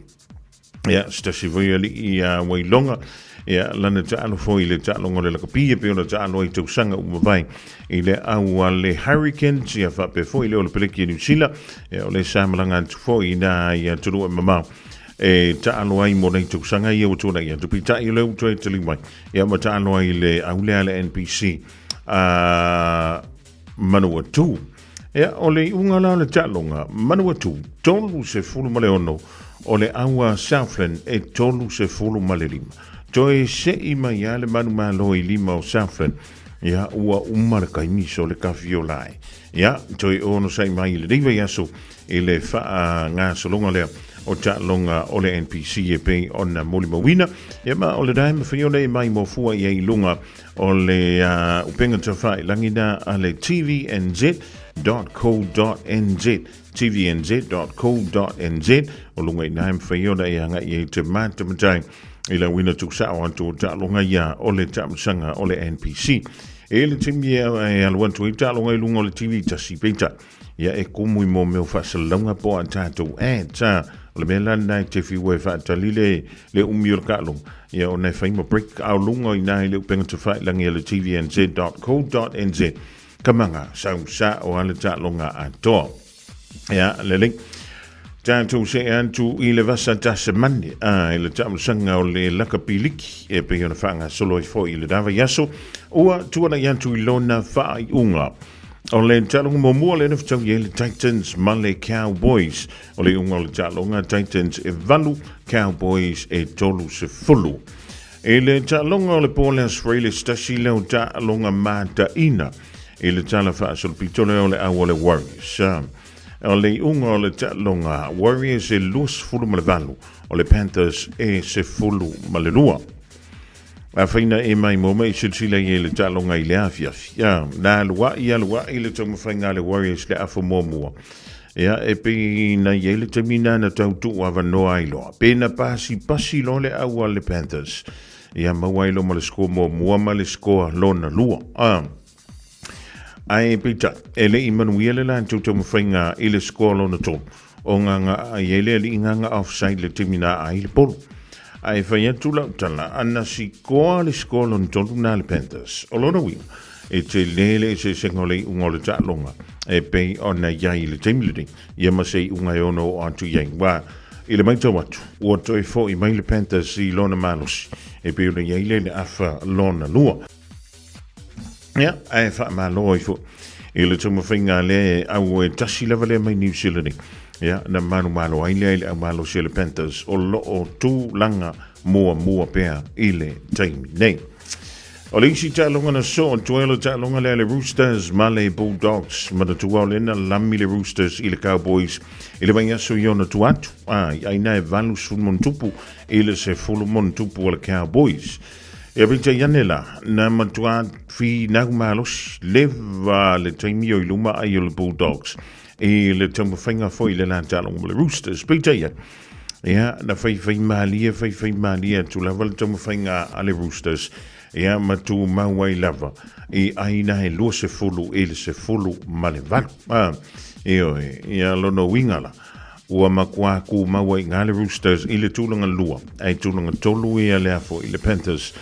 Speaker 2: Ia, se tasi foi alii ia Wailoga, ia, lana taalo foi i le taaloga o le lakapi, e pei ona taalo ai tausaga ua mavae i le au a le Hurricanes, ia faapea foi le Olopeleki a Niu Sila, ia, o le sa malaga atu foi i nā i atunuu e mamao e taalo ai mo nei tausaga ia ua tuanai atu. Peitai o lea ua toe tali mai, ia, ma taalo ai i le au lea a le NPC a Manawatu. Ia, o le iuga la o le taaloga, Manawatu, 36, o le au a Southland e 35. Toe se'i mai lava le manumalo i lima o Southland, ia, ua uma le taimi so le kafiola e. Ia, toe onosai mai i lenei vaiaso i le faagasologa lea o taaloga o le NPC e pei ona molimauina. Ia, ma o lena e mafai ona e mai mofua i ai i luga O le upega tafailangi na a le tvnz.co.nz tvnz.co.nz o luga i nā e mawhai ona e anga i e te mātamatai i la wina tuksao atu o taaloga ia o le taamasaga o le NPC. E le timi e alu atu i taaloga i luga o le TV tasi peita. Ia e kumu i mō mea o faasalalauga po a tātou ads, a, o le mea la lena e te whiua e faatali le, le umi o le kaaloga, ia ona e fai ma break, a o luga i nā i le upenga tawhailangi a le tvnz.co.nz, ka manga, sau sa o ale taaloga atoa. Ia, lelei. Tātou se atu i le vasa Tasemane, a, i le taamasanga o le lakapiliki, e pei ona whaangasolo ai foi i le dava iaso, ua tuana i atu i lona whaaiunga. O le taaloga muamua lea na fetaui ai le Titans ma le Cowboys. O le iuga o le taaloga Titans e 8, Cowboys e 30. I le taaloga o le po le Aso Faraile tasi lea o taaloga mataina i le tala faasolopito lea o le au o le Warriors. O le iuga o le taaloga Warriors e 28, o le Panthers e 12. Afai na e mai mo mai silasila i ai le taaloga i le afiafi. Ia, na alua'i alua'i le taumafaiga a le Warriors le afa muamua. Ia, e pei na i ai le taimi na na tau tuu avanoa ai loa. Pe na pasipasi loa le au a le Panthers. Ia, maua ai loa ma le score muamua ma le score lona lua. Ah. Ae peitai, e le i manuia le latou taumafaiga i le score lona tolu, o nganga ai ai le alii nganga offside le taimi na ai le polo. Ae fai atu lau tala, ana sikoa le score lona tolu na le Panthers. O lona uiga, e tele le eseesega o le iuga o le taaloga e pei ona i ai i le taimi lenei, ia ma se iuga e ono oo atu i ai. Ua, i le matau atu, ua toe fo'i mai le Panthers i lona malosi, e pei ona i ai le le afa lona lua. Ia, ae faamalo ai foi i le taumafaiga a le au e tasi lava lea mai New Zealand nei. Ia, na manumalo ai lea i le au malosi o le Panthers o loo tulaga muamua pea i le taimi nei. O le isi taaloga na soo atu ai o le taaloga lea le Roosters ma le Bulldogs. Manatua o lea na lami le Roosters i le Cowboys i le vaiaso i ona tua atu. A, i aina e 80+ i le 10+ o le Cowboys. Ia peitai ane la, na matua finau malosi leva le taimi o i luma ai o le Bulldogs i le taumafaiga foi i le la taaloga ma le Roosters. Peitai ane, ia, na faifai malie, faifai malie atu lava le taumafaiga a le Roosters, ia, ma tumau ai lava i aina e 20 i le 18. Ah, ioe, ia lona uiga la, Ua matua kumau ai ngā le Roosters i le tulaga lua, ai tulaga tolu ia le afo i le Panthers.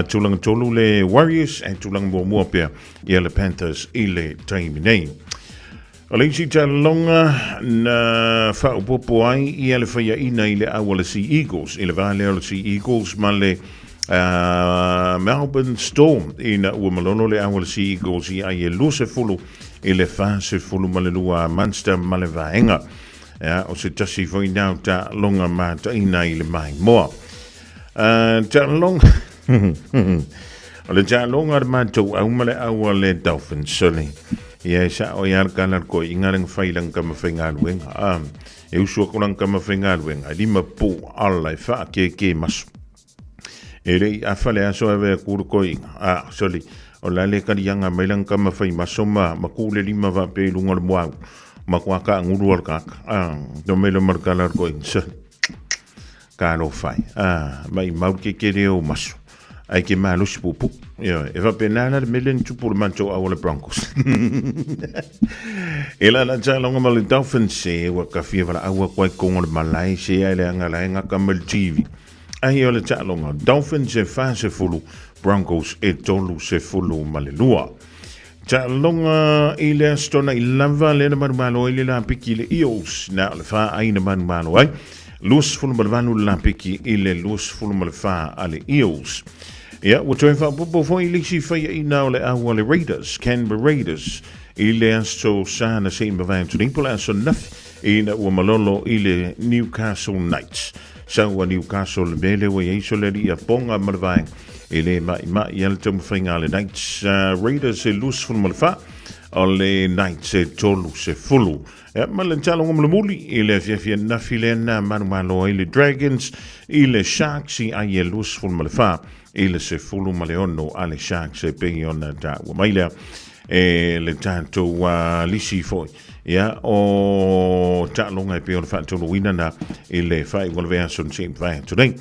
Speaker 2: Tulaga tolu le Warriors, ai tulaga muamua pea ia le Panthers i le taimi nei. O le isi talonga na whaopopo ai ia le whaiaina i le au o le Sea Eagles, i le vā lea o le Sea Eagles ma le Melbourne Storm ina ua malolo le au o le Sea Eagles i ai e 20 i le 42 a Munster ma le vaega. Ia, o se tasi foi nā o taaloga mataina i le maimoa. Taaloga... o le taaloga a le matou au ma le au a le Dolphins, sole. Ia, e sao ia le kala le koi, inga lenga whai langa kama whaingaluenga. E usu aku langa kama whaingaluenga, e lima pū ala e wha ke ke maso. E le i afa le aso e wea kuru koi, sole. O le a le kaliaga mai lana tama fai maso ma ma ku le lima faapea i luga o le moau ma kua kaagulu o le tagata. A, no mai le ma le tala a le toeaina, Sir, talofa e, a, maimau le kekele o ou maso, ae e te malosi puupuu. Ioe, e faapena la le mea lea na tupu i le matou au o le Broncos. E la la taaloga ma le Dolphins, se ua ta fia valaau atu ai i totonu o le malae, se ae leaga la e gata mai le TV. Ai o le taaloga, Dolphins e 40, Broncos e 32. Taaloga i le Aso Toonai lava lea na manumalo ai le lapiki i le Eels, na o le fa ai na manumalo ai. 28 le lapiki i le 24 a le Eels. Ia, ua toe faaopoopo foi le isi faiaina o le au a le Raiders, Canberra Raiders, i le aso sa na se i mavae atu nei po o le aso nafi ina ua malolo i le Newcastle Knights. Sau a Newcastle le mea lea ua i ai so le alii a Ponga ma le vaega e le maimai a le taumafaiga a le Knights. Raiders e 24, o le Knights e 30. Ia, ma le taloga mulimuli i le afiafi ananafi lea na manumalo ai le Dragons i le Sharks i ai e 24 i le 16 a le Sharks e pei ona taua mai lea e le tatou lisi foi ia o taaloga e pei ona faataunuuina na i le faaiuga o le vaiaso na sei mavae atu nei.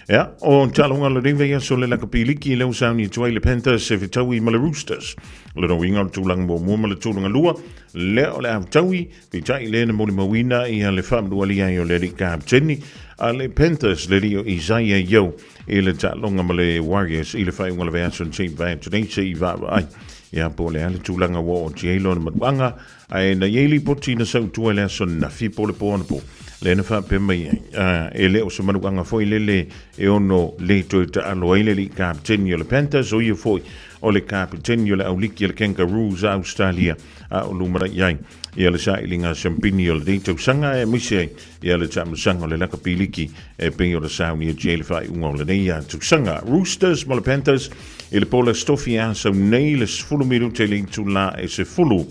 Speaker 2: Ia, o taaloga o lenei vaiaso le lakapi liki lea ua sauni atu ai le Panthers e fetaui ma le Roosters. O lona uiga o le tulaga muamua ma le tulaga lua, lea o le a fetaui, peitai lea na molimauina ia le faamanualia ai o le alii kapeteni a le Panthers, le alii o Isaia Yeo i le taaloga ma le Warriors i le faaiuga o le vaiaso na sei mavae atu nei se i vaavaai. Ia, po o le a le tulaga ua oo atu i ai lona manuaga, Ae na i ai lipoti na sautua i le aso ananafi po o le po anapo, lea na faapea mai ai, a, e le o se manuaga foi lele e ono le toe taalo ai le alii kapeteni o le Panthers, o ia foi o le kapeteni o le auliki a le Kangaroos a Ausetalia a o lumanai ai ia le sailiga siampini o lenei tausaga aemaise ai ia le taamilosaga o le lakapi liki e pei ona saunia atu ai le faaiuga o lenei tausaga. Roosters ma le Panthers i le po le Aso Tofi e asau nei le 10 minute i le itulā e 10.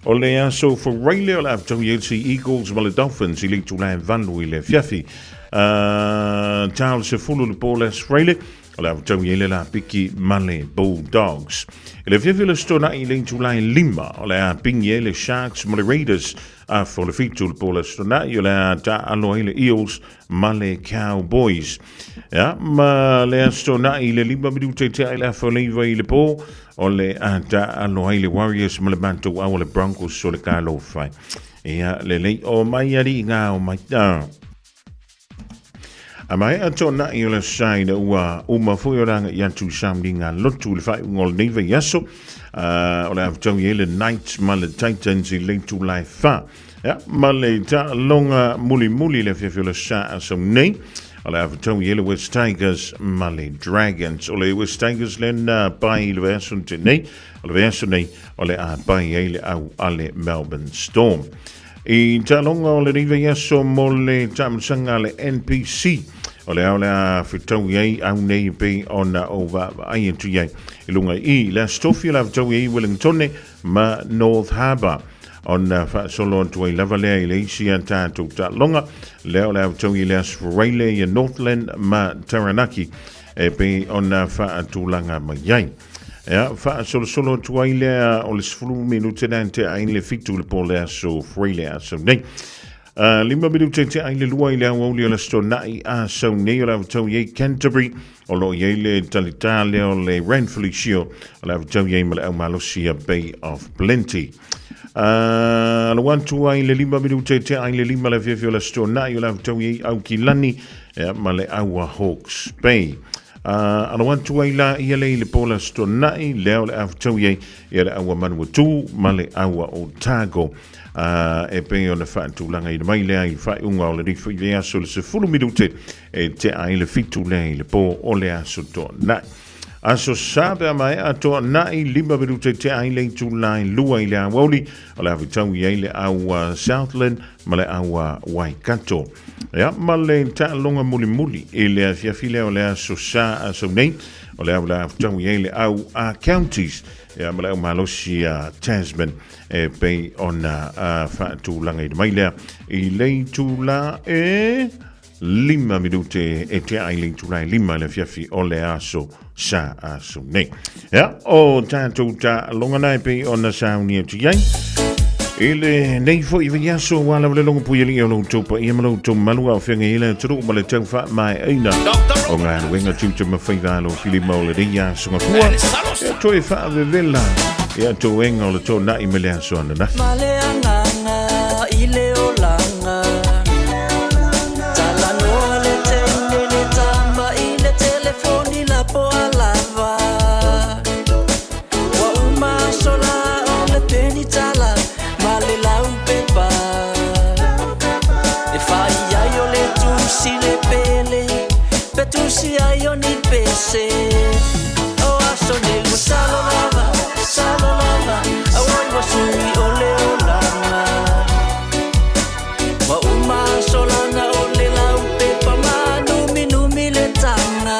Speaker 2: O le aso Faraile o le a fetaui ai le Sea Eagles ma le Dolphins i le itulā e 8 i le afiafi. Ta o le 10 i le po le Aso Faraile, o le a fetaui ai le Lapiki ma le Bulldogs. I le afiafi o le Aso Toonai i le itulā e 5, o le a pingi ai le Sharks ma le Raiders. Afa o le 7 i le po le Aso Toonai, o le a taaalo ai le Eels ma le Cowboys. Ia, ma le Aso Toonai i le 5 minute tea i le afa o le 9 i le po, o le a taaalo ai le Warriors ma le matou au o le Broncos o le Talofa. Ia, lelei o mai alii ngā o mai. Ah. A maea toonai o le Aso Sa ina ua uma foi o le aga'i atu i sauniga lotu i le faaiuga o lenei vaiaso, o le a fetaui ai le Knights ma le Titans i le itula e fa. Ia, ma le taaloga mulimuli i le afiafi o le Aso Sa aso nei, o le a fetaui ai le West Tigers ma le Dragons. O le West Tigers lea na pae i le vaiaso na tea nei, o le vaiaso nei o le a pae ai le au a le Melbourne Storm. I taaloga o lenei vaiaso mo le taamilosaga a le NPC, o le a o le a fetaui ai au nei e pei ona ou vaavaai atu i ai. I luga i le Aso Tofi o le a fetaui ai Wellingtone ma North Harbour. Ona faasolo atu ai lava lea i le isi a tatou taaloga, lea o le a fetaui i le Aso Faraile ia Northland ma Taranaki e pei ona faatulaga mai ai. Ia, faasolosolo atu ai lea o le 10 minute na tea ai le 7 le po le aso Friday aso nei. 5 minute tea ai le 2 i le aoauli o le aso Toonai aso nei o le a fetaui ai Canterbury o lo o i ai le talitā lea o le Ranfurly Shield o le a fetaui ai ma le aumalosi a Bay of Plenty. Alo atu ai le 5 minute tea ai le 5 le afiafi o le aso Toonai o le a fetaui ai Aukilani ia, ma le aua Hawke's Bay. Ā, alo atu ai la ia lea i le po le Aso Toonai, lea o le a fetaui ai ia le aua Manuatū ma le aua Otago. Ā, e pei ona faatulagaina mai lea i le faaiuga o lenei foi vaiaso le 10 minute e tea ai le 7 lea i le po o le Aso Toonai. Aso Sa pe a maea Toonai, 5 minute tea ai le itula e 2 i le aoauli, o le a fetaui ai le aua Southland ma le aua Waikato. Ia, ma le taaloga mulimuli i le afiafi lea o le aso Sa aso nei, o le au la fetaui ai le au a Counties, ia, ma le au malosi a Tasman, e pei ona faatulagaina mai lea i le itula e 5 minute e tea ai le itula e 5 i le afiafi o le aso sa aso nei. Ia, o tātou taaloga e pei ona sauni atu i ai. I lenei foi vaiaso ua lava le logo puialii o lo outou paia ma lo outou mamalu a o feagai ai le atunuu ma le tau faamaeaina o galuega tiute ma faiva alofilima o lenei aso gafua. Ia toe faavevela ia toega o le tona'i mai le aso ananafi.
Speaker 4: Ma le agaga i le olaga. Talanoa le teine le tama i le telefoni lapoa lava. Ua uma aso la o le penitala ma le laupepa. E fai ai o le tusi le pele, pe tusi ai o ni pese. O aso nei ua salo lava, salo lava, auai ua sui o le olaga. Ua uma aso lana o le laupepa ma numinumi le taga.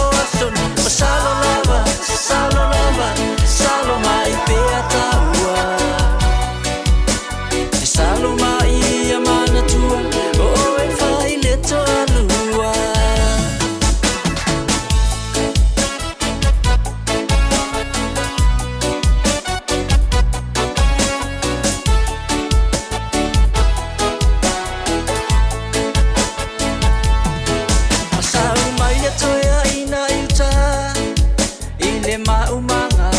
Speaker 4: O aso nei ua salo lava, salo lava, salo mai pea taua. E salo mai ia manatua, o oe fai le toalua. Masau mai le toe aina i uta i le maumaga.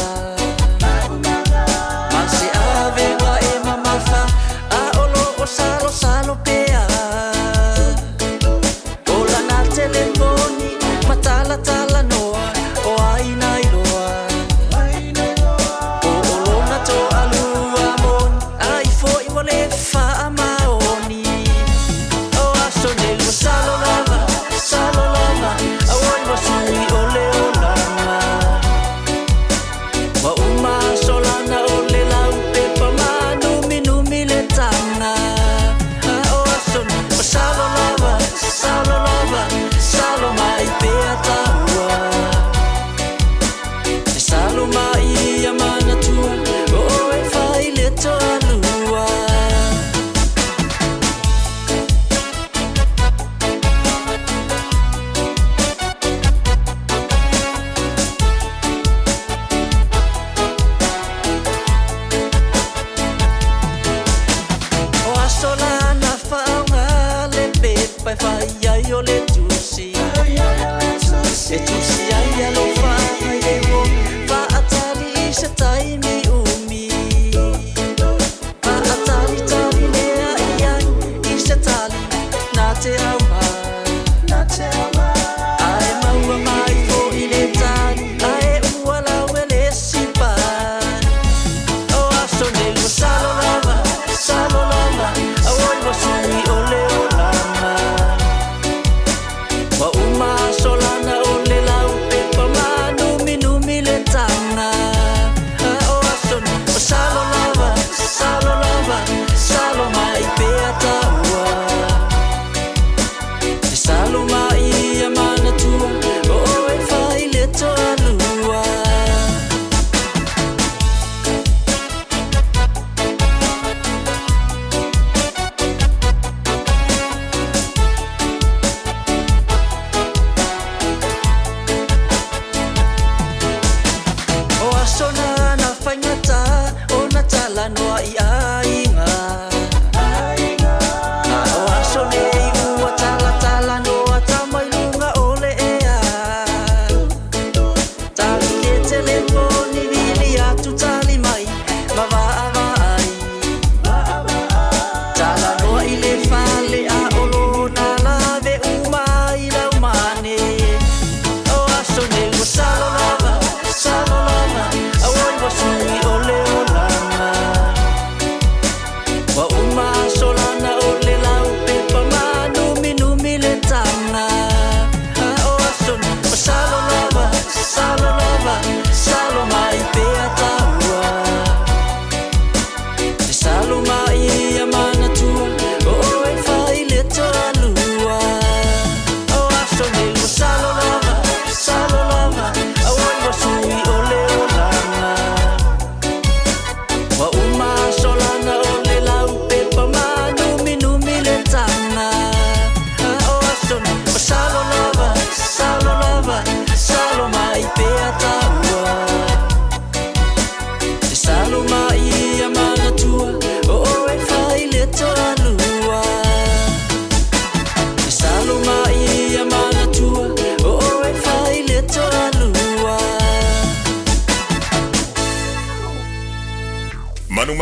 Speaker 4: Ma se avega e mamafa a o lo o salosalo pea. O lana telefoni ma talatalanoa o ai na iloa. O o lona toalua moni ai foi ua le faamaoni. O aso nei ua salo lava, salo lava, auai ua sui o le olaga. Ua uma aso lana o le laupepa ma numinumi le taga. O aso nei ua salo lava, salo lava, salo mai pea taua. E salo mai ia manatua, o oe fai le toalua. O aso la na faaaoga le pepa e fai ai o le tusi. E tusi ai alofaga i le uo, faatali i se taimi umi. Faatalitali lea i ai i se tali na te aumai. Ae maua mai foi le tali, ae ua lawe le sipa. O aso nei ua salo lava, salo lava, auai ua sui o le olaga. Ua uma aso lana o le laupepa ma numinumi le taga. O aso nei ua salo lava, salo lava, salo mai pea taua. E salo mai ia manatua, o oe fai le toalua. O aso na na faigata ona talanoa i aiga. A o aso nei ua talatalanoa tama i luga o le ea. Tali le telefoni vili atu tali mai ma vaavaai. Talanoa i le fale a o lona lave uma ai laumane. O aso nei ua salo lava, salo lava, auai ua sui o le olaga. Ua uma aso lana o le laupepa ma numinumi le taga. O aso nei ua salo lava, salo lava, salo mai pea taua. E salo mai ia manatua, o oe fai le toalua. O aso nei ua salo lava, salo lava, auai ua sui o le olaga. Ua uma aso lana o le laupepa ma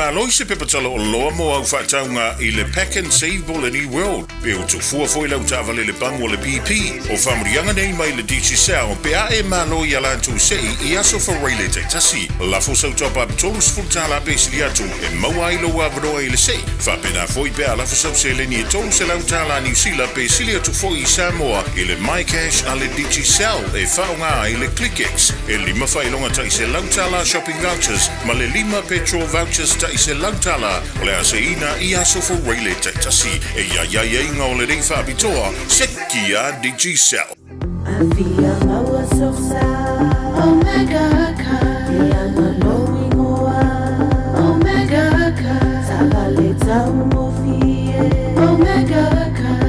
Speaker 2: malo i se pepa tala oloa mo au faatauga i le Pak'nSave po o le New World, pe ua tufua foi lau taavale i le pamu a le BP. O faamanuiaga nei mai le Digicel pe a e malo i a latou sei i aso Faraile taitasi. Lafo sau top-up $30 pe sili atu e maua ai lou avanoa i le sei. Faapena foi pe a lafo sau seleni e $300 Niu Sila pe sili atu foi i Samoa i le MyCash a le Digicel e faaaoga ai le ClickX. E lima faailoga tai $100 shopping vouchers ma le lima petrol vouchers tai $100 o le a seiina i aso Faraile taitasi. E i ai aiaiga o lenei faapitoa, seki a Digicel.
Speaker 5: Afia maua sosa Omega Car Ia malo ingoa Omega Car Taavale taugofie Omega Car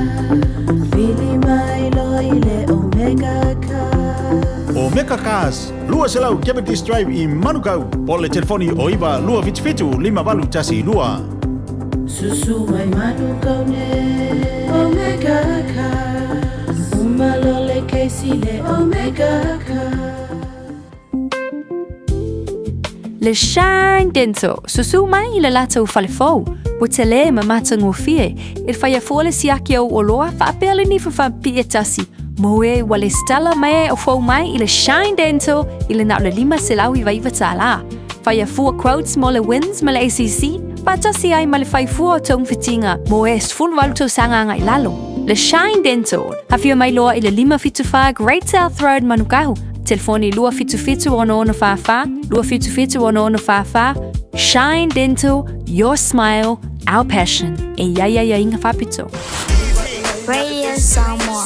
Speaker 5: Vili mai loa i le Omega Car.
Speaker 3: Omega Cars, 200 Cavendish Drive i Manukau, po o le telefoni o 9 277 5812.
Speaker 5: Susu mai Manukau nei Omega Cars Uma loa le kesi le Omega Cars.
Speaker 13: Le Shine Dental, susu mai i le latou fale fou, ua tele ma matagofie, e faia fua le siaki o ou oloa faapea le nifa faapipii e tasi, mo e ua lesitala mai e o fou mai i le Shine Dental i le na o le $599. Faia fua quotes mo le WINZ ma le ACC, faatasi ai ma le fai fua o togafitiga mo e 18 tausaga agai i lalo. Le Shine Dental, afio mai loa i le 574 Great South Road Manukau, telefoni 277 6644, 277 6644, Shine Dental, your smile, our passion. E i ai aiaiga faapitoa.
Speaker 15: Radio Samoa.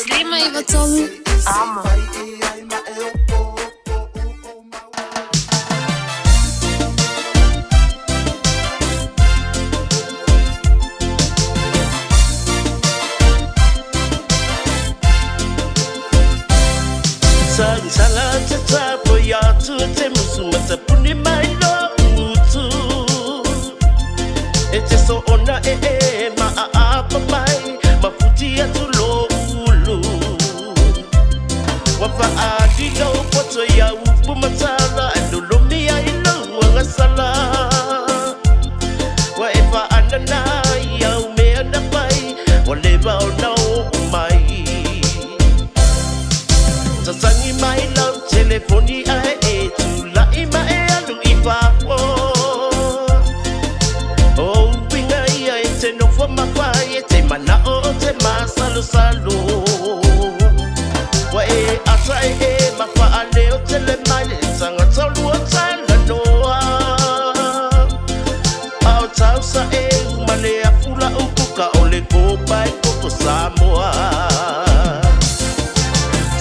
Speaker 15: 153 Amo.
Speaker 7: E te so ona e e ma a apa mai ma futi atu lo ulu Ua faaali lou poto ia upu matala E lolomi ai lou agasala Ua e faanana i au mea na fai Ua leva ona oo mai Tatangi mai lau telefoni ae e tulai ma e alu i fafo O uiga ia e te nofo ma fai E te manao o te masalosalo Ua e ata e e ma faaleo tele mai le tagata lua talanoa A o tausa e uma le afu la upuka o le kopa e koko Samoa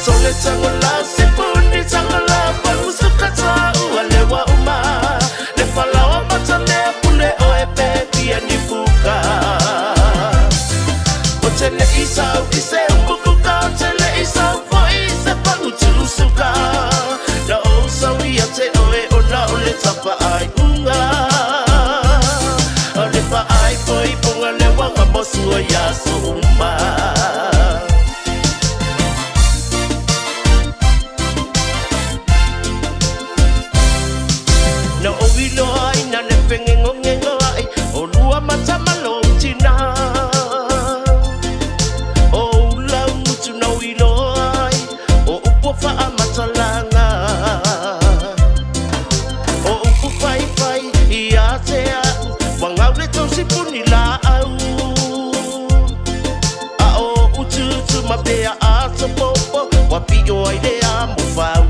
Speaker 7: Sole tango la se puni tango la pamusuka ta ua lewa uma Le falaoa matamea pule o e pepia ni puka O te le isau i se umukuka O te le isau foi i se pagutusuka Na o sau ia te oe ona o le tapa ai unga O le pa ai foi ponga le wanga mosua ia so uma Na ou iloa ai na le fengengongengo ai o lua mata ma lou tina O ou lau gutu na ou iloa ai o upu o faamatalaga O upu faifai ia te au ua gau le tausipuni laau A o utuutu ma pea atopopo ua pio ai le amo fau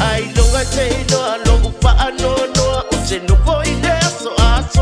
Speaker 7: Ai loga te iloa lo'u faanoanoa ou te nofo i le aso atoa.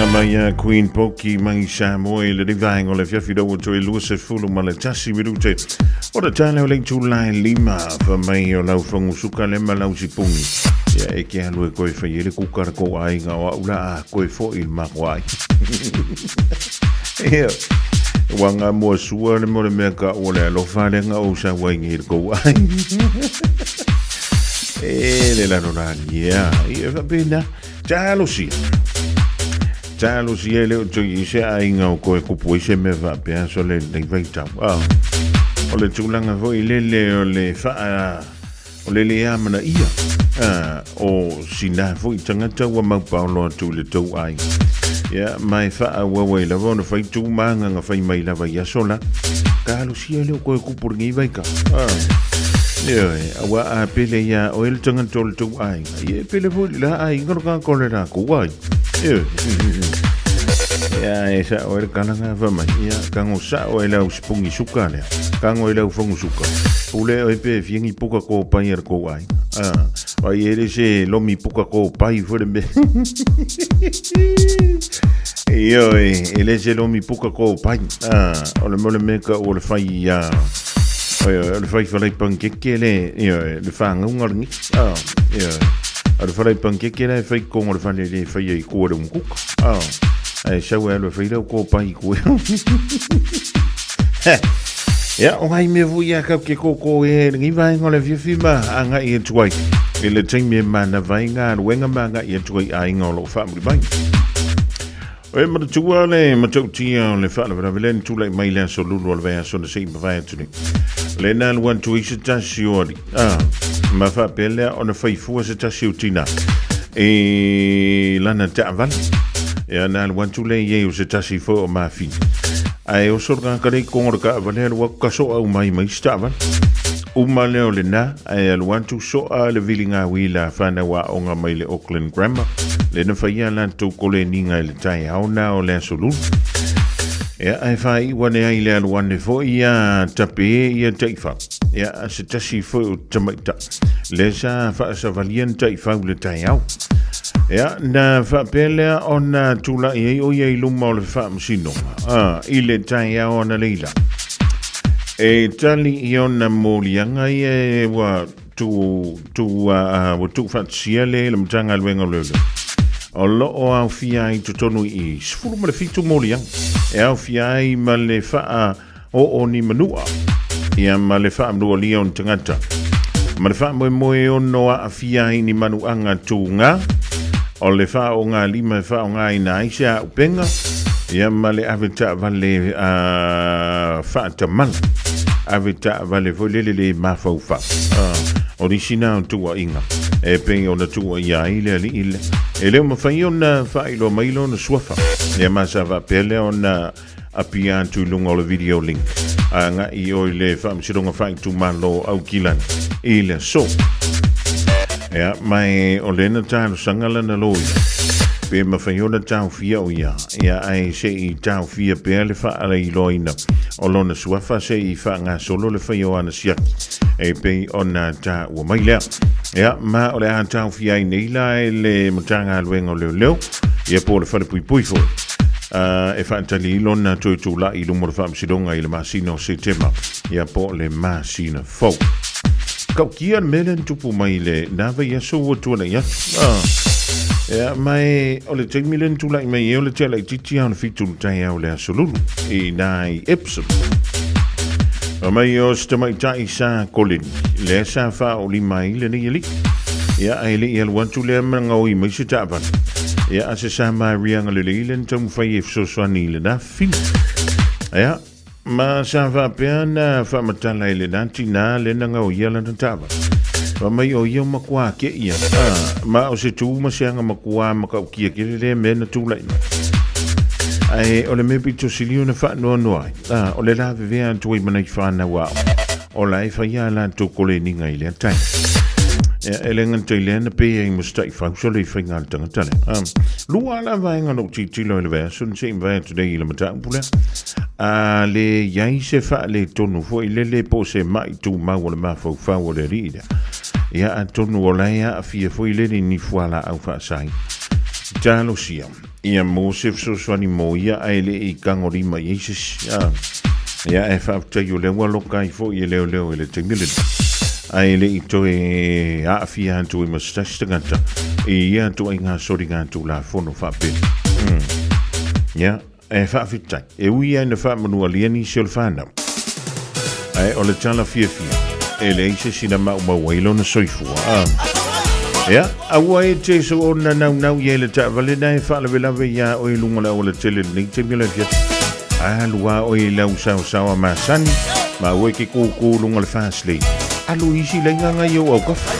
Speaker 2: Tulaga mai a Queen Poki mai Samoa i le vaega o le afiafi lau atu e 21 minute. O le tala o le itula e lima fa mai o lau fagusuka le ma lau sipungi. Ia e ke alu e koe fai e le kuka le kou aiga o au la a koe fo i le mako ai. Ia, ua ngā mua sua le mo le mea ka o le alofa le ngā o sa wai ngi le kou ai. E le lalo la ia, ia whapena. Talosia. Talosia e le o tui i se aiga o koe kupu i se mea faapea so le lei vaitau. Ah. O le tulaga foi lele o le faa o le le amana ia. Ah, o sina foi tangata ua mau paolo atu i le tou aiga. Ia, mai faa ua i lava ona fai tu manga nga fai mai lava i aso la. Talosia e le o koe kupu lenei vaika. Ah. Ioe, aua a pele ia o ele tangata o le tou aiga. Ia e pele foi la aiga lo ka kole la ku ai. Ia e sa o ele kalanga fa mai. Ia kango sa o ele au sipungi suka lea. Kango ele au fangu suka. Pule o e pe fiangi puka ko pai ar ko ai. Ah, ai ele se lomi puka ko pai foi le me. Io e ele se lomi puka ko pai. Ah, o le mole me ka o le fai ia. O le fai falai pankeke le, io le whangaunga lengi. Ah, ia. A le wharai pankeke la e whai kongo le whale le whai ai kua le umkuka. Ah, ai sau e alu e whai lau ko pai kua. Ia, o ngai mea fui ia kau ke koko e le ngi vaenga o le fiafi ma a ngai e tuai. E le taimi e mana vaenga a luenga ma ngai e tuai a inga o loo whaamuri mai. E manatua le matautia o le faalavelave lea na tulai mai le aso lulu o le vaiaso na se i mavae atu nei. Le na alu atu ai se tasi o alii, a, ma faapea lea ona fai fua se tasi o tina i lana taavale. Ia na alu atu lea i ai o se tasi foi o mafine. Ae oso le tagata lea i kogo o le taavale alu atu ka soa uma ai ma isi taavale. Uma lea o lena, ae alu atu soa le viliga uila a fanau aoga mai le Auckland Grammar, le na faia latou koleniga i le taeao na o le aso Lulu. Ia, ae faaiu ane ai le alu ane foi ia tape ia taifau. Ia, a se tasi foi o tamaitai. Le sa faasavalia ni taifau le taeao. Ia, na faapea lea ona tulai ai o ia i luma o le faamasinoga, a, i le taeao analeila. E tali i ona moliaga ia e ua tu, tu, a, ua tuufaatasia le le Matagaluega o Leoleo. O lo o aofia ai totonu i 17 moliaga e aofia ai ma le faa oo ni manua, ia ma le faamanualia o ni tagata, ma le faamoemoe ono aafia ai ni manuaga tūgā, o le faaogalima e faaaogaina ai se aupenga, ia ma le ave taavale a faatamala, ave taavale foi lele le mafaufau. O nisi na o tuuaiga e pei ona tuuaia ai le alii lea. E le o mafai ona faailoa mai lona suafa, ia ma sa faapea lea ona apia atu i luga o le video link a agai oe i le Faamasinoga Faaitumalo o Aukilani i le aso. Ia, ma e o lena talosaga lana loia, pe mafai ona taofia o ia, ia ae se i taofia pea le faalailoaina o lona suafa se i faagasolo le fai o ana siaki e pei ona taua mai lea. Ia, ma o le a taofia ai nei la e le Matagaluega o Leoleo, ia po o le Falepuipui foi, e faatali i lona toe tulai i luma o le Faamasinoga i le masina o Setema, ia po o le masina fou. Kaukia le mea lea na tupu mai le na vaiaso ua tuanai atu. Ia, ma e, o le taimi lea na tulai mai ai o le tea laitiiti lava o le 7 i le taeao o le aso Lulu i ina i Epsom. Fai mai o se tamaitai sa koleni, lea sa faaolima ai lenei alii. Ia, ae le i alu atu lea ma gaoi mai se taavale. Ia, a se Samariaga lelei lea na taumafai e fesoasoani i lena fili. Ia, ma sa faapea na faamatala i lena tinā lea na gaoia lana taavale. Fai mai o ia o makuā ke ia. A, ma o se tū ma se aga makuā matautia tele lea mea na tulai mai. Ae o le mea pito sili ona faanoanoa ai, a, o le lavevea atu ai ma nai whānau ao. O la e whai a lātou koleniga i lea taimi. Ia, e le gata i lea na pe ai mo se taifau so le i whai ngā le tangata lea. A, lua la vaenga no titilo i le vaiaso na se i mavae atu nei i le mataupu lea. A le iai se faaletonu foi lele po o se ma'i tumau o le mafaufau o le alii lea. Ia atonu o la e aafia foi lele ni fualaau faasaina. Talosia. Ia maua se fesoasoani mo ia ae le i tagolima i ai se isi. A. Ia, ae faafetai o lea ua aloka ai foi e leoleo i le taimi lenei. Ae le i toe aafia atu ai ma se tasi tagata i ia ituaiga soligatulafono faapea. Ia, ae faafetai. E ui lava ina faamanualia nisi o le fanau, ae o le tala fiafia, e leai se isi na maumau ai lona soifua. A. Ia, aua e te soona naunau i ai le taavale na e faalavelave iā oe i luga o le aualatele i lenei taimi o le afiafi. Alu lava oe i lau saosaoa masani, ma aua e te kūkū i luga o le fast lane. Alu i isi laina na i ou aukafa.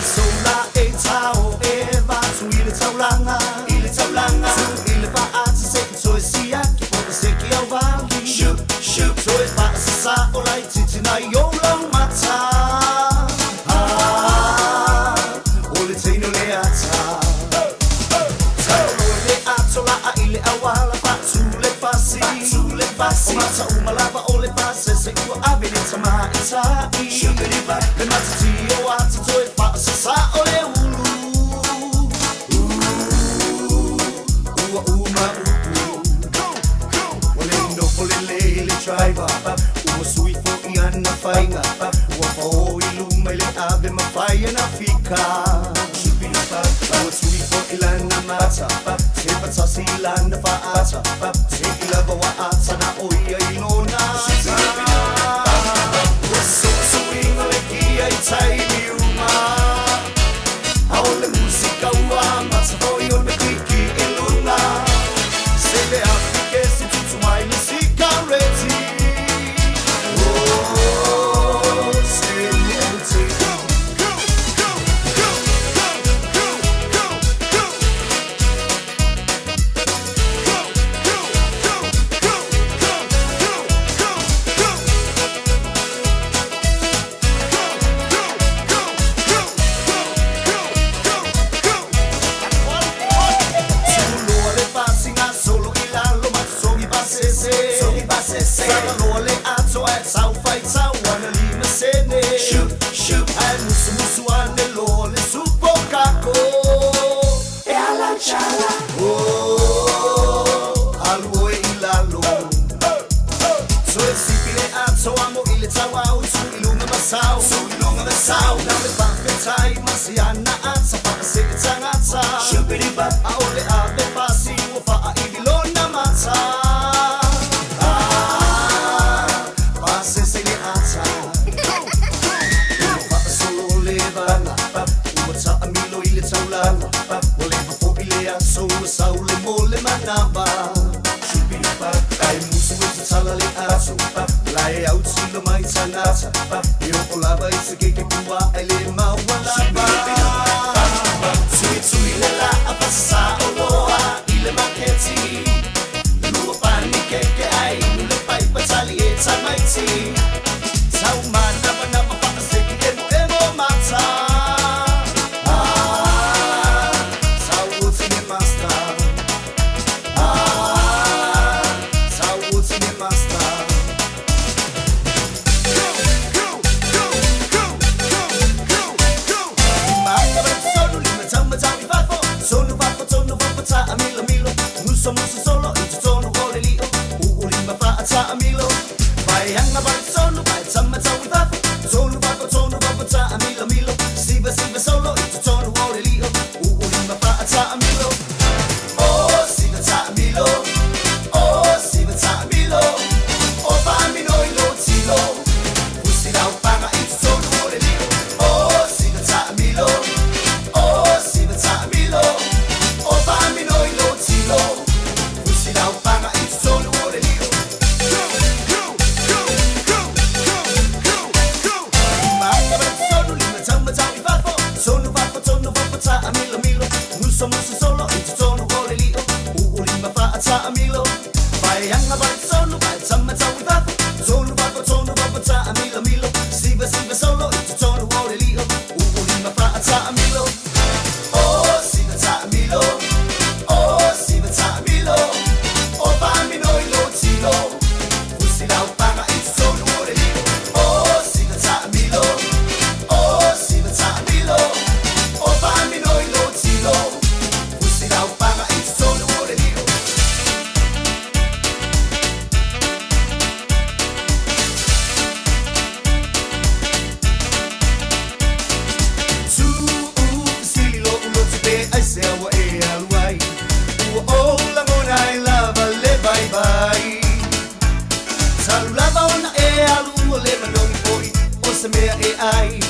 Speaker 10: se mea e ai.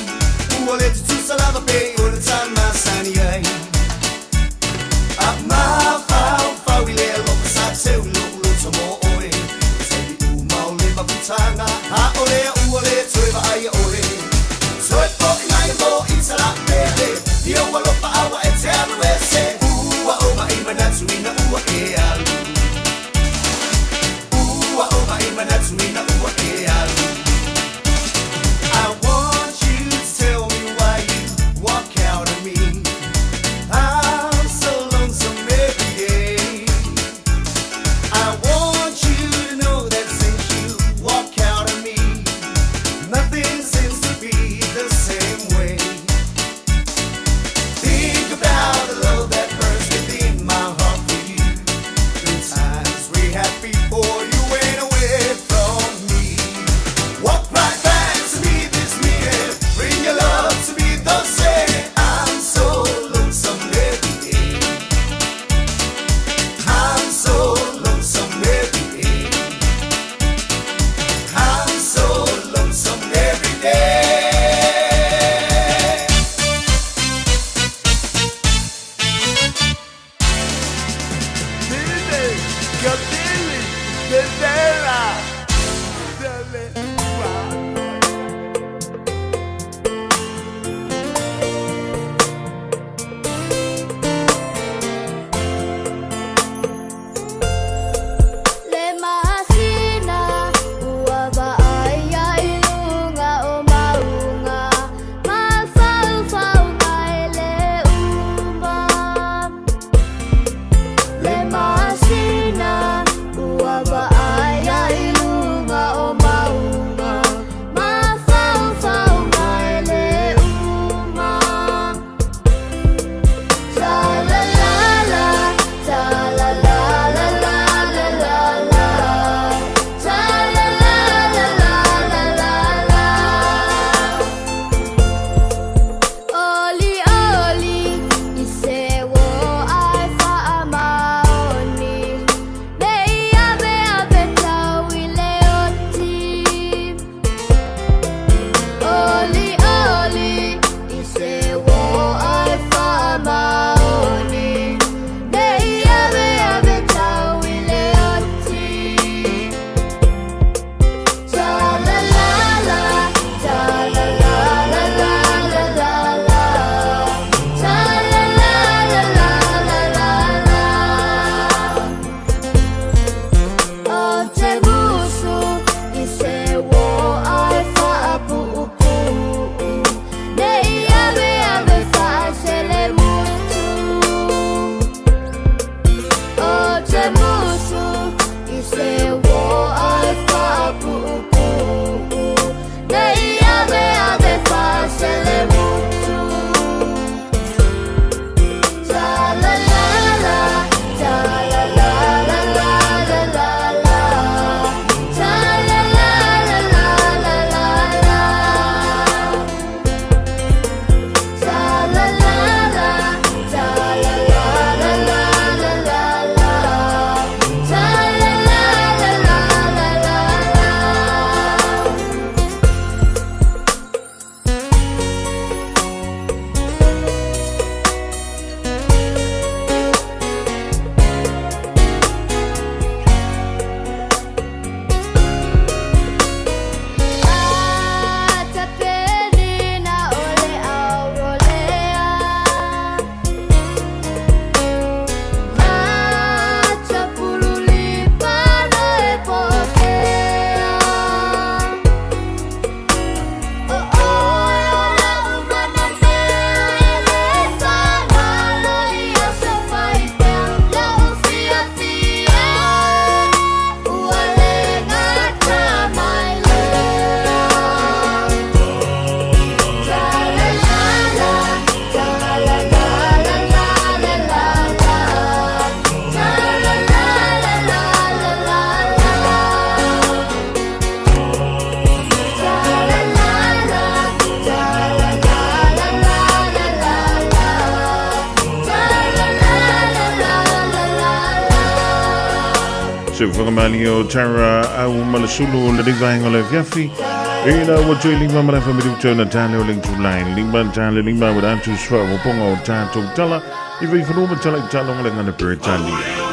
Speaker 10: Ua le tutusa lava pe o le masani ai. A mafaufau i le alofa sa seu i lo'u loto mo oe. Taimi uma o le mafutanga, a o lea ua le toe vaaia oe. Toe fo'i mai mo i talapele, ia ua alofa aua e te alu ese. Ua oma i manatu ina ua e alu. Ua oma i manatu ina ua e alu. I want you to tell me why you walk out of me. I'm so lonesome every day. I want you to know that since you walk out of me, nothing seems to be the same way. Think about the love that burns within my heart for you. The times we had before you went away from me. Walk right back to me this minute. Bring your love to me the same. I'm so lonesome every day. I'm so lonesome every day. I'm so lonesome every day.
Speaker 5: Le masina ua vaai ai i luga o mauga, mafaufau mai le uma. Le masina ua vaai ai i luga o mauga, mafaufau mai le uma. Cha la la la, cha la la la la la la la, cha la la la la la la la. Oli oli i se uo ai faamaoni, nei ave ave tau i le oti. Oli oli i se uo ai faamaoni, nei ave ave tau i le oti. Cha la la la, cha la la la la la la la, cha la la la la la la la. O te musu i se uo ai faapuupuu, nei ave ave faasele mutu. O te musu i se uo ai faapuupuu, nei ave ave faasele mutu. Cha la la la, cha la la la la la la la, cha la la la la la la la. Cha la la la, cha la la la la la la la, cha la la la la la la la. Atapenina o le aurolea, Matapululipana e pokea. O oe o la umana mea e le fagalo ia so faipea, lau fiafia ua le gata mai lea. Cha la la la, cha la la la la la la la, cha la la la la la la la. Cha la la la, cha la la la la la la la, cha la la la la la la la.
Speaker 2: Se fagamali o Tara au Malasulu o le vaenga o le afiafi. Ina ua tui lima ma lefa minuta na tale o le itulai lima tale lima ua atu swa o ponga o tātou tala i vaifanua ma tala i taloga le gana Peretania.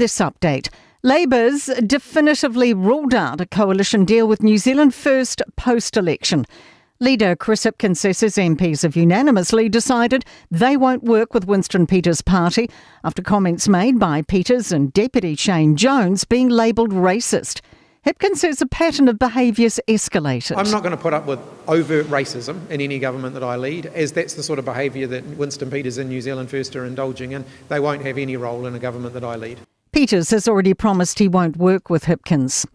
Speaker 12: this update. Labour's definitively ruled out a coalition deal with New Zealand First post-election. Leader Chris Hipkins says his MPs have unanimously decided they won't work with Winston Peters' party after comments made by Peters and Deputy Shane Jones being labelled racist. Hipkins says a pattern of behaviour's escalated.
Speaker 14: I'm not going to put up with overt racism in any government that I lead, as that's the sort of behaviour that Winston Peters and New Zealand First are indulging in. They won't have any role in a government that I lead.
Speaker 12: Peters has already promised he won't work with Hipkins.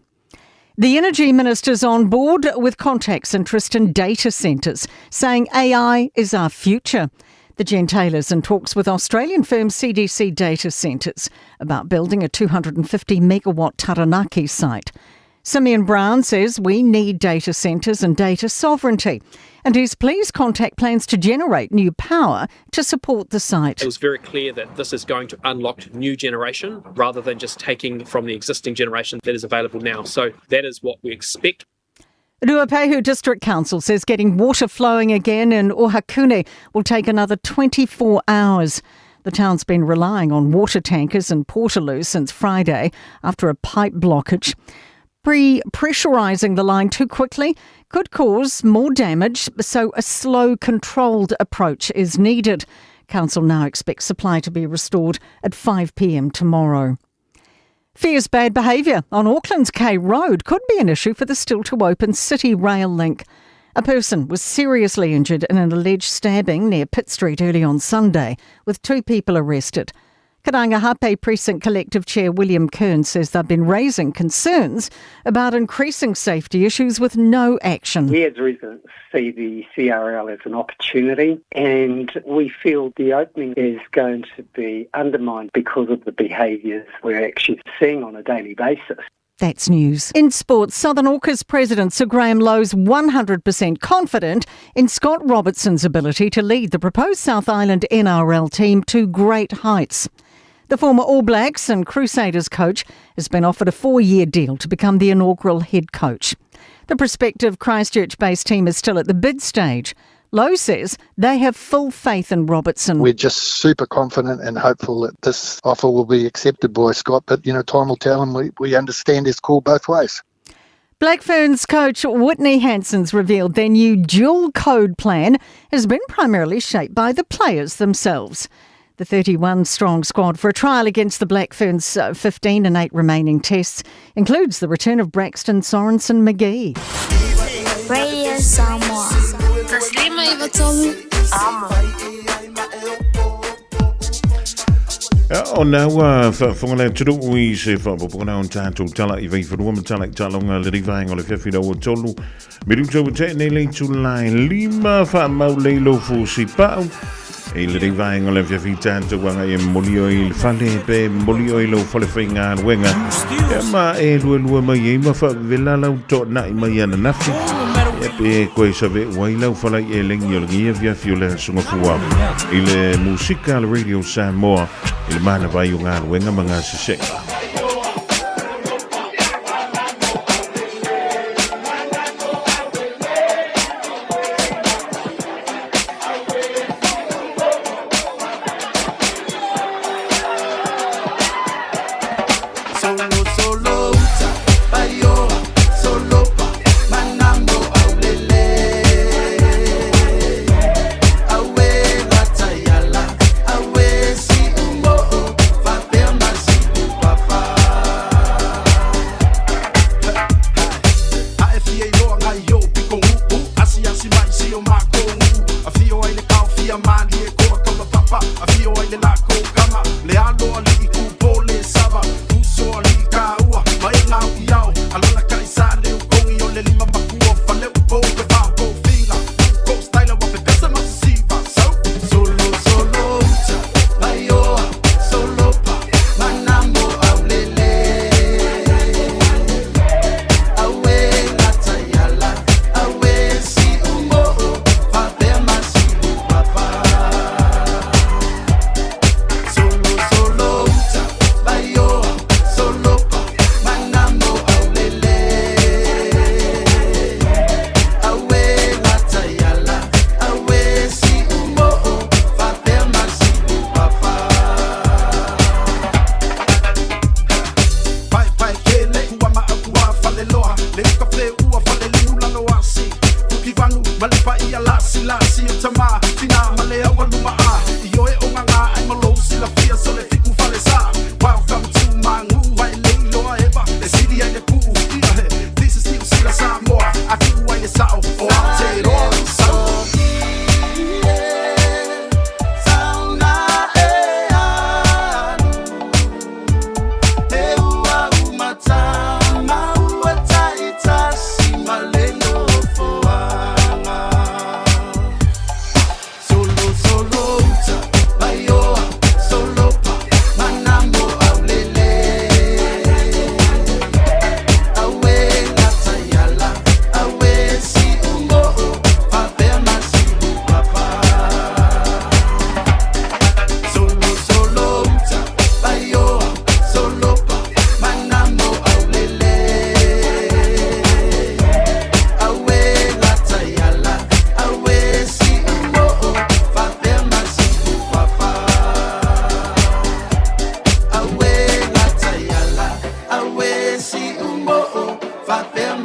Speaker 12: The Energy Minister's on board with contacts interest in data centres, saying AI is our future. The gentailer's in talks with Australian firm CDC Data Centres about building a 250 megawatt Taranaki site. Simeon Brown says we need data centres and data sovereignty, and he's pleased Contact plans to generate new power to support the site.
Speaker 23: It was very clear that this is going to unlock new generation rather than just taking from the existing generation that is available now. So that is what we expect.
Speaker 12: Ruapehu District Council says getting water flowing again in Ohakune will take another 24 hours. The town's been relying on water tankers and portaloos since Friday after a pipe blockage. Pre-pressurising the line too quickly could cause more damage, so a slow, controlled approach is needed. Council now expects supply to be restored at 5 p.m. tomorrow. Fears bad behaviour on Auckland's K Road could be an issue for the still-to-open City Rail Link. A person was seriously injured in an alleged stabbing near Pitt Street early on Sunday, with 2 people arrested. Karangahape Precinct Collective Chair William Kern says they've been raising concerns about increasing safety issues with no action.
Speaker 24: We as residents see the CRL as an opportunity, and we feel the opening is going to be undermined because of the behaviours we're actually seeing on a daily basis.
Speaker 12: That's news. In sports, Southern Orcas President Sir Graham Lowe's 100% confident in Scott Robertson's ability to lead the proposed South Island NRL team to great heights. The former All Blacks and Crusaders coach has been offered a 4-year deal to become the inaugural head coach. The prospective Christchurch-based team is still at the bid stage. Lowe says they have full faith in Robertson.
Speaker 25: We're just super confident and hopeful that this offer will be accepted by Scott, but, you know, time will tell, and we understand his call both ways.
Speaker 12: Black Ferns coach Whitney Hansen's revealed their new dual code plan has been primarily shaped by the players themselves. The 31-strong squad for a trial against the Black Ferns 15 and 8 remaining tests includes the return of Braxton Sorensen McGee.
Speaker 15: Radio Samoa.
Speaker 2: O nā ua whafonga lea turu ui se whapoponga nā o tātou tala i veiwharua ma tala i talonga le rivaenga o le whiawhi rau o tolu. Me ruta ua te nei lei tūlai lima wha mau leilo fōsi pau. E le rivaenga o le whiawhi tātou anga e moli o i le whale pe moli o i lau whale whai ngā ruenga. E ma e lua lua mai e ma wha vela lau tō nai mai ana nafi. E pe koe save wai lau whalai e lengi o le ngia whiawhi o le sunga fua. I le musika le Radio Samoa i le mana vai o ngā ruenga ma ngā seseka.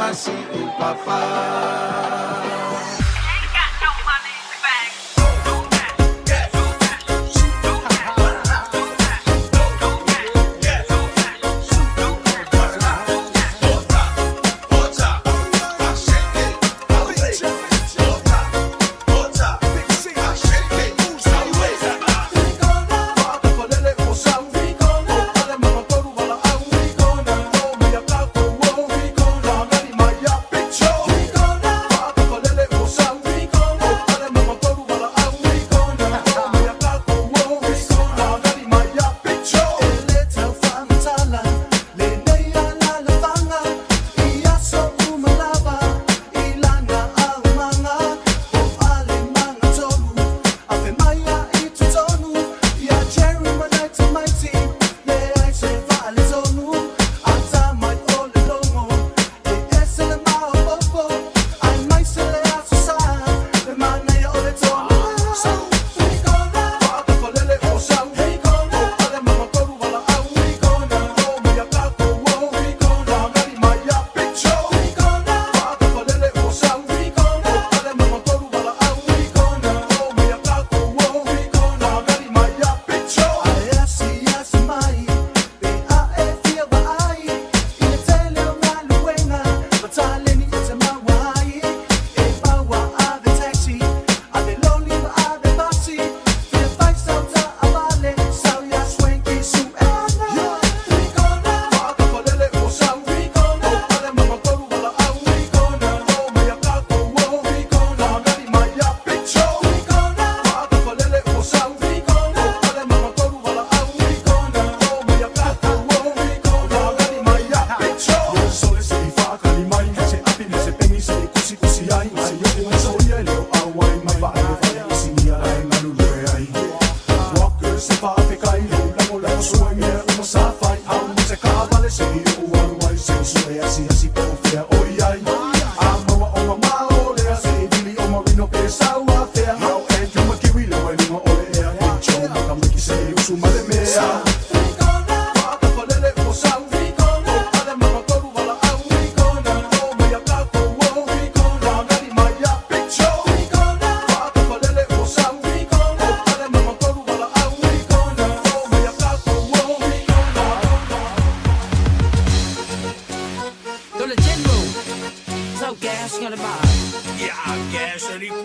Speaker 9: asi o papa.
Speaker 11: Le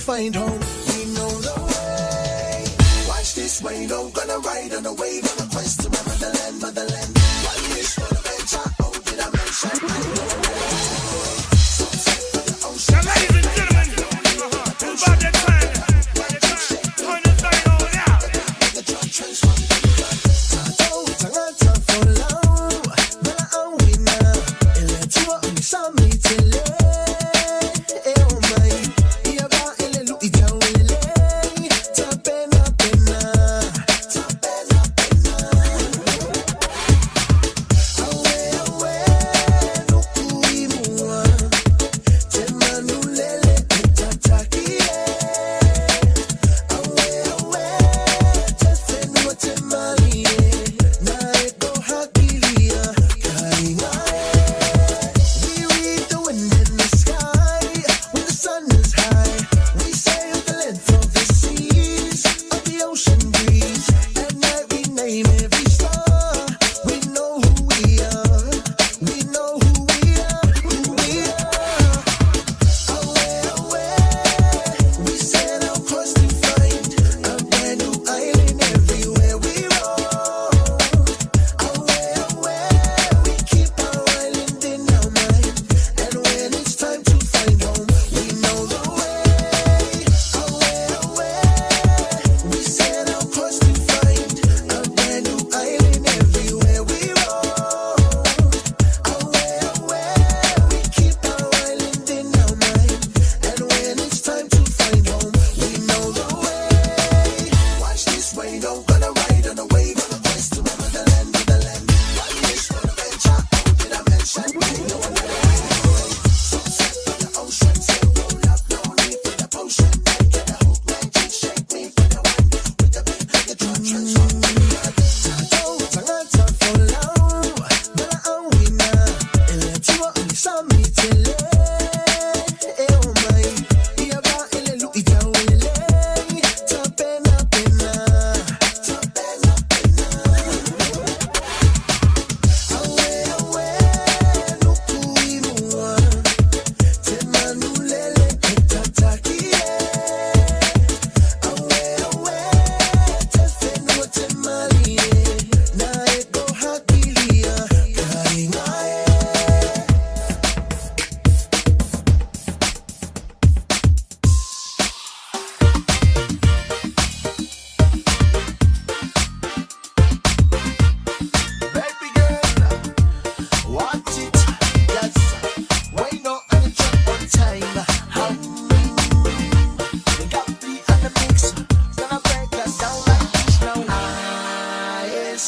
Speaker 11: Find home, we know the way. Watch this way, no gonna ride on a wave on a quest to my motherland, motherland. One wish for the venture, oh did I mention? I know
Speaker 9: Now, ladies and gentlemen, it's about that time. Turn this thing on out.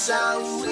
Speaker 11: Masani.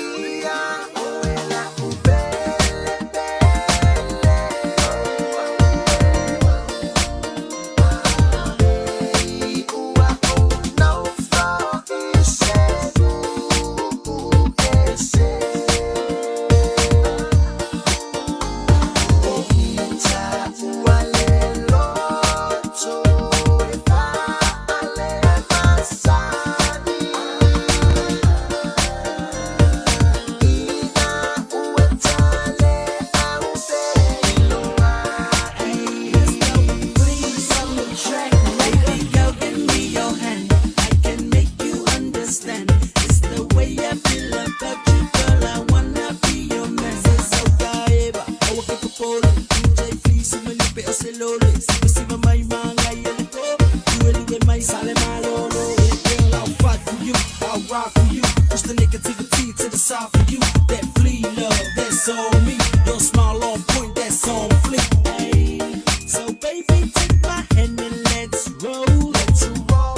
Speaker 16: Push the negativity to the side for you. That flea love, that's on me. Your smile on point, that's on fleek. Hey. So baby, take my hand and let's roll. Let's roll.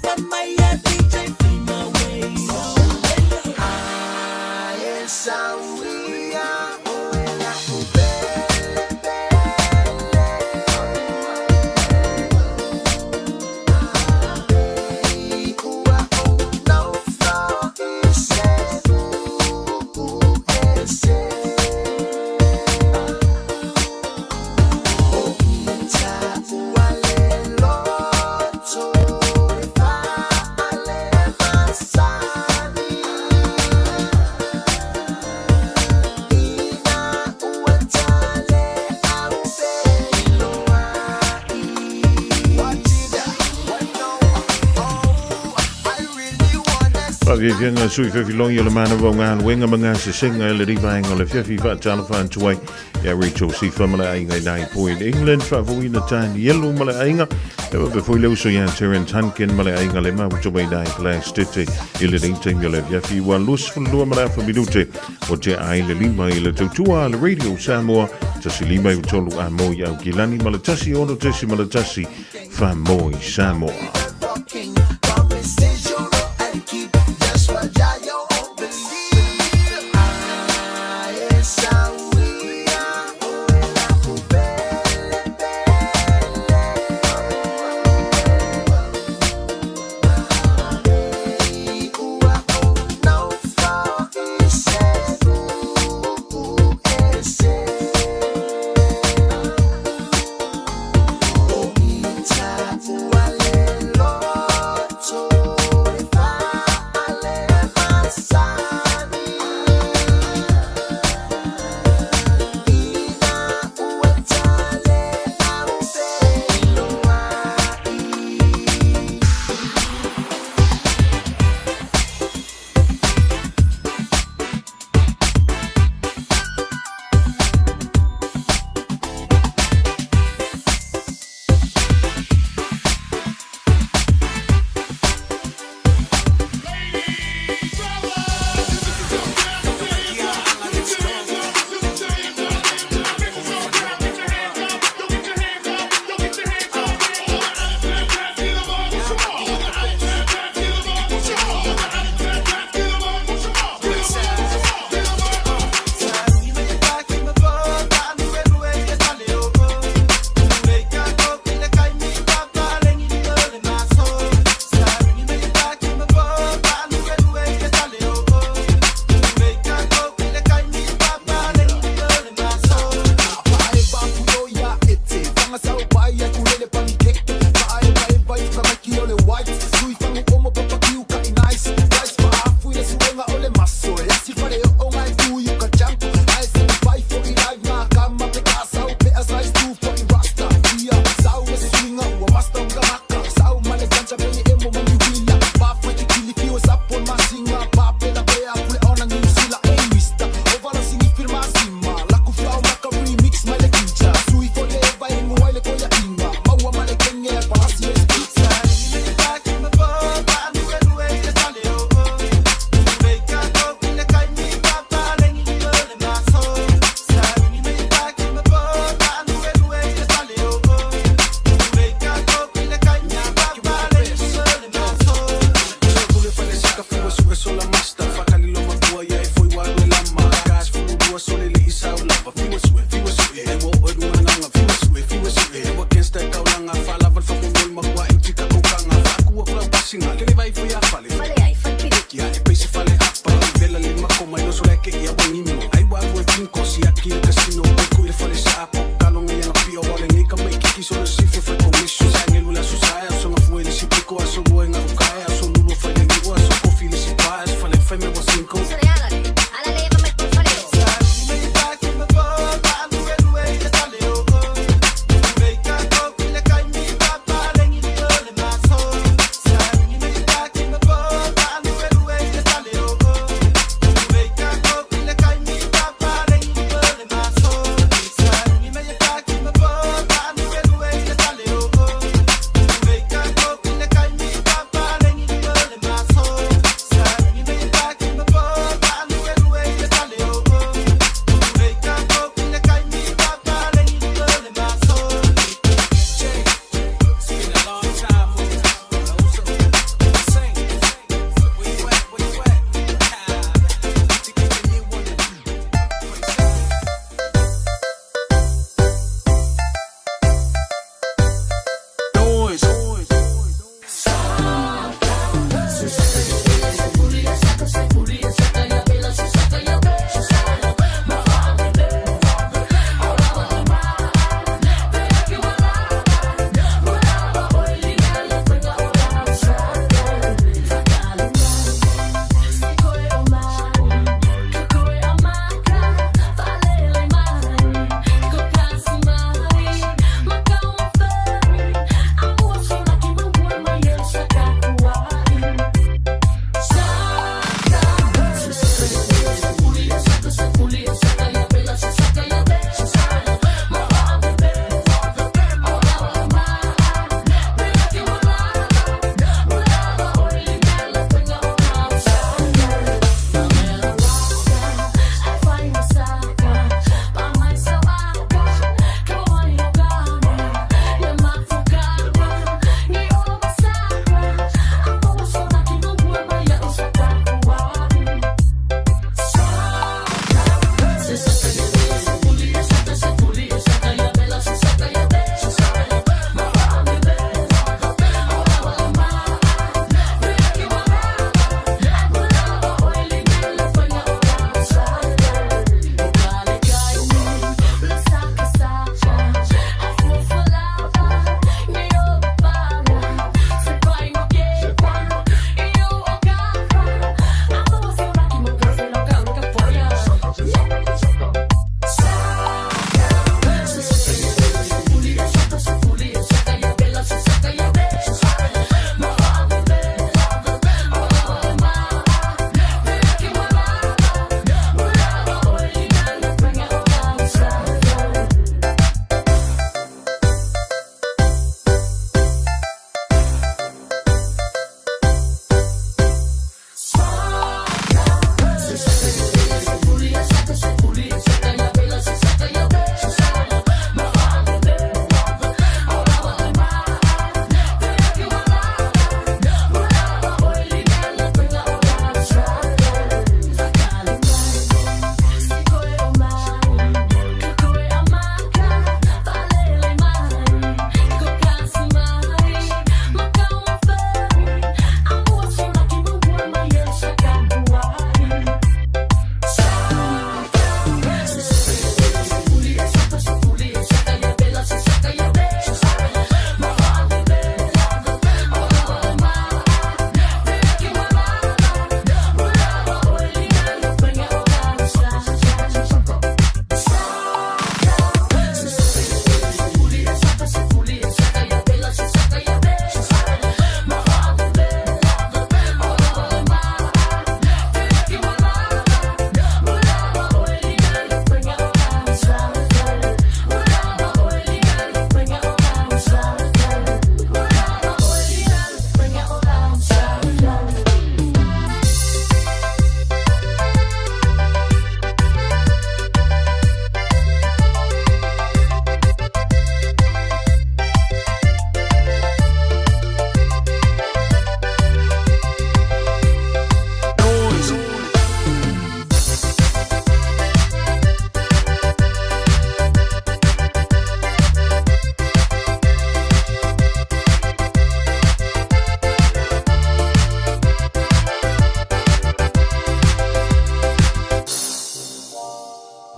Speaker 16: FMI, DJ, flee my way.
Speaker 2: Faafiafiaga sui fefilogi o le manava o galuega ma gasesega i lenei vaega o le afiafi faatalofa atu ai ia Rachel Sifa ma le aiga i nai Point England faafofogaina Tanielu ma le aiga e faapea foi le uso ia Terence Hunkin ma le aiga le mafuta mai nai Glastete i lenei taimi o le afiafi ua 22 ma le afa minute o tea ai le 5 i le tautua a le Radio Samoa 153 a moi Aukilani ma le 16.1 Famoe Samoa.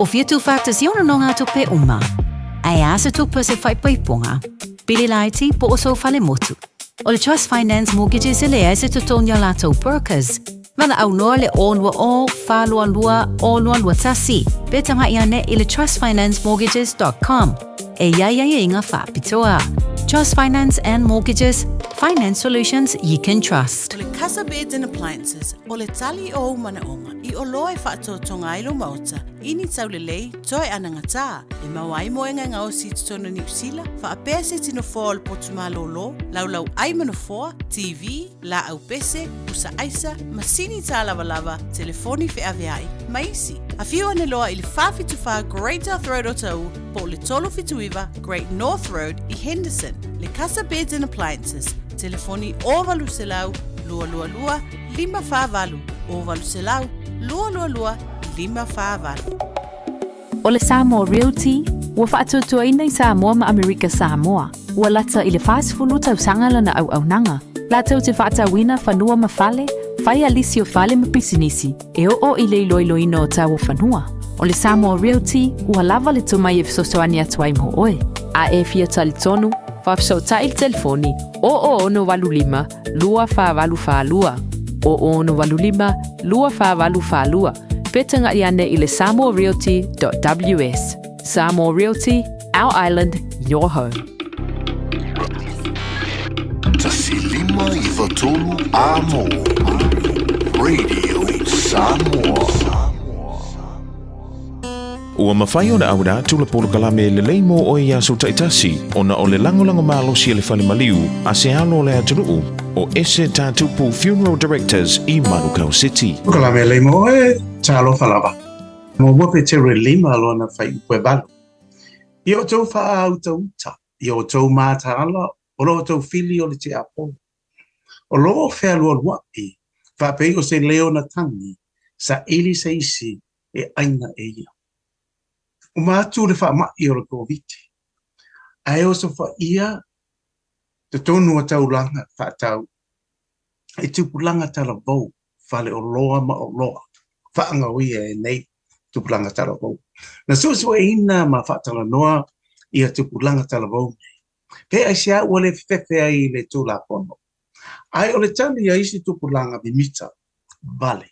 Speaker 13: O fia tuufaatasi o nonogatupe uma? Ae a se tupe o se faaipoipoga, pili laiti po o sou falemotu? O le Trust Finance Mortgages e leai se totogi a latou brokers. Valaau loa le 020 422 0221 pe tagai ane i le trustfinancemortgages.com e i ai aiaiga faapitoa. Trust Finance and Mortgages, finance solutions you can trust.
Speaker 17: O le Casa Beds and Appliances, o le tali o ou manaoga i oloa e faatotoga ai lou maota i ni taulelei toe anagatā e maua ai moega e gaosi i totonu o Niu Sila, faapea se tino foa o le potu malōlō, laulau ʻai ma nofoa, TV, laau pese, pusa aisa, masini tālavalava, telefoni feaveai, ma isi. Afio ane loa i le 474 Great South Road o Taʻu po o le 379 Great North Road i Henderson. Le Casa Beds and Appliances, telefoni 0800 222 548, 0800 222 548.
Speaker 13: O le Samoa Realty, ua faatuatuaina i Samoa ma Amerika Samoa. Ua lata i le 40 tausaga lana auaunaga, latou te faatauina fanua ma fale, fai a lisi o fale ma pisinisi, e oo i le iloiloina o tau o fanua. O le Samoa Realty, ua lava le tomai e fesoasoani atu ai mo oe. A e fia talitonu, faafesootai i le telefoni 0085 2482, 0085 2482, pe tagaʻi ane i le samoarealty.ws. Samoa Realty, our island, your home.
Speaker 18: 1593 Amo Radio Samoa.
Speaker 2: Ua mafai ona auina atu le polokalame lelei mo oe i aso taitasi ona o le lagolago malosi a le fale maliu a se alo o le atunuu o Ese Tatupu Funeral Directors i Manukau City.
Speaker 19: Polokalame lelei mo oe, talofa lava. Muamua Petero e lima lona fuaiupu e valu. Ia outou faautauta, ia outou mataala o lo outou fili o le tiapolo. O lo o fealualuaʻi, faapei o se leo na tagi, saili se isi e ʻaina e ia. Uma atu le faamaʻi o le Koviti, ae osofaia totonu o taulaga faatau i tupulaga talavou, faleoloa ma oloa faagaoia e nei tupulaga talavou. Na suesueina ma faatalanoa ia tupulaga talavou nei, pe aisea ua le fefefe ai i le Tulafono, ae o le tali a isi tupulaga mimita vale.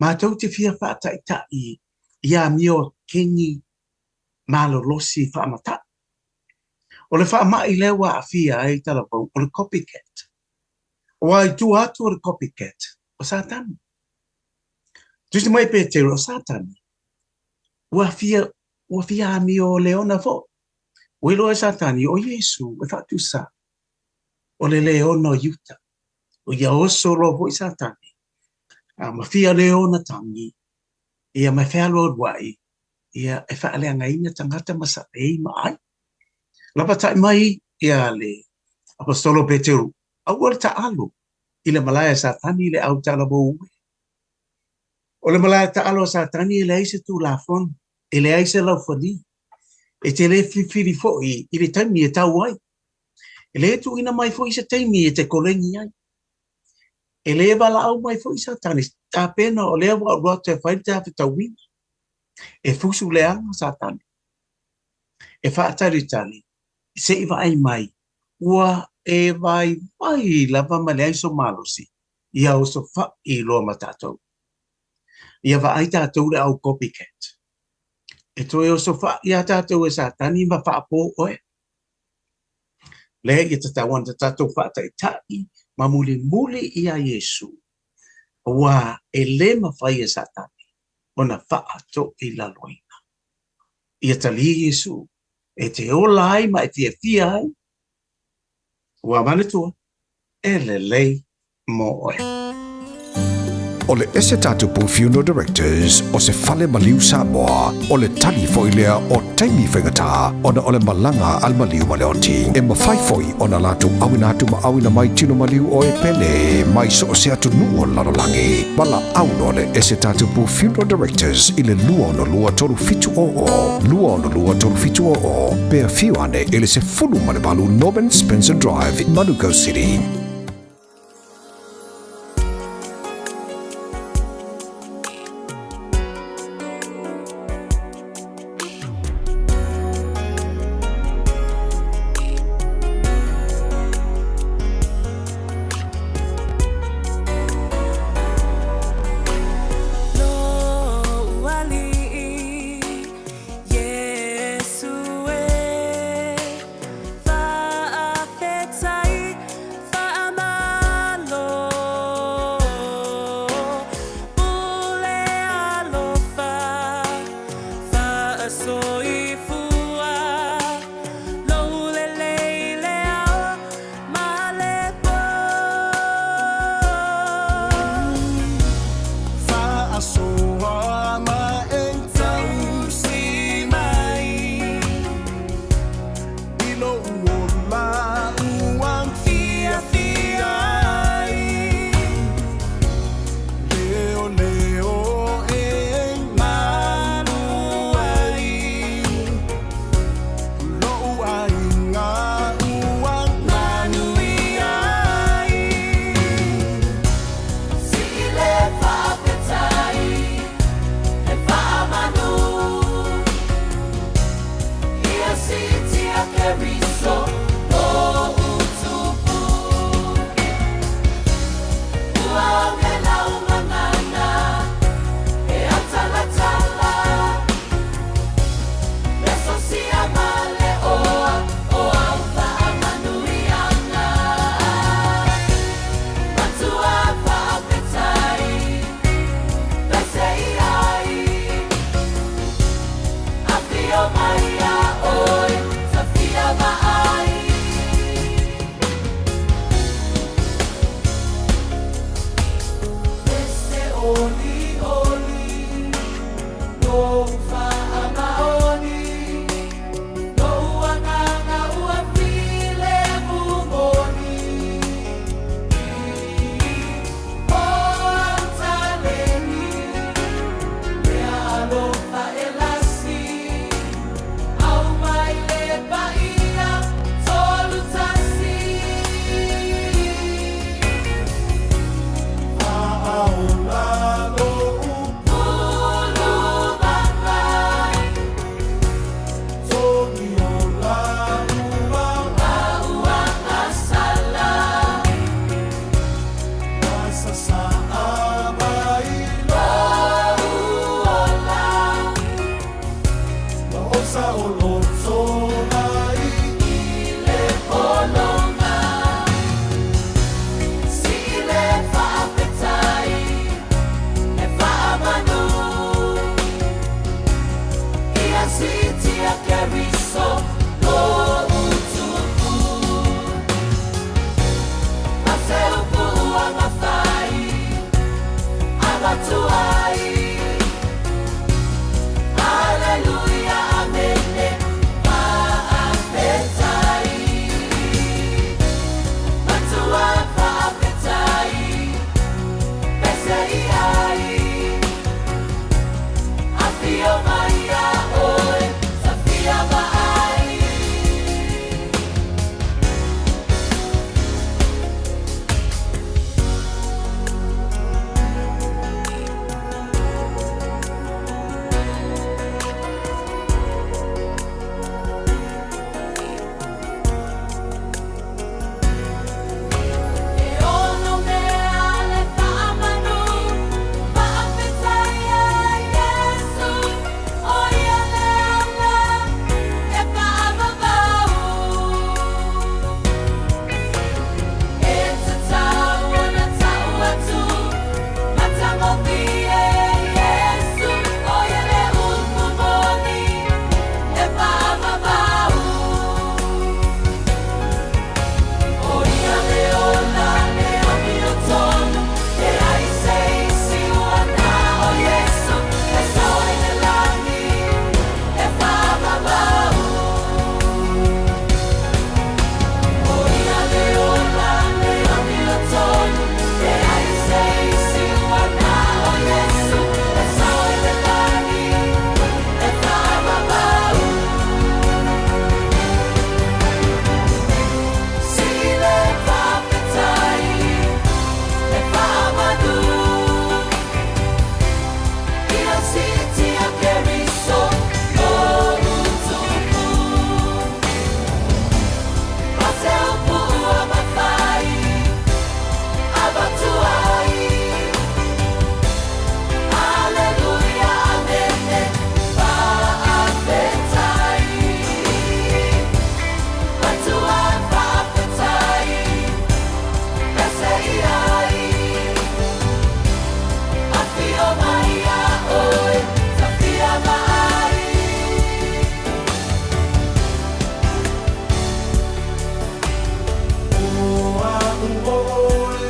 Speaker 19: Matou te fia faataʻitaʻi i amio keni malolosi faamataʻi. O le faamaʻi lea ua aafia ai talavou o le copycat. Aua i tua atu o le copycat, o Satani. Tusi mai Petero, o Satani, ua fia, ua fia amio leona foʻi. Ua iloa e Satani o Iesu e faatusa o le leona o Iuta. O ia oso loa foʻi Satani, a ma fia leona tagi, ia ma e fealualuaʻi, ia e faaleagaina tagata ma saʻei ma ʻai. Lapataʻi mai ia le Aposetolo Peteru, aua le taʻalo i le malae a Satani i le au talavou e. O le malae taʻalo a Satani e leai se Tulafono, e leai se laufali, e te le filifili foʻi i le taimi e tau ai. E le tuuina mai foʻi se taimi e te koleni ai. E le valaau mai foʻi Satani, tapena o lea ua alu atu e fai le tafetauina. E fusu leaga Satani, e faatalitali se i vaai mai, ua e vaivai lava ma leai so malosi, ia osofaʻi loa ma tatou. Ia vaai tatou le au copycat. E toe osofaʻi iā tatou e Satani ma faapō oe. Lea ia tatau ana tatou faataʻitaʻi ma mulimuli iā Iesu, auā e lē mafai e Satani ona faatoilaloina. Ia talia Iesu e te ola ai ma e fiafia ai, ua manatua e lelei mo oe.
Speaker 18: O le Ese Tatupu Funeral Directors o se fale maliu Samoa, o le tali foi lea o taimi faigata ona o le malaga a le maliu ma le oti. E mafai foi ona latou auina atu ma auina mai tino maliu o e pele mai so o se atunuu o le lalolagi. Valaau loa le Ese Tatupu Funeral Directors i le 262 3700, 262 3700, pe afio ane i le 18 Norman Spencer Drive, Manukau City.
Speaker 9: sa o loto ai
Speaker 5: Le polonga Si le whaafetai E whaamanu Ia si tia keriso Lo utupu Ma se upu ua mawhai Avatuai Hallelujah, amene Whaafetai Matua whaafetai Pese i ai Awhio mai a oe Safia maai. E ono mea le whaamanu, whaafetai e Yesu, o ia le ala e whaamamau. E te tau ona tau atu, matangofi e Yesu, o ia le upu moni e whaamamau. O ia le ola le amio tonu, e ai se isi ua na o Yesu, e sao ai le lagi, e whaamamau. O ia le ola le amio tonu, e ai se isi ua na o Yesu, e sao ai le lagi, e whaamamau. Si le whaafetai, e whaamanu, ia si tia keriso, lo utupu. Ma se upu ua mawhai, avatuai. Hallelujah, amene, whaafetai. Matua whaafetai, pese i ai. Awhio mai a oe, tawhia maai.
Speaker 9: O a u oe,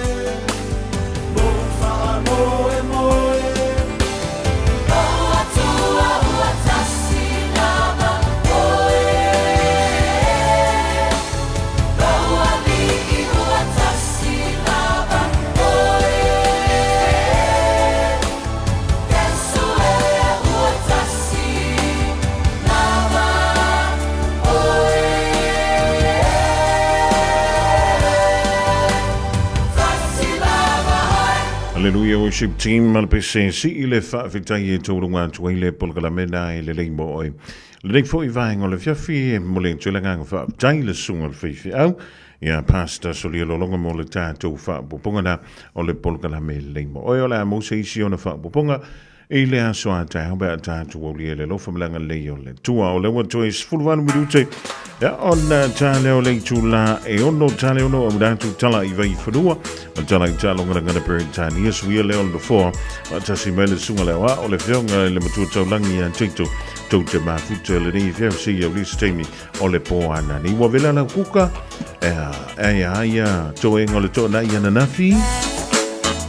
Speaker 9: mo wha moe moe.
Speaker 5: O atua ua tasi lava oe. O alii ua tasi lava oe. Yesu e ua tasi lava oe. Tasi lava oe.
Speaker 2: Hallelujah Worship Team ma le pese si i le whaafetai e taurunga atu ai le polokalame e lelei mo oe. Lenei foi vaega o le afiafi e momoli atu ai le agaga faafetai i le susuga i le faifeau ia Pastor Solia Lolonga mo le tatou faaopoopoga na o le polokalame e lelei mo oe. O le a maua se isi ona faaopoopoga i le aso a taeao pe a tatou aulia i le alofa ma le agalelei o le Atua. O lea ua toe 18 minute ia ona ta lea o le itula e 6 tale 6 auina atu tala i Vaifanua ma tala i Taaloganaga Peretania suia lea o le nofoa faatasi mai le susuga le aoao o le afioga i le matua taulagi ia Tito tou te mafuta lenei feau seia aulia se taimi o le po anani. Ua vela lau kuka e a ia toega o le toanai ananafi.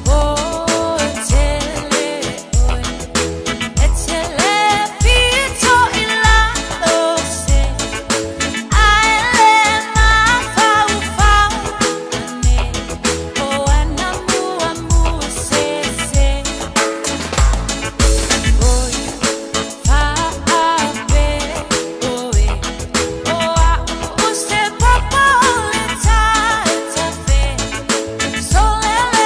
Speaker 5: O tele oe, e tele pito i lalo se, ae le mafaufau ane, o ana mua mua se se. Oi, faape oe, o a'u se papa o le taetafe, so lele.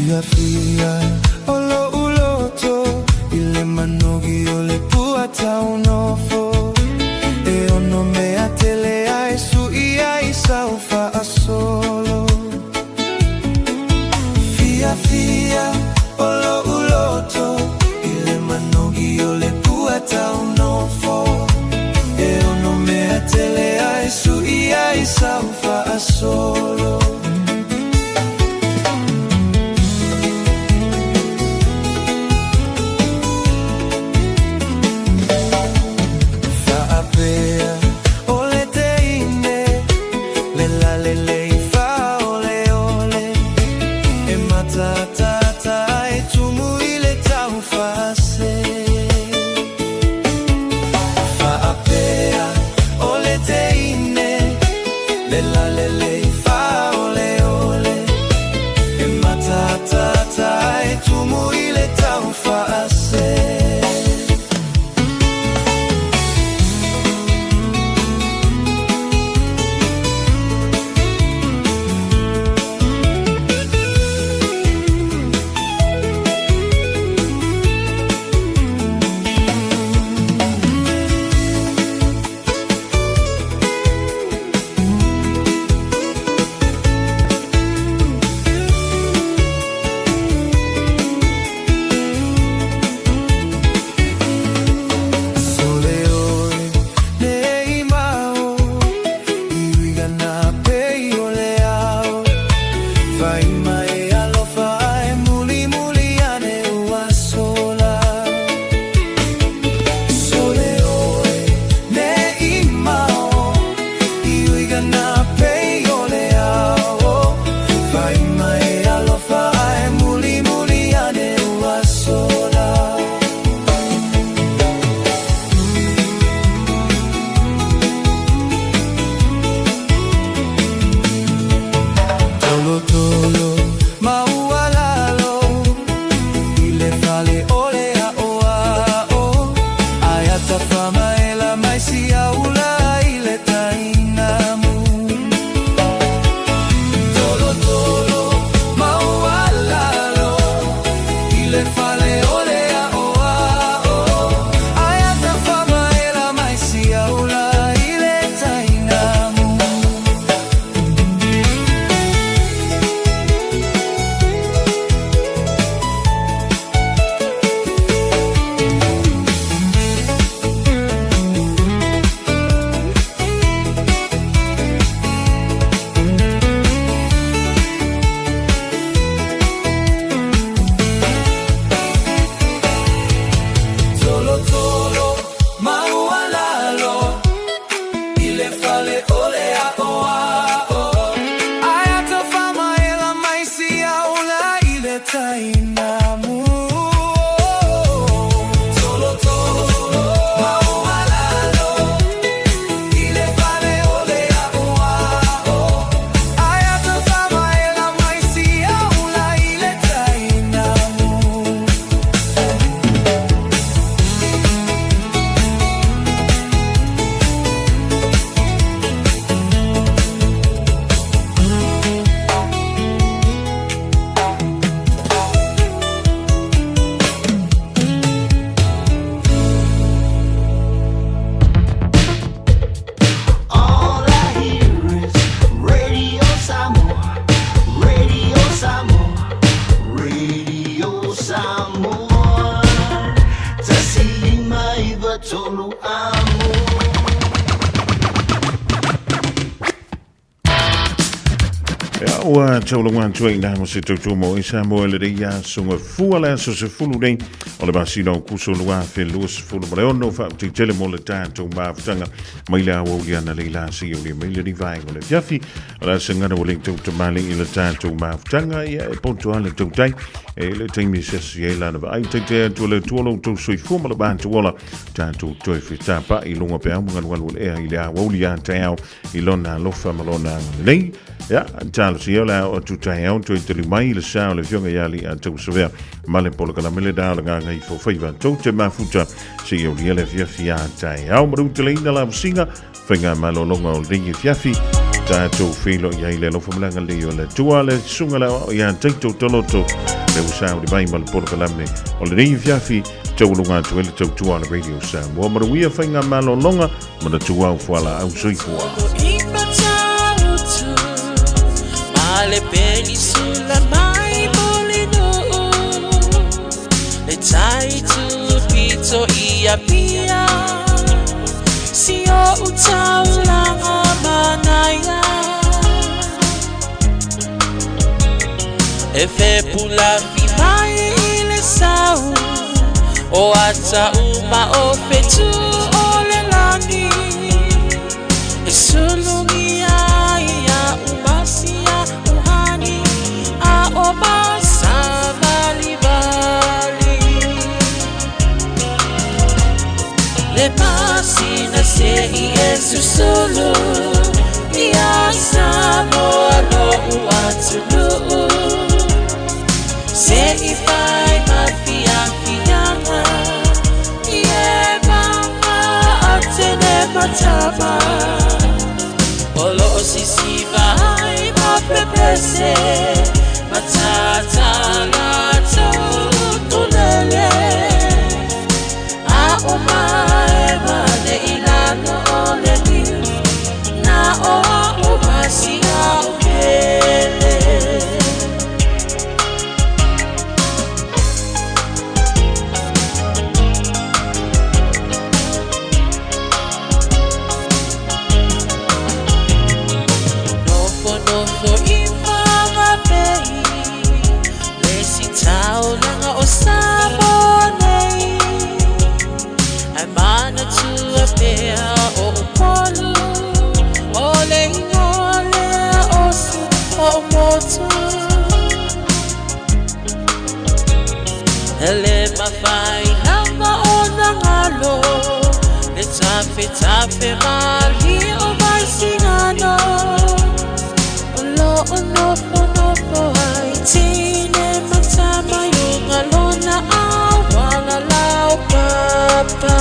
Speaker 11: Fiafia o lo'u loto i le manogi o le pua taunofo E ono mea tele ai su'i ai sau fa'asolo Fiafia o lo'u loto i le manogi o le pua taunofo E ono mea tele ai su'i ai sau fa'asolo Fa'apea o le teine le lalelei fa'aoleole E matatata ai tumu i le taufase Fa'apea o le teine le lalelei fa'aoleole E matatata ai tumu i le taufase Sole oe nei mao I uiga nā pei o le ao Fai mai alofa ai muli muli ane ua sola Sole oe nei mao I uiga nā pei o le ao Fai mai alofa ai muli muli ane ua sola Tolotolo maualalo i le fale o le a'oa'o Ae atafamaela mai siaula i le tainamu Tolotolo maualalo i le fale o le a'oa'o Ae atafamaela mai siaula i le tainamu Tolotolo maualalo i le fale o le a'oa'o Ae atafamaela mai siaula i le tainamu Tolotolo maualalo i le fale o le a'oa'o Ae atafamaela mai siaula i le tainamu
Speaker 7: All I hear is Radio Samoa, Radio Samoa, Radio Samoa. Tasi lima iva tolu amo.
Speaker 2: Ia, ua taulaga atu ai la mo se tautua mo i Samoa i lenei aso gafua le aso 10 nei o le masina o Kuso 2026 faautaitele mo le tatou mafutaga mai le aoauli ana lei la seia ulia mai lenei vaega o le afiafi. O le asagana ua lei tautamale i le tatou mafutaga, ia e poto lava le tautai e le taimi e siasi ai lana vaai. Taitai atu e le Atua lo outou soifua ma le matou ola, tatou toe fetapa'i i luga peau ma galugalu o le ea i le aoauli a taeao i lona alofa ma lona agalelei. Ia, talosia o le a oo atu taeao toe tali mai i le sa o le Afioga ia Alii Tausavea ma le polokalame le da o le Gagaifo Faiva tou te mafuta seia aulia le afiafi a taeao. Maru teleina la usiga faiga malologa o lenei afiafi. Tatou feiloai ai i le alofa ma le agalelei o le Atua, le Susuga le Aoao ia Taito Toloto, le ua sauni mai ma le polokalame o lenei afiafi, taualuga atu ai le tautua a le Radio Samoa. Manuia faigamalologa, manatua au fualaau soifua.
Speaker 4: Le tai tu pito i Apia Si o utaulanga manaia E fepula fi mai i le sau O ata uma o fetu o le lani E sulungi ai ia umasia uhani A o masavalivali Le pasina se i e susulu Ia Samoa lo uatunuu Se i fai ma fiafiaga I e manga atene matama O lo o sisiva ai ma pepese Matata latou utulele A o mae mane i lalo o le niu Na o a o masia o pele. Nofo nofo i Whangape Le si taulaga o Samoa nei Ae manatua pea o Upolu O le ingoa lea o si ou motu E le mafai lava ona galo Le tafetafe malie o Vaisigano O lo o nofonofo ai tine ma tama i luga lona auala laupapa.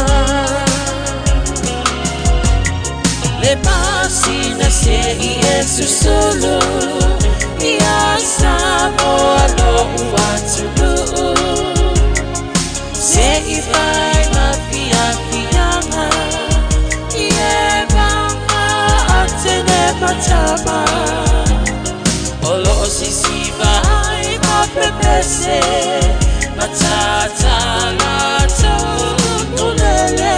Speaker 4: Le masina se i e susulu Ia Samoa lo'u atunuu Se i fai ma fiafiaga I e manga atene matama O lo o sisiva ai ma pepese Matata latou utulele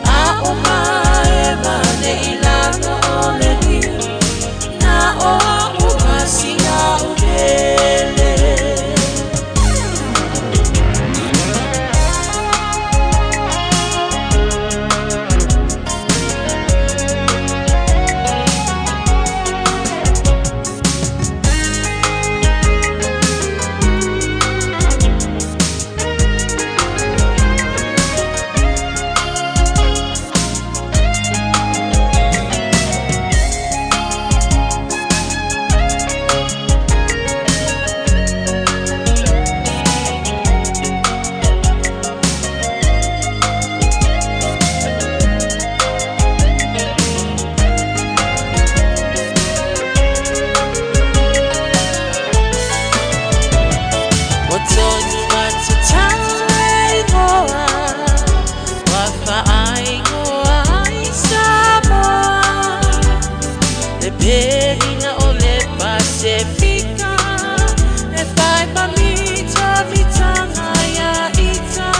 Speaker 4: A o mae mane i lalo o le niu Na o a umasia o pele. Ua tonu atu tau e ingoa Ua faaingoa ai Samoa Le pelina o le Pasefika E whai ma mita mitanga ia ita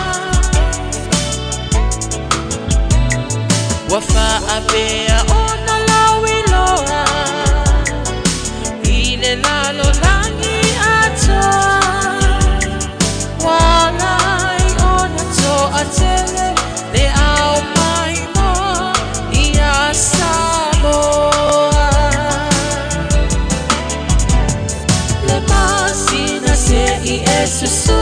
Speaker 4: Ua faapea ona lauiloa I le lalolagi atoa Ua ala ai ona toatele Le ao maimoa ia Samoa Le masina se i e susulu